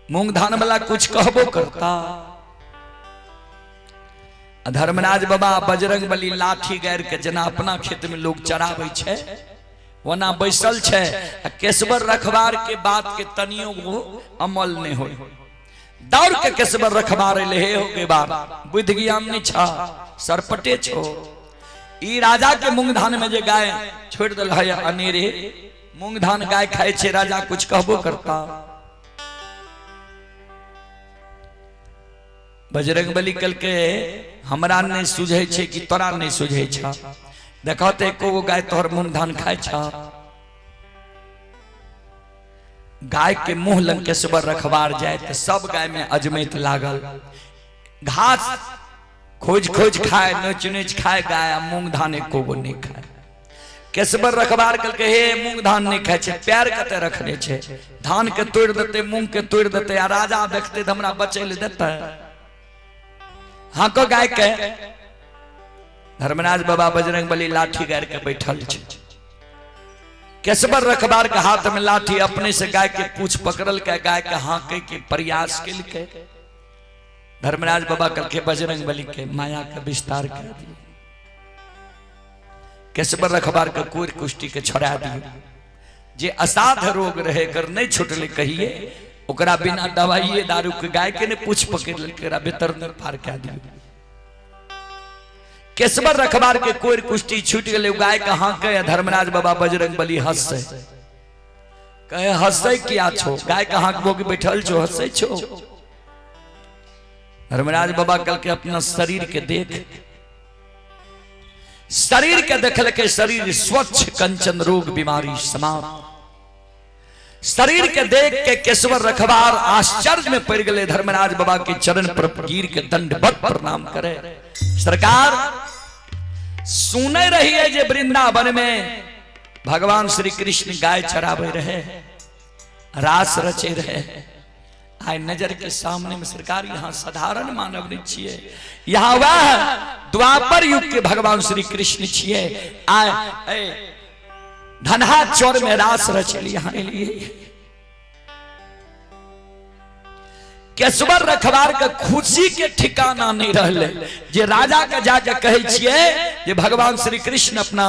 मूंग धान वाला कुछ कहबो करता। धर्मराज बाबा बजरंग बली लाठी गारि के जेना अपना खेत में लोग चराबै छै ओना बैसल छै, आ केशवर रखबार के बात के तनियो गो अमल नहीं होय। दौड़ के केशवर रखबार एलै, हे हो के बार, बुद्धि ज्ञान नहीं छा, सरपटे छो, ई राजा के मूंग धान में जे गाय छोड़ दिल है अनेरे, मूंग धान गाय खाए छे, राजा कुछ कहबो करता। बजरंग बली कल के हमरा नहीं सुझे छे कि तोरा नहीं सुझे छा, देखो तो एको गो गाय तोहर मूंग धान खाए छा। गाय के मुंह लंग केशवर रखबार जाए तो सब गाय में अजमैत लागल, घास खोज खोज खाए, नोच नोच खाए गाय, आ मूंग धान एको गो नहीं खाए। केशवर रखबार कहलकै, हे मूंग धान नहीं खाए छे, पैर कते रखने छे, धान के तोड़ देते, मूंग के तोड़ देते, आ राजा देखते तो हमरा बचे ले देते। हाँ को गाय के धर्मराज बाबा बजरंग बली लाठी गाड़ के बैठल छे, केशवर रखबार के हाथ में लाठी, अपने से गाय के पूछ पकड़ल के गाय के हाँके के प्रयास केलकै। धर्मराज बाबा कहलकै बजरंग बली के माया के विस्तार कर दियो, केशवर रखबार के कोर कुष्टी के छोड़ा दियो, जे असाध रोग रहे कर नहीं छुटले कहिए, ओकरा बिना दवाइए दारू के गाय के ने पूछ पकड़ लेलकै, ओकरा बेतर नहीं पार कए दियो। केशवर रखबार के कोर कुष्टी छूट गेलै, गाय के हाँके, धर्मराज बाबा बजरंग बली हंसे, कहे हंसे किया छो, गाय के हाँकबो के बैठल छो, हंसे छो। धर्मराज बाबा कल के अपना शरीर के देख, शरीर के देखलकै शरीर स्वच्छ कंचन, रोग बीमारी समाप्त। शरीर के देख के केशवर रखबार आश्चर्य में पड़ गए, धर्मराज बाबा के चरण पर गिर के दंडवत प्रणाम करे। सरकार सुने रही है जे वृंदावन में भगवान श्री कृष्ण गाय चरावे रहे, रास रचे रहे, आय नजर के सामने में सरकार यहाँ साधारण मानव नहीं छिए, यहाँ वह द्वापर युग के भगवान श्री कृष्ण छिए, आय धनहा चोर में रास रचल यहाँ एलिए। केशवर रखवार के खुशी के ठिकाना नहीं रहले जे राजा के जाके कहै छियै जे भगवान श्री कृष्ण अपना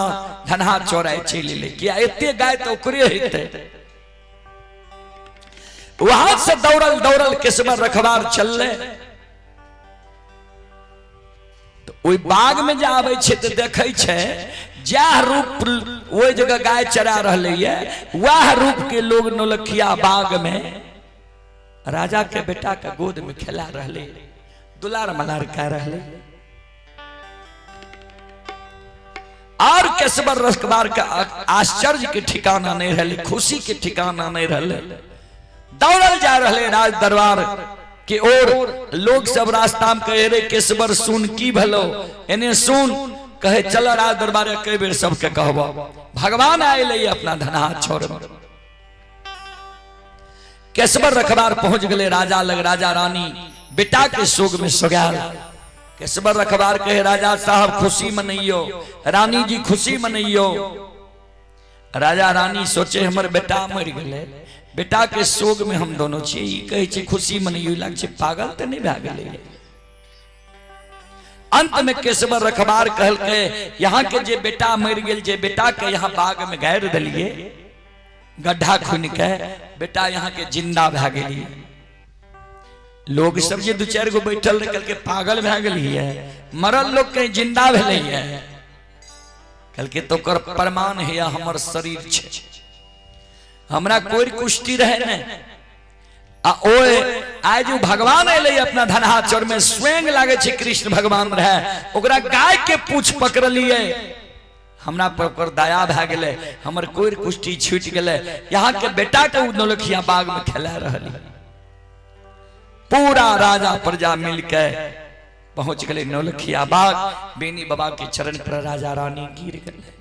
धनहा चोराय चलि एलै, किया एते गाय तऽ ओकरे हेतै। वहां से दौड़ल दौड़ल केशवर रखवार चलले तऽ ओहि बाग में जे आबै छै तऽ देखै छै जएह रूप ओहि जगह गाय चरा रहलै ये वएह रूप के लोग नौलखिया बाग में राजा के बेटा के गोद में खेला रहले, दुलार मलार कह रहले। और केशवर रखवार के आश्चर्य के ठिकाना नहीं रहले, खुशी के ठिकाना नहीं रहले। दौड़ल जा रहले राज दरबार के ओर। लोग सब रास्ता में कहे रे केशवर सुन की भलो, एने सुन, कहे चल राज दरबार कई बेर सबके कहबो भगवान आए अपना धनहा छोड़। केशवर रखवार पहुंच गए राजा लग, राजा रानी बेटा के शोक में सोगाल। केशवर रखवार कहे राजा साहब खुशी मनइयो, रानी जी खुशी मनइयो। राजा रानी सोचे हमर बेटा मर गए, बेटा के शोक में हम दोनों छी, कहे छी खुशी मनइयो, लाग छे पागल त नहीं भए गेलै। अंत में केशवर रखवार कहलकै यहाँ के जे बेटा मर गेल, जे बेटा के यहाँ बाग में गाड़ि देलिए गड्ढा खुनि के, बेटा यहाँ के जिंदा भए गेलिए। लोग सब जे दू चारि गो बैठल रहे कहलकै पागल भए गेलिए, मरल लोग के जिंदा भेलैए। कहलकै तो ओकर प्रमाण है हमर शरीर छे, हमरा कोई कुश्ती रहे ने। आ ओए आइ जो भगवान एलै अपना धनहा चोर में स्वयं लागे छे कृष्ण भगवान रहे, ओकरा गाय के पूछ पकड़लिए, हमरा पर ओकर दया भए गेलै, हमर कोई कुश्ती छूटि गेलै, यहाँ के बेटा के उ नौलखिया बाग में खेला रहली। पूरा राजा प्रजा मिलके पहुंच गेलै नौलखिया बाग। बेनी बाबा के चरण पर राजा रानी गिर गेलै,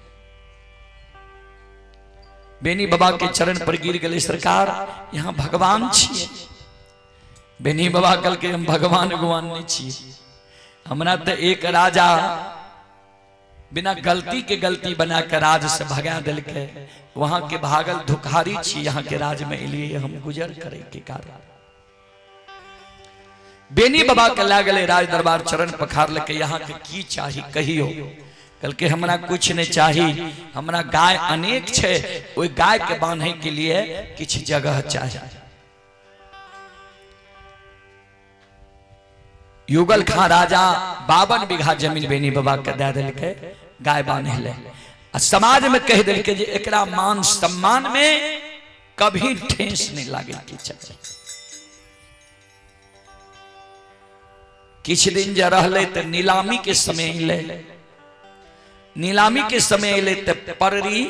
बेनी बाबा के चरण पर गिर गेलै। सरकार यहाँ भगवान छियै। बेनी बाबा कहलकै हम भगवान भगवान नहीं छियै, हमरा तऽ एक राजा बिना गलती के गलती बना के राज से भगा देलकै, वहां के भागल धुखारी छी, यहाँ के राज में एलिए हम गुजर करे के कारण। बेनी बाबा के लए गेलै राज दरबार, चरण पखार लके यहाँ के की चाही कहियो। कहलकै हमरा कुछ नहीं चाही, हमरा गाय अनेक छै, ओहि गाय के बांधे के लिए किछु जगह चाही। युगल खां राजा 52 बीघा जमीन बेनी बाबा के दे देलकै गाय बांधे ले, आ समाज में कहि देलकै जे एकरा मान सम्मान में कभी ठेस नहीं लागे के चाही। किछु दिन जे रहलै तऽ नीलामी के समय अयलै, नीलामी के समय अयलै तऽ पररी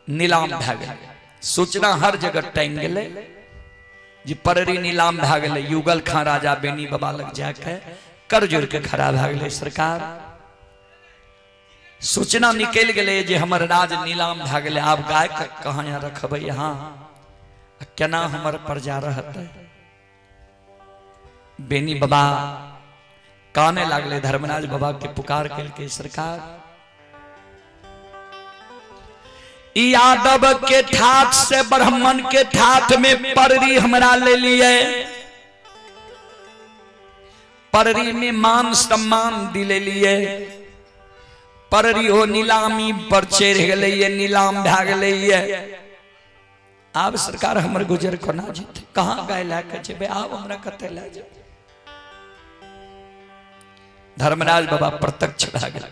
नीलाम भए गेलै। सूचना हर जगह टांगि गेलै जे पररी नीलाम भए गेलै। युगल खां राजा बेनी बाबा लग जाके कर जोड़ के खड़ा भए गेलै। सरकार सूचना निकलि गेलै जे हमर राज नीलाम भए गेलै, आब गाय के कहाँ यहाँ रखबै, यहाँ केना हमर प्रजा रहतै। बेनी बाबा काने लागले, धर्मराज बाबा के पुकार केलकै सरकार यादव के ठाठ से ब्राह्मण के ठाठ में पररी हमरा ले लिए, पररी में मान सम्मान दिले लिए, पररी ओ नीलामी पर चढ़ गेलै, नीलाम भए गेलै। आब सरकार हमर गुजर कोना जेतै, कहाँ गाय लए के जेबै, आब हमरा कतऽ लए जेबै। धर्मराज बाबा प्रत्यक्ष भए गेल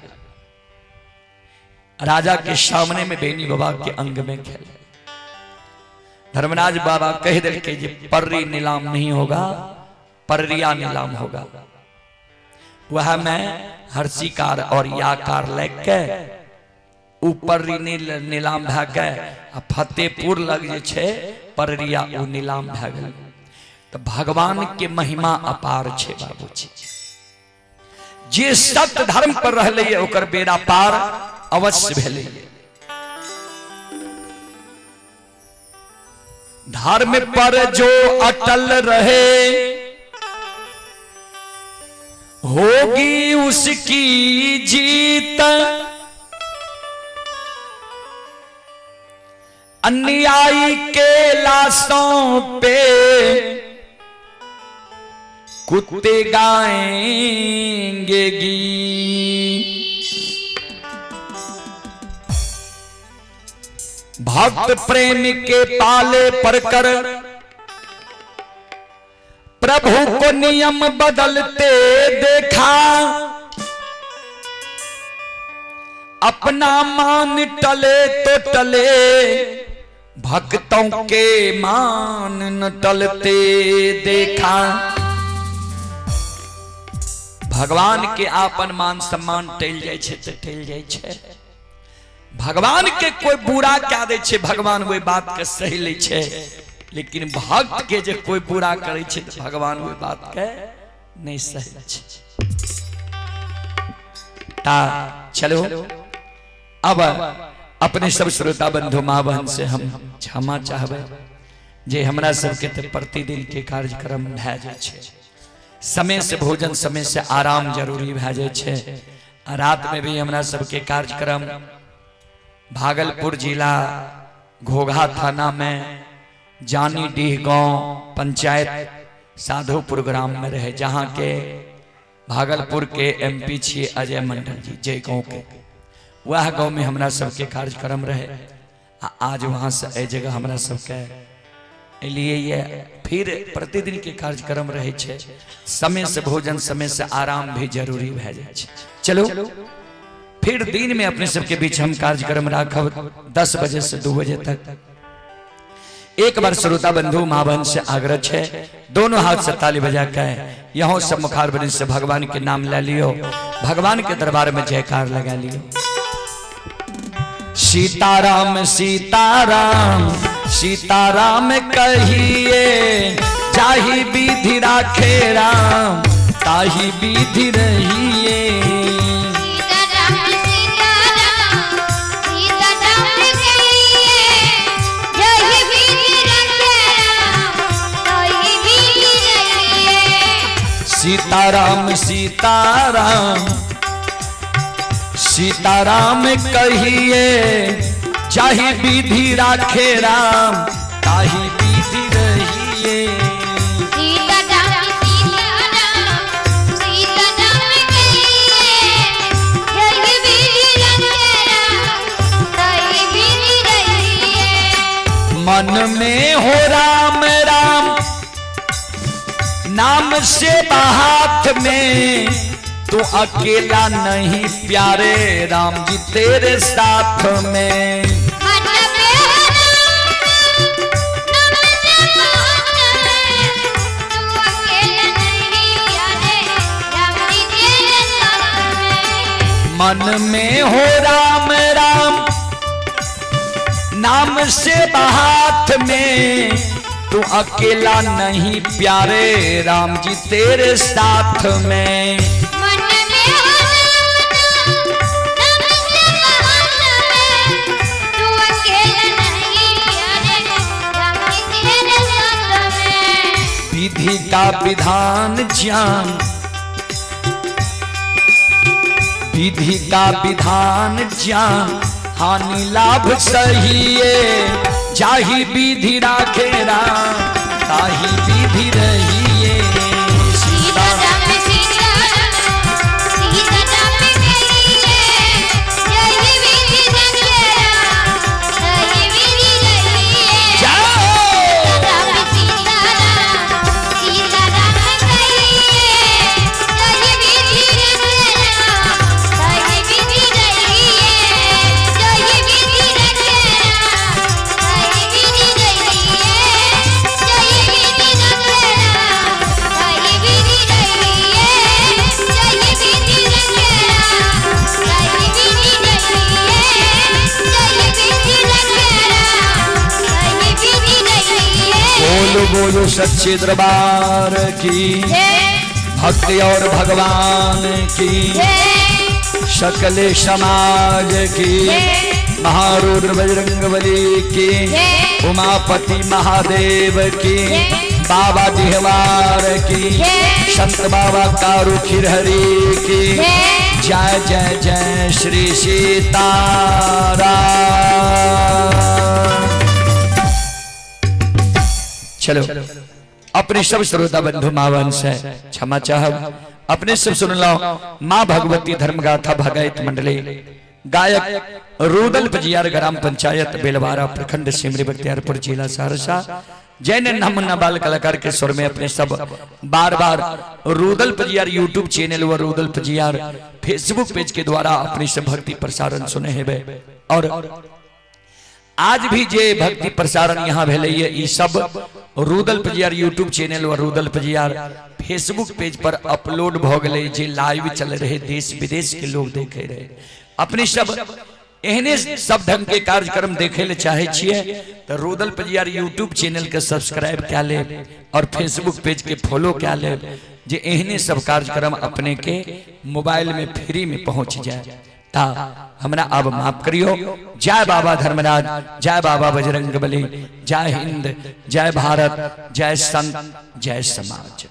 राजा के सामने में, बेनी बाबा के अंग में खेल। धर्मराज बाबा कह देलकै जे पर्री नीलाम नहीं होगा, पर्रिया नीलाम होगा। वह में हर्षिकार और याकार लग के ऊपर नीलाम भए के आ फतेहपुर लग जे छै पररिया ओ नीलाम भए गेल। तऽ भगवान के महिमा अपार छै बाबूजी, जे सत्य धर्म पर रहलै ओकर बेड़ा पार अवश्य भेलै। धर्म पर जो अटल रहे होगी उसकी जीत, अन्यायी के लाशों पे कुत्ते गाएंगे गीत। भक्त प्रेम के पाले पड़कर प्रभु को नियम बदलते देखा, अपना मान टले तो टले, भक्तों के मान न टलते देखा। भगवान के आपन मान सम्मान टल जाय छै तऽ टल जाय छै। भगवान के कोई बुरा क्या दै छै, भगवान ओहि बात के सही लै छै, लेकिन भक्त के जे कोई बुरा करै छै तऽ भगवान ओहि बात के नहि सही छै। ता चलो अब अपने सब श्रोता बंधु माँ बहन से हम क्षमा चाहबै जे हमरा सबके तऽ प्रतिदिन के कार्यक्रम भए जाइ छै, समय से भोजन समय से आराम जरूरी भए जाइ छै। आ रात में भी हमरा सबके कार्यक्रम भागलपुर जिला घोघा थाना में जानीडीह गांव पंचायत साधुपुर ग्राम में रहे, जहाँ के भागलपुर के एमपी छियै अजय मंडल जी, जय गांव के वह गांव में हमरा सबके कार्यक्रम रहे। आ आज वहां से एहि जगह हमरा सबके एलिए ये फिर प्रतिदिन के कार्यक्रम रहे छै, समय से भोजन समय से आराम भी जरूरी भए जाइ छै। चलो फिर दिन में अपने सबके बीच हम कार्यक्रम राखब 10 बजे से 2 बजे तक। एक बार श्रोता बंधु माँ बहन से आग्रह है, दोनों हाथ से ताली बजा के यहाँ सब मुखार बने से भगवान के नाम ले लियो, भगवान के दरबार में जयकार लगा लियो। सीताराम सीताराम सीताराम कहिए, जाही विधि राखे राम ताही विधि रहिए। सीताराम सीताराम सीताराम कहिए, जय विधि रखे राम ताही विधि रहिए। सीताराम सीताराम सीताराम कहिए, जाही विधि राखे राम ताही विधि रहिए। सीताराम सीताराम सीताराम कहिए, जय विधि रखे राम ताही विधि रहिए। मन में हो राम राम नाम से हाथ में, तू अकेला नहीं प्यारे राम जी तेरे साथ में। मन में हो राम नाम से हाथ में, तू अकेला नहीं प्यारे राम जी तेरे साथ में। मन में हो राम राम नाम से हाथ में, तू अकेला नहीं प्यारे राम जी तेरे साथ में। मन में हो राम नाम से हाथ में, तू अकेला नहीं प्यारे राम जी तेरे साथ में। विधि का विधान ज्ञान, विधि का विधान ज्ञान हानि लाभ सहिए, जाही विधि राखे राम ताही विधि रहिए। सीता सीताराम सीताराम सीताराम कहिए, जय विधि रखे राम ताही विधि रहिए। जाओ। सीताराम सीताराम सीताराम कहिए, जय विधि रखे राम ताही विधि रहिए। जय विधि रखे राम ताही विधि रहिए। जय विधि रखे राम ताही विधि रहिए। जय विधि रखे राम ताही विधि रहिए। जय विधि रखे राम ताही विधि रहिए। बोलो बोलो सच्चे दरबार की, जय भक्ति और भगवान की, जय सकल समाज की, जय महारुद्र बजरंग बली की, जय उमापति महादेव की, जय बाबा दिहवार की, जय संत बाबा कारू खिरहरी की जय। जय जय जय श्री सीताराम। चलो। अपने सब श्रोता बंधु मावन से क्षमा चाहब। अपने सब सुनलो माँ भगवती धर्मगाथा भगैत मंडली, गायक रूदल पजियार, ग्राम पंचायत बेलवारा, प्रखंड सिमरी बख्तियारपुर, जिला सहरसा। जैन नमुना बाल कलाकार के स्वर में अपने सब बार बार रूदल पजियार यूट्यूब चैनल व रूदल पजियार फेसबुक पेज के द्वारा अपने सब भक्ति प्रसारण सुने हेबे। और आज भी जे भक्ति प्रसारण यहाँ भेलै ये सब रूदल पजियार यूट्यूब चैनल व रूदल पजियार फेसबुक पेज पर अपलोड भ गेलै, जे लाइव चल रहे, देश विदेश के लोग देखे रहे। अपने सब एहने सब ढंग के कार्यक्रम देखे ले चाहे छिए तो रूदल पजियार यूट्यूब चैनल के सब्सक्राइब क्या ले और फेसबुक पेज के फॉलो क्या ले, जे एहने सब कार्यक्रम अपने के मोबाइल में फ्री में पहुंच जाए। ता हमरा अब माफ करियो। जय बाबा धर्मराज, जय बाबा बजरंग बली, जय हिंद, जय भारत, जय संत, जय समाज।